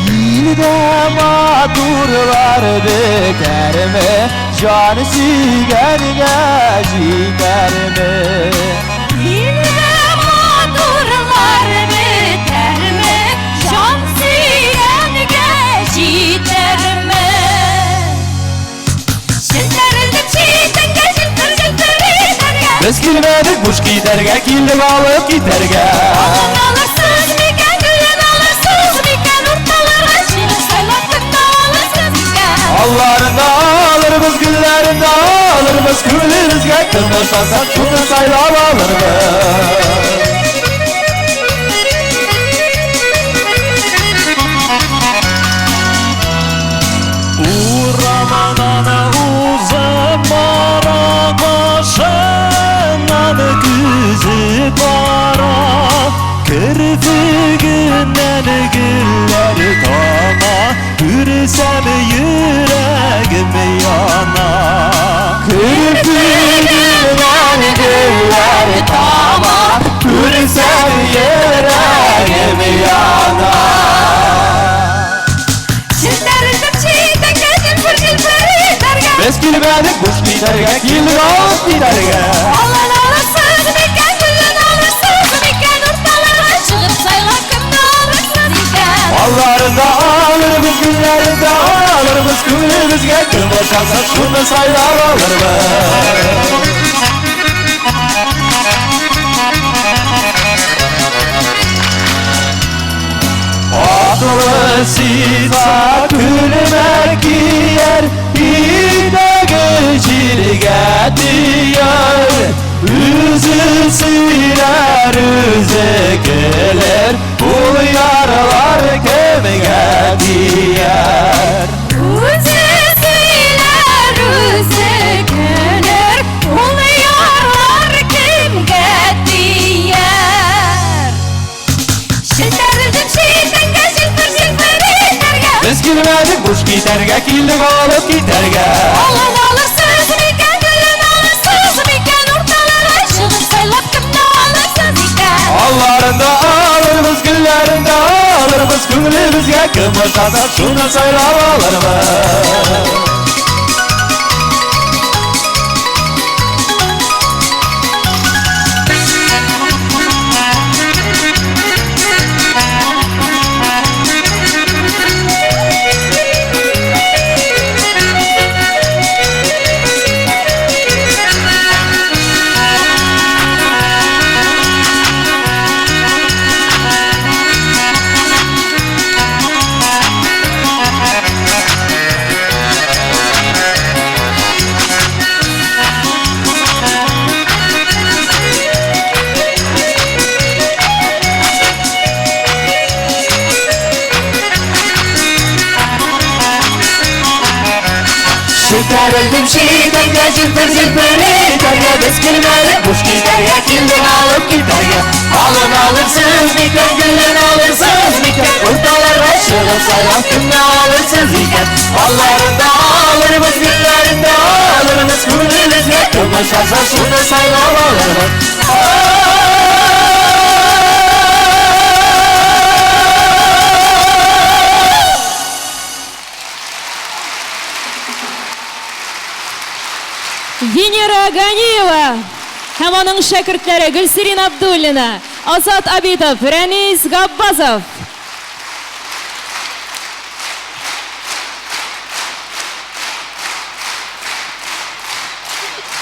Илдә матурлар бетәрме? Җан сөйгәнгә җитәрме? Илдә матурлар бетәрме? Җан сөйгәнгә җитәрме? Челтәрелдем читәнгә, җилтер-җилтер итәргә. Без килмәдек буш китәргә, килдек алып китәргә. Алын алырсыз микән, гөлен алырсыз микән, урталарга җыеп сайлап кемне алырсыз микән? Алларын да алырбыз, гөлләрен дә алырбыз, күңелебезгә кемне ошатсак, шуны сайлап алырбыз. Урамнан узып бара кашыннан күзе кара, керфегеннән гөлләр тама, күрсәм йөрәгем яна. Керпегеннән гөлләр тама, күрсәм йөрәгем яна. Челтәрелдем читәнгә, җилпер-җилпер итәргә. Без килмәдек буш китәргә, килдек алып китәргә. Алын алырсыз микән, гөлен алырсыз микән, урталарга чыгып сайлап кемне алырсыз икән? Алларын да алырбыз, гөлләрен дә алырбыз, күңелебезгә кем ошаса, шуны сайлап алырбыз. Атлы ситса күлмәк кияр, итәге җилгә тияр. Үзе сөйләр, үзе көләр, ул ярлар кемгә тияр? Үзе сөйләр, үзе көләр, ул ярлар кемгә тияр? Челтәрелдем читәнгә, җилпер-җилпер итәргә. Без килмәдек буш китәргә, килдек алып китәргә. Алын алырсыз микән, гөлен алырсыз микән, урталарга чыгып сайлап кемне алырсыз икән? Алларын да алырбыз, гөлләрен дә алырбыз, күңелебезгә кем ошаса, шуны сайлап алырбыз. Челтәрелдем читәнгә, җилпер-җилпер итәргә, без килмәдек буш китәргә, килдек алып китәргә. Алын алырсыз микән, гөлен алырсыз микән, урталарга чыгып сайлап кемне алырсыз икән? Алларын да алырбыз, гөлләрен дә алырбыз, күңелебезгә кем ошаса, шуны сайлап алырбыз. Венера Ганиева һәм аның шәкертләре Гөлсирин Абдуллина, Азат Абитов, Рәнис Габбазов.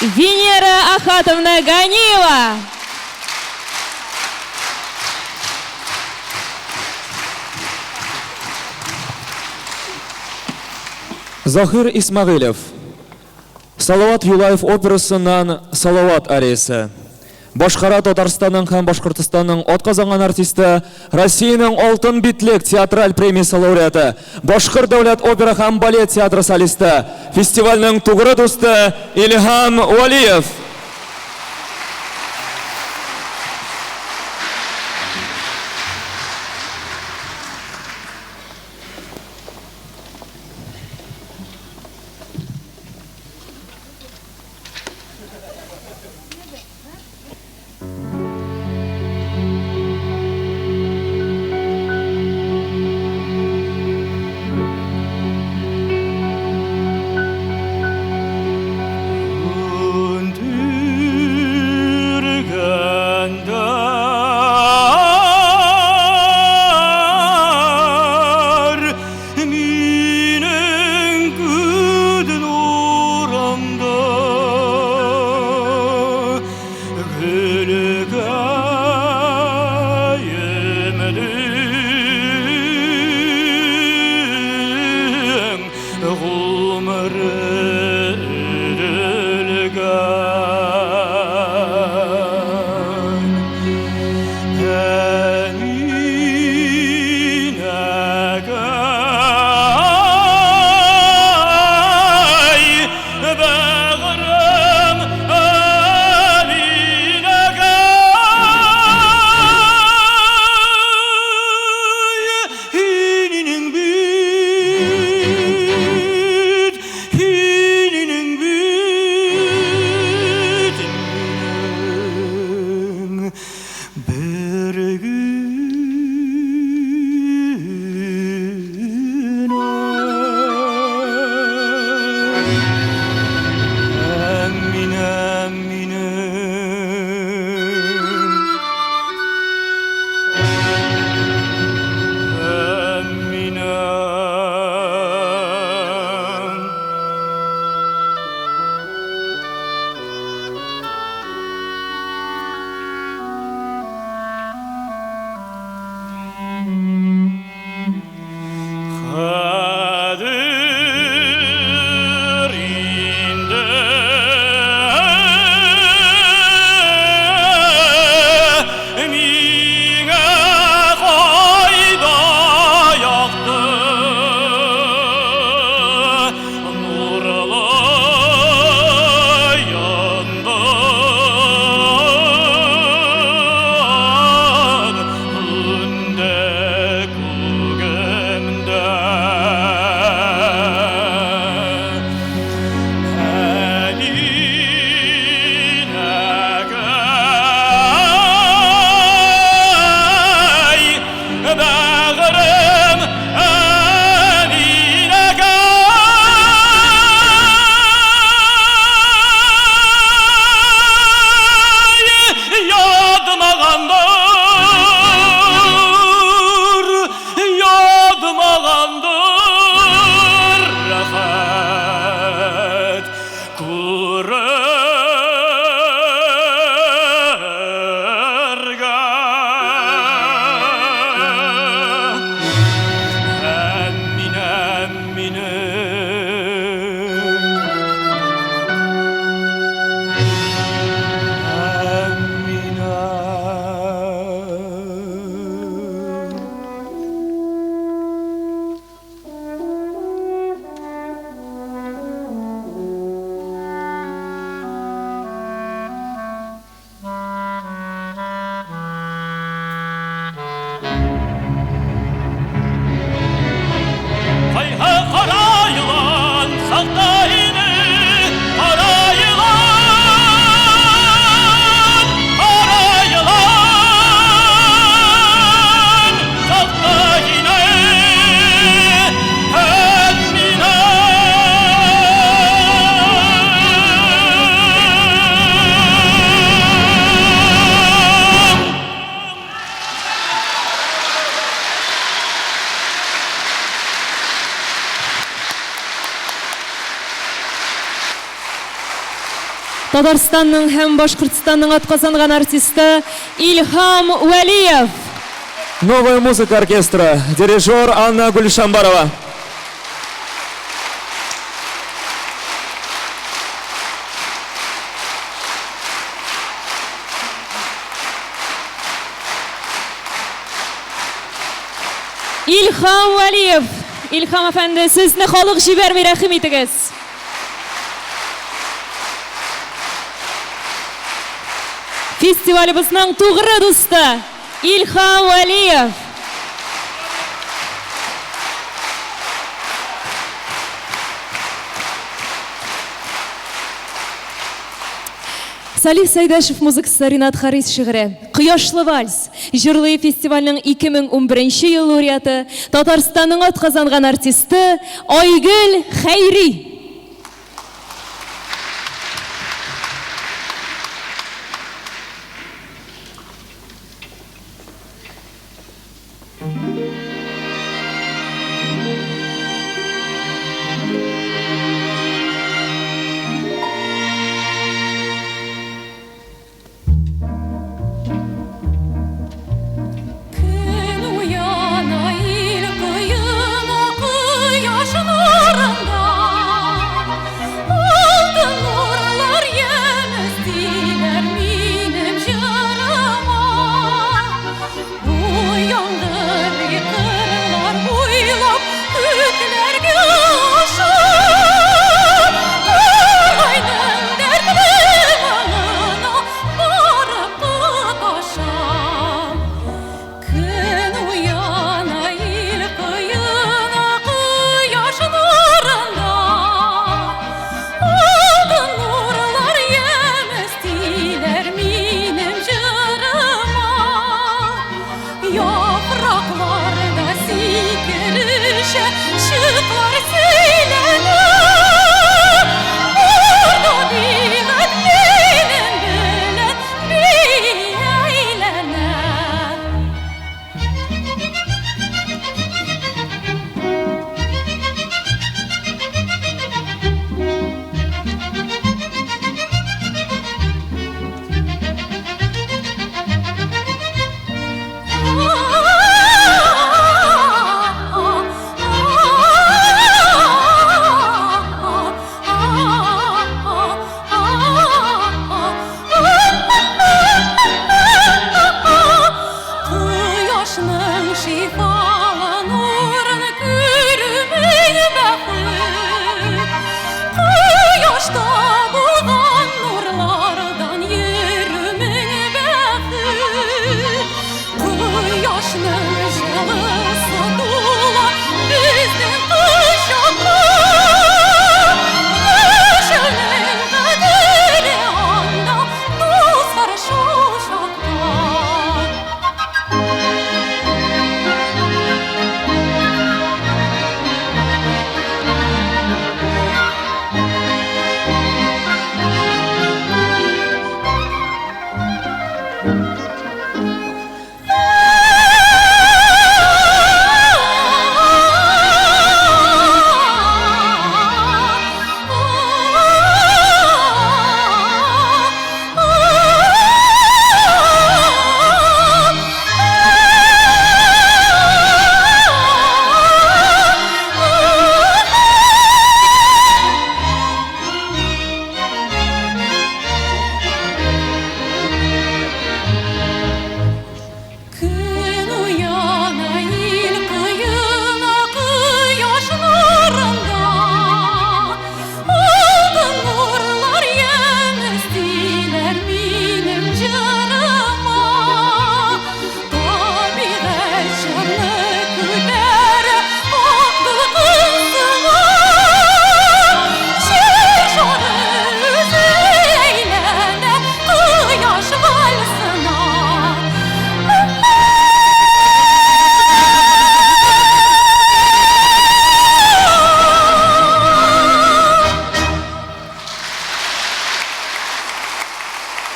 Венера Ахатовна Ганиева. Заһир Исмәгыйлев. Салават Юлаев операсыннан Салават ариясе. Башкара Татарстанның һәм Башкортостанның атказанган артисты, Россиянең Алтын битлек театраль премиясе лауреаты, Башкорт дәүләт опера һәм балет театры солисты, фестивальнең тугры дусты Илһам Вәлиев. Бит Хәзер инде миңа кайда якты нурлы йолдыз сүнде күгемдә. Әминәкәй, бәгърем, Әминәкәй, язмагандыр, язмагандыр рәхәт күрергә. Әминәм минем, Әминәм. Кайһы кара елан сакта иде, кара елан, кара елан, сакта иде, һәм минем. Татарстанның һәм Башкортстанның атказанган артисты Илһам Вәлиев. Новая музыка оркестра. Дирижер Анна Гульшамбарова. Илһам Вәлиев. Илһам әфәнде, сезне халык җибәрми, рәхим итегез. Фестивалебезнең тугры дусты Илһам Вәлиев. Салих Сәйдәшев музыкасы, Ринат Харис шигыре. Кояшлы вальс. Җырлый фестивальнең 2011 ел лауреаты, Татарстанның атказанган артисты Айгөл Хәйри. Көн уяна ил коена кояш нурында.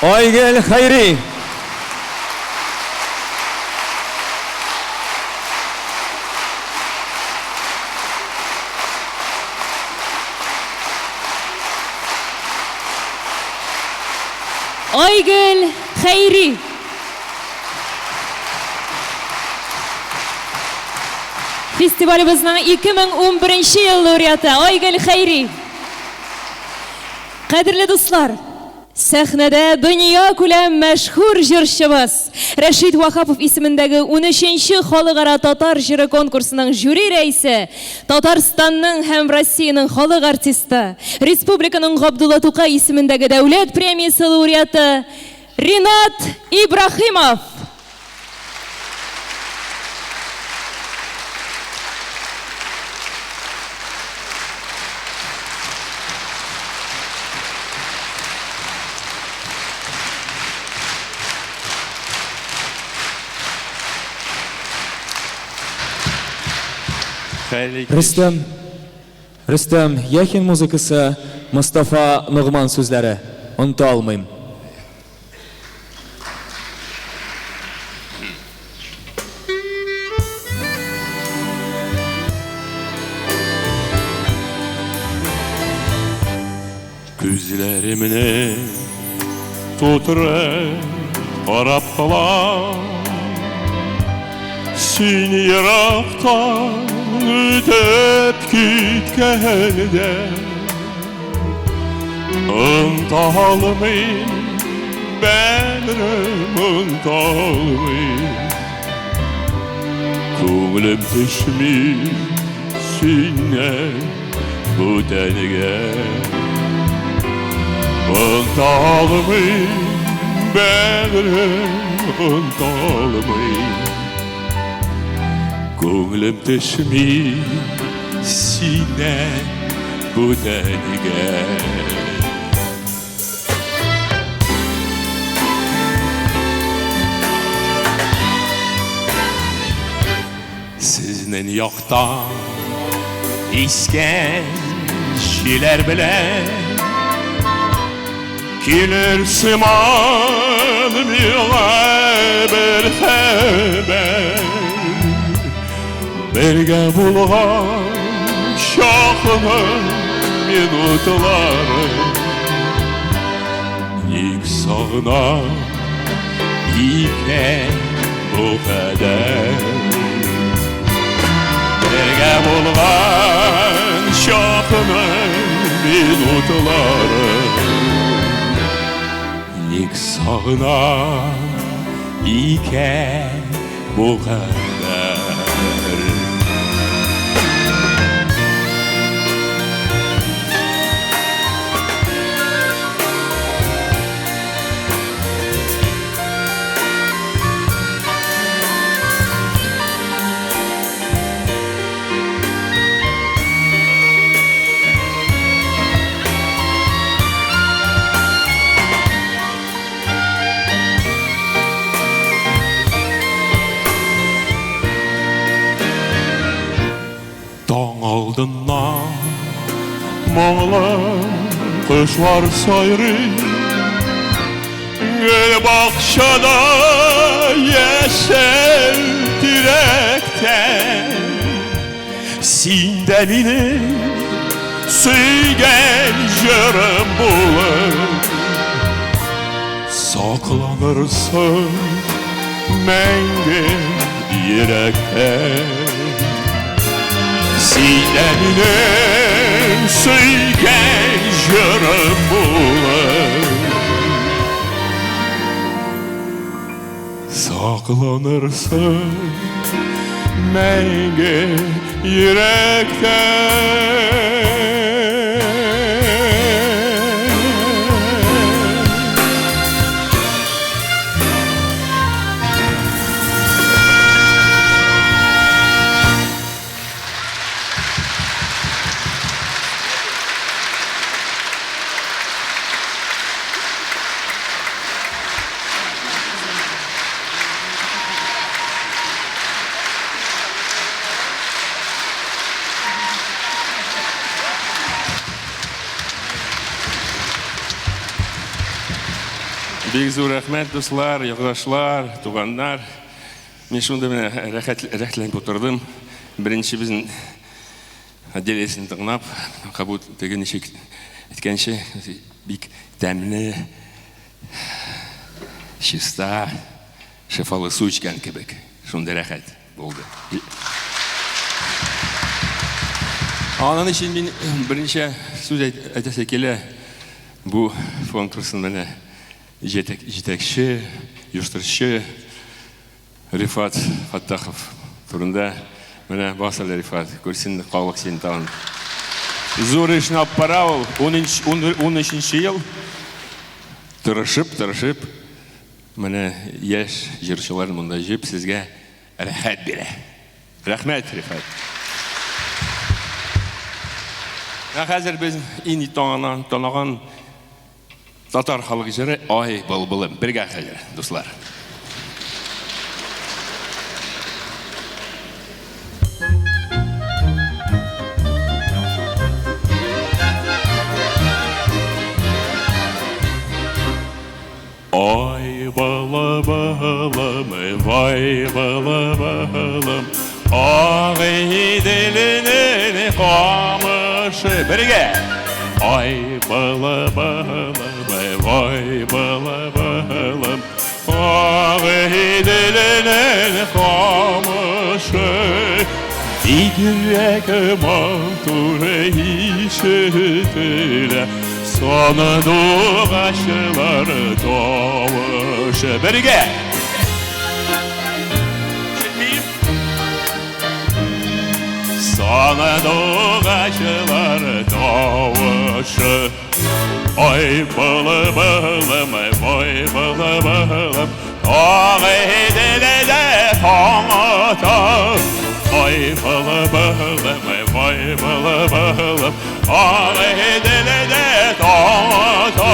Айгөл Хәйри. Айгөл Хәйри. Фестивалебезнең 2011 ел лауреаты Айгөл Хәйри. Кадерле дуслар, сәхнәдә дөнья күләм мәшһүр җырчыбыз Рәшит Ваһапов исемендәге 13-нче халыкара татар җыры конкурсының жюри рәисе, Татарстанның һәм Россиянең халык артисты, республиканың Габдулла Тукай исемендәге дәүләт премиясе лауреаты Ринат Ибраһимов. Рөстәм Рөстәм Яхин музыкасы, Мостафа Ногман сүзләре. Оныта алмыйм. Күзләремне тутырып карап калам. Син ерактан үтеп киткәндә Оныта алмыйм, бәгърем, оныта алмыйм. Күңелем төшми синнән бүтәнгә. Оныта алмыйм, бәгърем, оныта алмыйм. Күңелем төшми синнән бүтәнгә. Сезнең якта искән җилләр белән килер сыман миңа бер хәбәр. Бергә булган чакның минутлары ник сагына икән бу кадәр? Бергә булган чакның минутлары ник сагына икән бу кадәр? Таң алдыннан моңлы кошлар сайрый, Гөл бакчада яшел тирәктә. Син дә минем сөйгән җырым булып Сакланырсың мәңге йөрәктә. Син дә минем сөйгән җырым булып Сакланырсың мәңге йөрәктә. Бик зур рәхмәт, дуслар, якташлар, туганнар. Мин шунда менә рәхәт рәхәтләнеп утырдым. Беренче безнең отделениесен тыңлап, кабул теге ничек әйткәнче, бик тәмле, чиста, шифалы су эчкән кебек. Шундый рәхәт булды. Аның өчен мин берничә сүз әйтәсе килә. Бу конкурсның менә җитәкче, оештыручы Рифат Фаттахов турында. Менә бас әле, Рифат, күрсен халык сине тагын. Зур эшне алып бара ул, унөченче ел. Тырышып, тырышып, менә яшь җырчылар монда җыеп сезгә рәхәт бирә. Рәхмәт, Рифат. Ә хәзер без инде таныган татар халык җыры Ай былбылым. Бергә хәзер, дуслар. Ай былбылым, вай былбылым, Агыйделнең камышы. Бергә! Ай былбылым, вай былбылым, Агыйделнең камышы. Бигрәк матур ишетелә Сандугачлар тавышы. Бергә! Сандугачлар тавышы. Ай былбылым, вай былбылым, Агыйделдә таң ата. Ай былбылым, вай былбылым, Агыйделдә таң ата.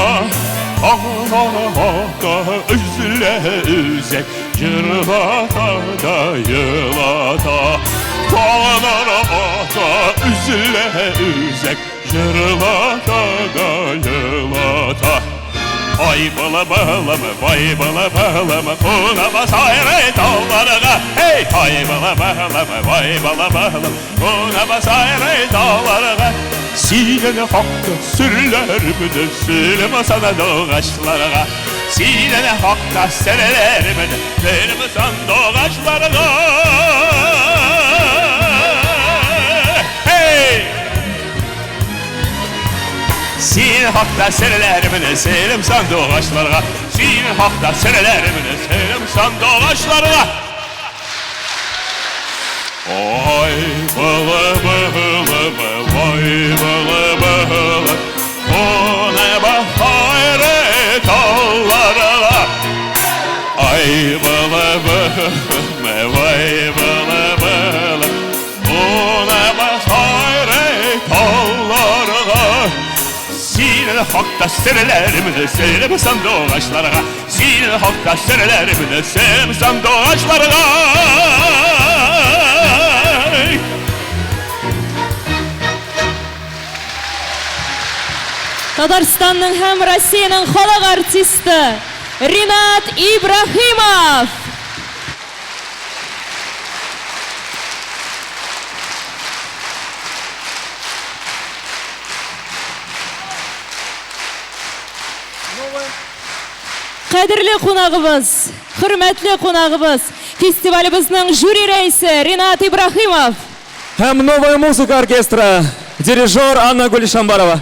Таң ата, өзелә өзек, Җырлата да елата. Таңнар ата, өзелә өзек, Җырлата да елата. Ай былбылым, вай былбылым, Кунама сайрый тауларга. Эй, ай былбылым, вай былбылым, Кунама сайрый тауларга. Синең хакта серләремне сөйлим сандугачларга. Синең хакта серләремне сөйлим сандугачларга. Hey! Синең хакта серләремне сөйлим сандугачларга. Синең хакта серләремне сөйлим сандугачларга. Ай былбылым, вай былбылым, Кунама сайрый тауларга. Ай былбылым, вай былбылым, Кунама сайрый тауларга. Синең хакта серләремне сөйлим сандугачларга. Синең хакта серләремне сөйлим сандугачларга. Татарстанның һәм Россиянең халык артисты Ринат Ибраһимов! Кадерле кунагыбыз, хөрмәтле кунагыбыз, фестивалебезнең жюри рәисе Ринат Ибраһимов! Һәм Новая музыка оркестры, дирижер Анна Гулишамбарова.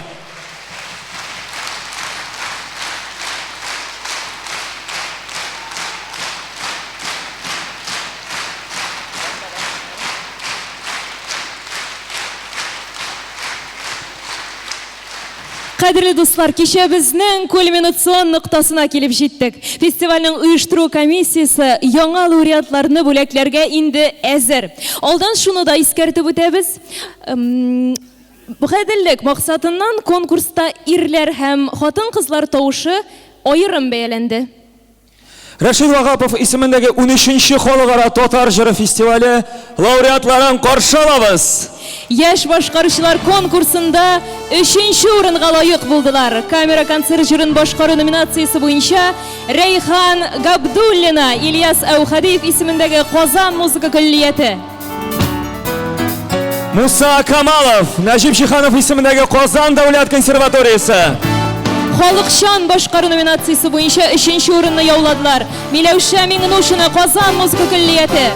Кадерле дуслар, кичәбезнең кульминацион ноктасына килеп җиттек. Фестивальнең оештыру комиссиясе яңа лауреатларны бүләкләргә инде әзер. Алдан шуны да искәртеп үтәбез. Гаделлек максатыннан конкурста ирләр һәм хатын-кызлар тавышы аерым бәяләнде. Рәшит Ваһапов исемендәге унөченче халыкара татар җыры фестивале лауреатларын каршы алабыз! Яшь башкаручылар конкурсында өченче урынга лаек булдылар. Камера концерт җырын башкару номинациясе буенча Рәйхан Габдуллина, Ильяс Әүхәдиев исемендәге Казан музыка көллияте. Муса Камалов, Нәҗип Җиһанов исемендәге Казан дәүләт консерваториясе. Халыкчан башкару номинациясе буенча өченче урынны яуладылар. Миләүшә Миңнушина, Казан музыка көллияте.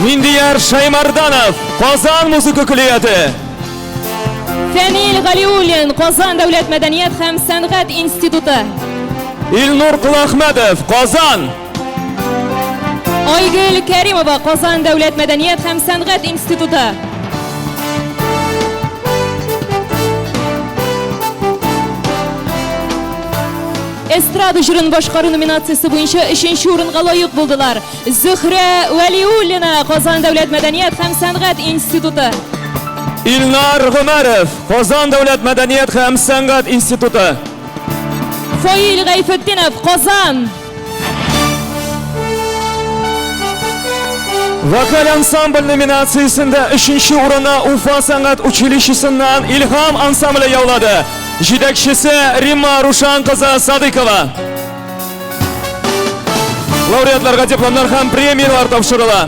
Миндияр Шаймарданов, Казан музыка көллияте. Фәнил Галиуллин, Казан дәүләт мәдәният һәм сәнгать институты. Илнур Колахмәтов, Казан. Айгөл Кәримова, Казан дәүләт мәдәният һәм сәнгать институты. Эстрада җырын башкару номинациясе буенча өченче урынга лаек булдылар. Зөһрә Вәлиуллина, Казан дәүләт мәдәният һәм сәнгать институты. Илнар Гомәров, Казан дәүләт мәдәният һәм сәнгать институты. Фаил Гайфетдинов, Казан. Вокаль ансамбль номинациясендә өченче урынны Уфа сәнгать училищесыннан Илһам ансамбле яулады. Җитәкчесе Римма Рушан кызы Садыкова. Лауреатларга дипломнар һәм премияләр тапшырыла.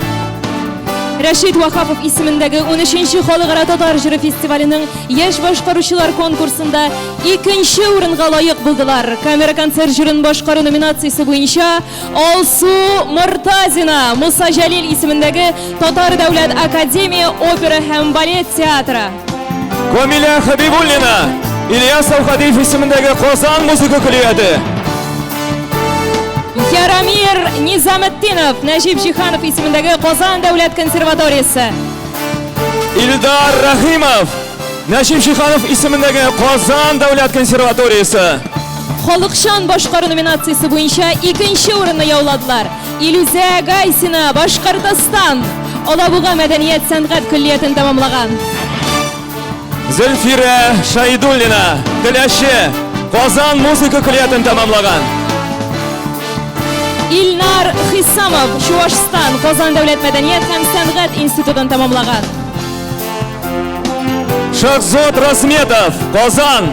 Рәшит Вахапов исемендәге 13нче халыкара татар җыры фестиваленең яшь башкаручылар конкурсында икенче урынга лаек булдылар. Камера концерт җырын башкару номинациясе буенча Алсу Мортазина, Муса Җәлил исемендәге Татар дәүләт академия опера һәм балет театры. Камилә Хәбибуллина, Ильяс Әүхәдиев исемендәге Казан музыка көллияте. Ярамир Низаметдинов, Нәҗип Җиһанов исемендәге Казан дәүләт консерваториясе. Илдар Рәхимов, Нәҗип Җиһанов исемендәге Казан дәүләт консерваториясе. Халыкчан башкару номинациясе буенча икенче урынны яуладылар. Илүзә Гайсина, Башкортостан, Алабуга мәдәният сәнгать көллиятен тәмамлаган. Зөлфирә Шәйдуллина, Теләче, Казан музыка көллиятен тәмамлаган. Илнар Хисамов, Чуашстан, Казан дәүләт мәдәният һәм сәнгать институтын тәмамлаган. Шахзод Разметов, Казан.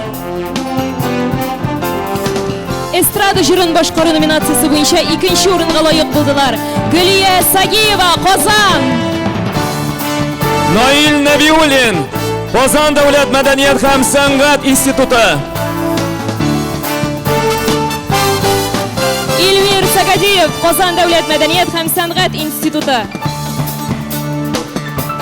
Эстрада җырын башкару номинациясе буенча икенче урынга лаек булдылар. Гөлия Сагиева, Казан. Наил Нәбиуллин, Казан дәүләт мәдәният һәм сәнгать институты. Эльмир Сагадиев, Казан дәүләт мәдәният һәм сәнгать институты.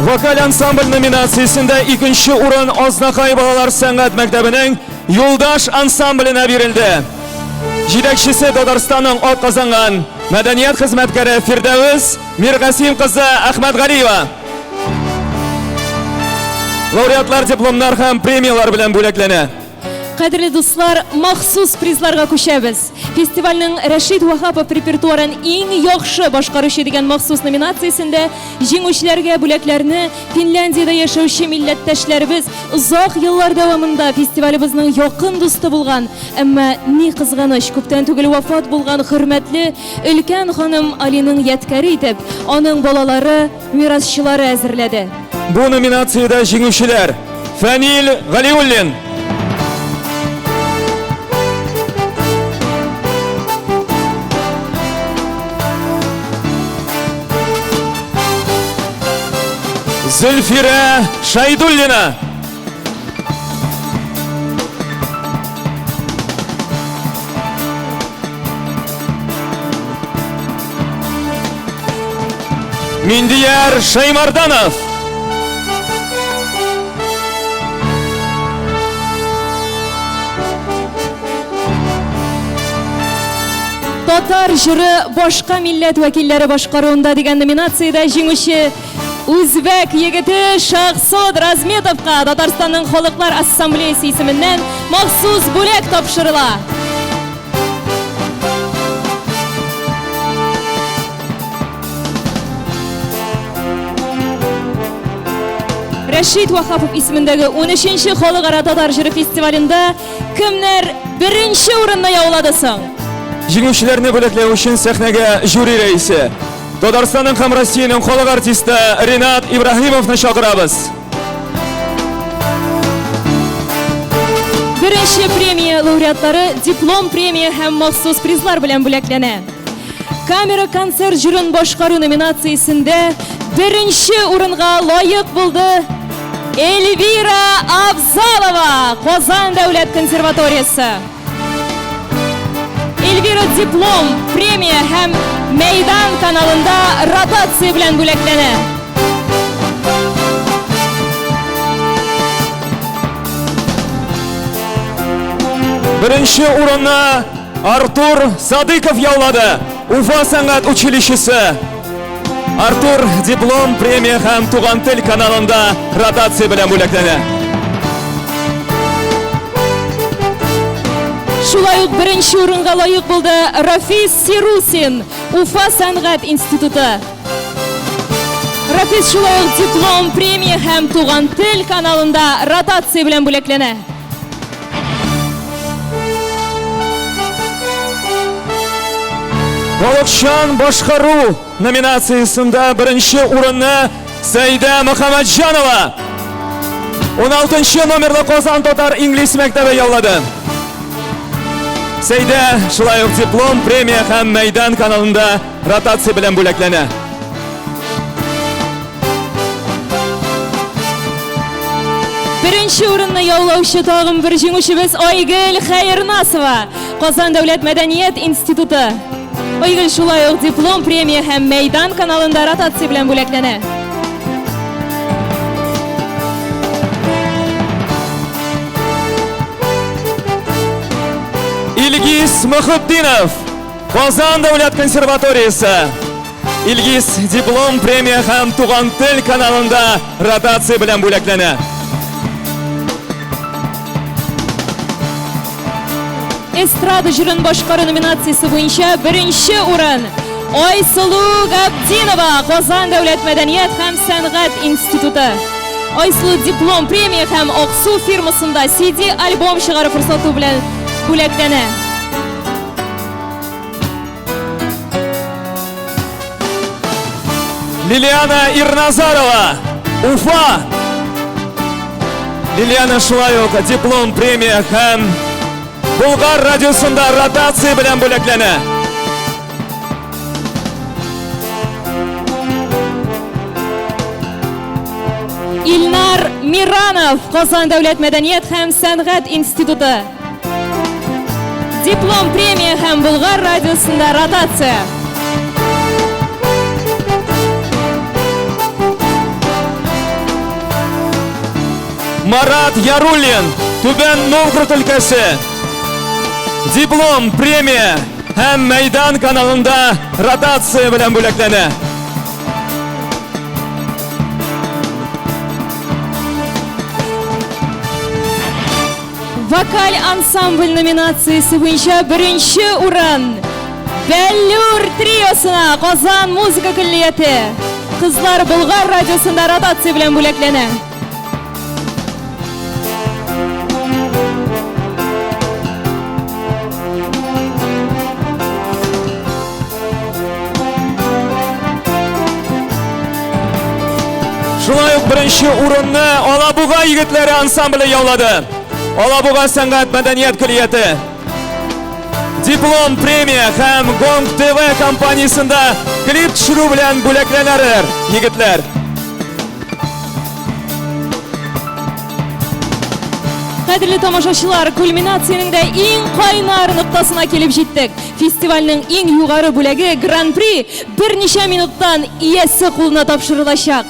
Вокаль ансамбль номинациясендә икенче урын Азнакай балалар сәнгать мәктәбенең Юлдаш ансамбленә бирелде. Җитәкчесе Татарстанның атказанган мәдәният хезмәткәре Фирдәвес Миргасим кызы Әхмәтгалиева. Лауреатлар дипломнар һәм премияләр белән бүләкләнә. Кадерле дуслар, махсус призларга күчәбез. Фестивальнең Рәшит Ваһапов репертуарын иң яхшы башкаручы дигән махсус номинациясендә җиңүчеләргә бүләкләрне Финляндиядә яшәүче милләттәшләребез озак еллар дәвамында фестивалебезнең якын дусты булган, әмма ни кызганыч, күптән түгел вафат булган хөрмәтле өлкән ханым Алиның ядкәре итеп, аның балалары, мирасчылары әзерләде. Бу номинациядә җиңүчеләр, Фәнил Галиуллин. Зөлфирә Шәйдуллина. Миндияр Шәймарданов. Татар җыры башка милләт вәкилләре башкаруында дигән номинациядә җиңүче үзбәк егете Шахсод Разметовка Татарстанның Халыклар Ассамблеясы исеменнән махсус бүләк тапшырыла. Рәшит Вахапов исемендәге 13нче халыкара татар җыры фестивалендә кемнәр беренче урынны яулады соң? Җиңүчеләрне бүләкләү өчен сәхнәгә жюри рәисе, Татарстанның һәм Россиянең халык артисты Ренат Ибраһимовны чакырабыз. Беренче премия лауреатлары диплом, премия һәм махсус призлар белән бүләкләнә. Камера концерт җырын башкару номинациясендә беренче урынга лаек булды Эльвира Абзалова, Казан дәүләт консерваториясе. Эльвира диплом, премия һәм Мәйдан каналында ротация белән бүләкләнә. Беренче урынны Артур Садыков яулады. Уфа сәнгать училищесы. Артур диплом, премия һәм Туган тел каналында ротация белән бүләкләнә. Шулай ук беренче урынга лаек булды Рафис Сирусин, Уфа сәнгать институты. Рафис шулай ук диплом, премия һәм Туган тел каналында ротация белән бүләкләнә. Халыкчан башкару номинациясендә беренче урынны Сәйдә Мөхәммәтҗанова 16 номерлы Казан татар инглиз мәктәбе яулады. Сәйдә шулай ук диплом, премия һәм Мәйдан каналында ротация белән бүләкләнә. Беренче урынны яулаучы тагын бер җиңүчебез Айгөл Хәернасова, Казан дәүләт мәдәният институты. Айгөл шулай ук диплом, премия һәм Мәйдан каналында ротация белән бүләкләнә. Илгиз Мөхетдинов, Казан дәүләт консерваториясе. Илгиз диплом, премия һәм Туган тел каналында ротация белән бүләкләнә. Эстрада җырын башкару номинациясе буенча беренче урын Айсылу Габдинова, Казан дәүләт мәдәният һәм сәнгать институты. Айсылу диплом, премия һәм Аксу фирмасында CD альбом чыгару форсаты белән бүләкләнә. Лилиана Ирназарова, Уфа. Лилиана шулай ук диплом, премия һәм Булгар радиосында ротация белән бүләкләнә. Илнар Миранов, Казан дәүләт мәдәният һәм сәнгать институты. Диплом, премия һәм Болгар радиосында ротация. Марат Яруллин, Түбән Новгород өлкәсе. Диплом, премия һәм Мәйдан каналында ротация белән бүләкләнә. Вокаль ансамбль номинациясе буенча беренче урын Бәллүр триосына Казан музыка көллияте. Кызлар Болгар радиосында ротация белән бүләкләнә. Шулай ук беренче урынны Алабуга егетләре ансамбле яулады. Алабуга сәнгать мәдәният көллияте. Диплом, премия һәм Гонг ТВ компаниясендә клип төшерү белән бүләкләнәләр егетләр. Кадерле тамашачылар, кульминациянең дә иң кайнар ноктасына килеп җиттек. Фестивальнең иң югары бүләге Гран-при берничә минуттан иясе кулына тапшырылачак.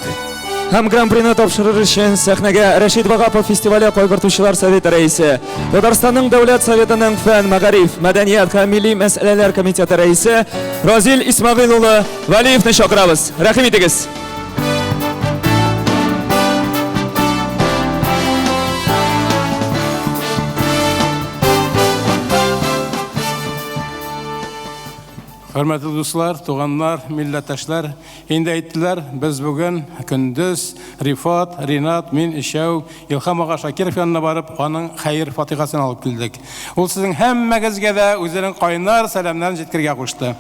Һәм Гран-прины тапшырыр өчен сәхнәгә Рәшит Вагапов фестивале кайгыртучылар советы рәисе, Татарстанның Дәүләт Советының фән, мәгариф, мәдәният һәм милли мәсьәләләр комитеты рәисе Разил Исмәгыйль улы Вәлиевны чакырабыз. Рәхим итегез! Хөрмәтле дуслар, туганнар, милләттәшләр, инде әйттеләр, без бүген көндез Рифат, Ринат, мин өчәү Илһам ага Шакиров янына барып, аның хәер-фатихасын алып килдек. Ул сезнең һәммәгезгә дә үзенең кайнар сәламнәрен җиткерергә кушты.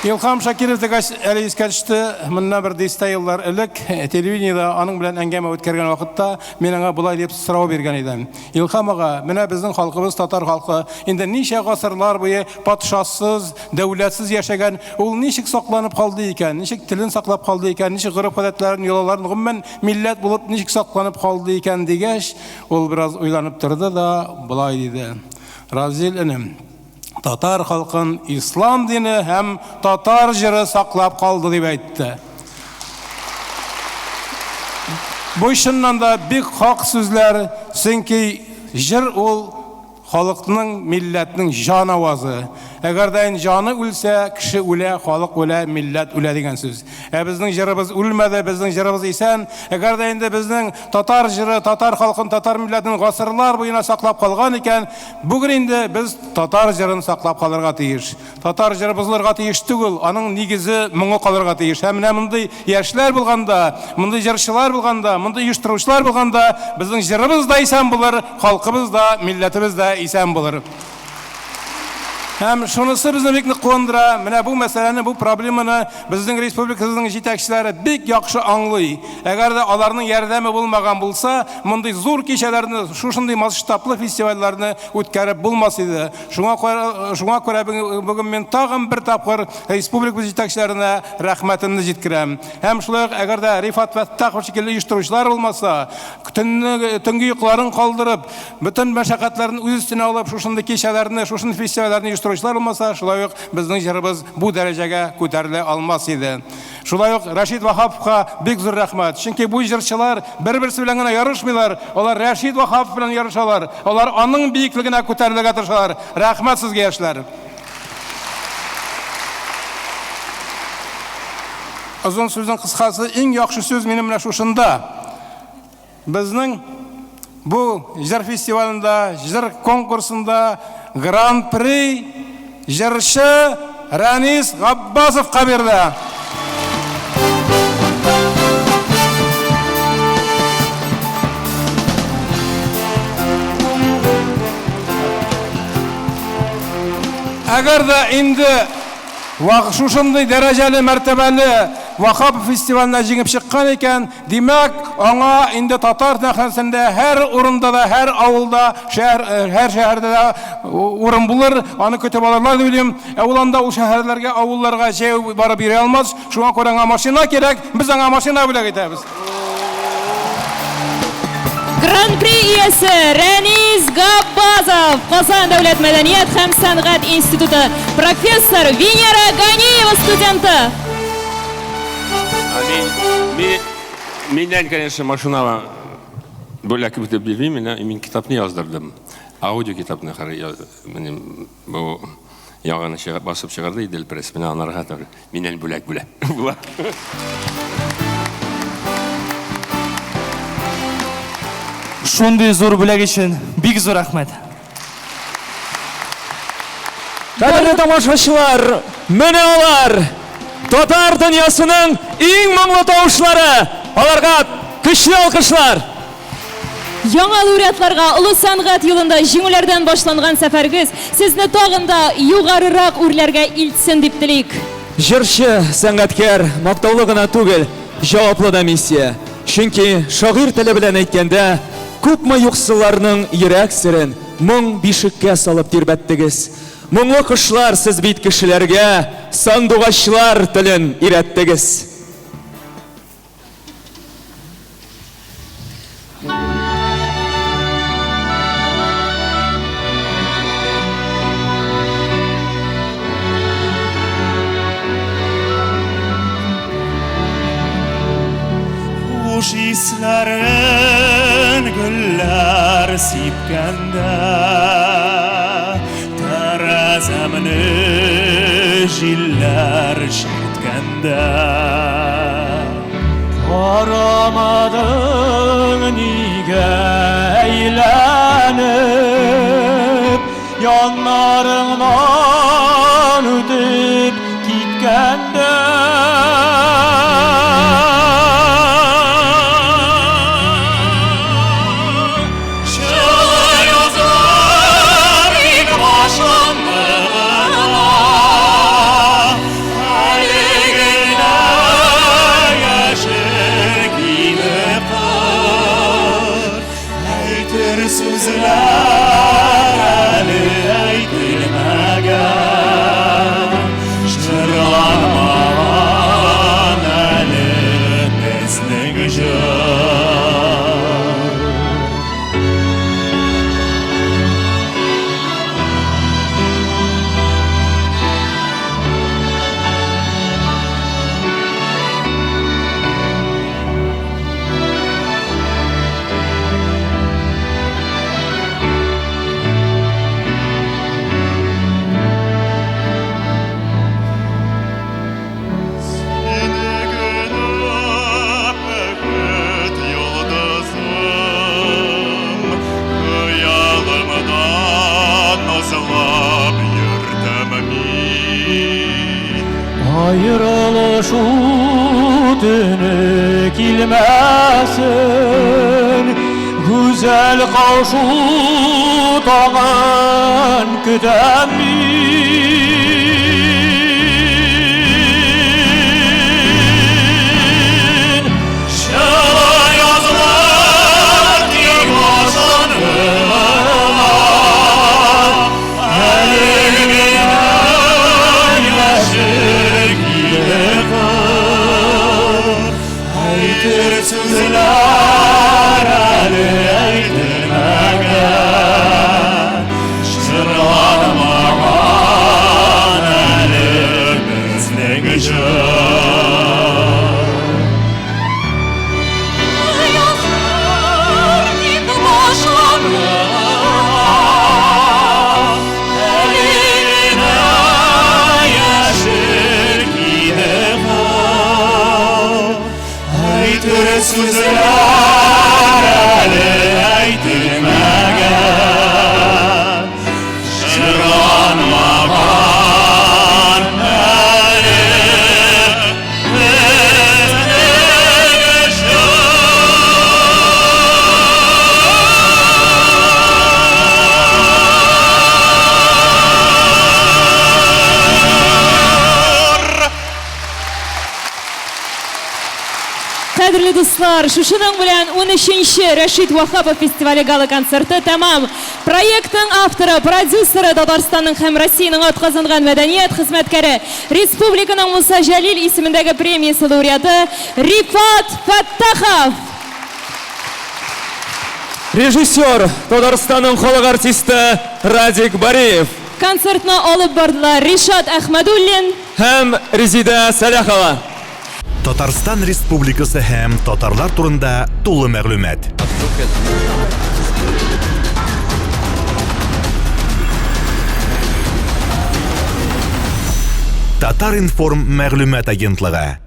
Илһам Шакиров дигәч, әле искә төште, моннан бер дистә еллар элек телевидениедә аның белән әңгәмә үткәргән вакытта мин аңа болай дип сорау биргән идем. Илһам ага, менә безнең халкыбыз, татар халкы, инде ничә гасырлар буе патшасыз, дәүләтсез яшәгән, ул ничек сакланып калды икән, ничек телен саклап калды икән, ничек гореф-гадәтләрен, йолаларын, гомумән, милләт булып ничек сакланып калды икән дигәч, ул бераз уйланып торды да болай диде, Разил энем, Татар халкын ислам дине һәм татар җыры саклап калды дип әйтте. Бу чыннан да бик хак сүзләр, чөнки җыр ул халыкның, милләтнең җан авазы. Әгәр дә инде җаны үлсә, кеше үлә, халык үлә, милләт үлә дигән сүз. Ә безнең җырыбыз үлмәде, безнең җырыбыз исән. Әгәр дә инде безнең татар җыры татар халкын, татар милләтен гасырлар буена саклап калган икән, Бүген инде без татар җырын саклап калырга тиеш. Татар җыры бозылырга тиеш түгел, аның нигезе, моңы калырга тиеш. Һәм менә мондый яшьләр булганда, мондый җырчылар булганда, мондый оештыручылар булганда, безнең җырыбыз да исән булыр, халкыбыз да, милләтебез дә исән булыр. Һәм шунысы безне бик нык куандыра, менә бу мәсьәләне, бу проблеманы безнең республикабызның җитәкчеләре бик яхшы аңлый. Әгәр дә аларның ярдәме булмаган булса, мондый зур кичәләрне, шушындый масштаблы фестивальләрне үткәреп булмас иде. Шуңа күрә, шуңа күрә бүген мин тагын бер тапкыр республикабыз җитәкчеләренә рәхмәтемне җиткерәм. Һәм шулай ук, әгәр дә Рифат Фәттахов шикелле оештыручылар булмаса, төнне, төнге йокыларын калдырып, Бөтен мәшәкатьләрен үз өстенә алып, шушындый кичәләрне, шушындый фестивальләрне оештыручылар булмаса, шулай ук безнең җырыбыз бу дәрәҗәгә күтәрелә алмас иде. Шулай ук Рәшит Ваһаповка бик зур рәхмәт. Чөнки бу җырчылар бер-берсе белән генә ярышмыйлар, алар Рәшит Ваһапов белән ярышалар, алар аның биеклегенә күтәрелергә тырышалар. Рәхмәт сезгә, яшьләр! Озын сүзнең кыскасы, иң яхшы сүз минем менә шушында. Безнең бу җыр фестивалендә, җыр конкурсында Гран-при җырчы Рәнис Габбасовка бирде. Әгәр дә инде шушындый дәрәҗәле, мәртәбәле Вахапов фестиваленә җиңеп чыккан икән, Димәк, аңа инде татар сәхнәсендә һәр урында да, һәр авылда, шәһәр, һәр шәһәрдә дә урын булыр, аны көтеп алырлар дип уйлыйм. Ә ул анда ул шәһәрләргә, авылларга җәяү барып йөри алмас, шуңа күрә аңа машина кирәк, без аңа машина бүләк итәбез. Гран-при иясе Рәнис Габбазов, Казан дәүләт мәдәният һәм сәнгать институты, профессор Венера Ганиева студенты. Мин, миннән, конечно, машина бүләк итеп бирмим, мин, мин китапны яздырдым. Аудио китапны минем бу яңаны чыгып басып чыгарды Идел пресс. Менә анарга да миннән бүләк бүлә. Була. Шундый зур бүләк өчен бик зур рәхмәт. Кадерле тамашачылар, менә алар! Татар дөньясының иң моңлы тавышлары! Аларга көчле алкышлар! Яңа лауреатларга олы сәнгать юлында җиңүләрдән башланган сәфәрегез сезне тагын да югарырак үрләргә илтсен дип телик. Җырчы, сәнгатькәр, мактаулы гына түгел, җаваплы да миссия. Чөнки, шагыйрь теле белән әйткәндә, күпме юксылларның йөрәк серен, Моң бишеккә салып тирбәттегез. Моңлы кошлар, сез бит кешеләргә сандугачлар телен өйрәттегез. Хуш исләрен гөлләр сипкәндә, Тәрәзәмне җилләр чирткәндә. Карамадың нигә әйләнеп, Яннарыңнан үтеп. Әйтер сүзләр әле әйтелмәгән, Җырланмаган әле безнең җыр. Аерылышу төне килмәсен, Гүзәл каушу таңын көтәм мин. Җылы язлар тик башланырга, Әле генә яшел килде кыр. Әйтер сүзләр әле әйтелмәгән, Җырланмаган әле безнең җыр. Язлар тик башланырга, Әле генә яшел киде кыр. Әйтер сүзләр әле әйтелмәгән, Җырланмаган әле безнең җыр. Кадерле дуслар, шушының белән 13-нче Рәшит Вахапов фестивале гала-концерты тәмам. Проектның авторы, продюсеры Татарстанның һәм Россиянең атказанган мәдәният хезмәткәре, республиканың Муса Җәлил исемендәге премиясе лауреаты Рифат Фәттахов. Режиссер, Татарстанның халык артисты Радик Бариев. Концертны алып бардылар Ришат Әхмәдуллин һәм Резидә Сәлахова. Татарстан Республикасы һәм татарлар турында тулы мәгълүмат. Татар-информ мәгълүмат агентлыгы.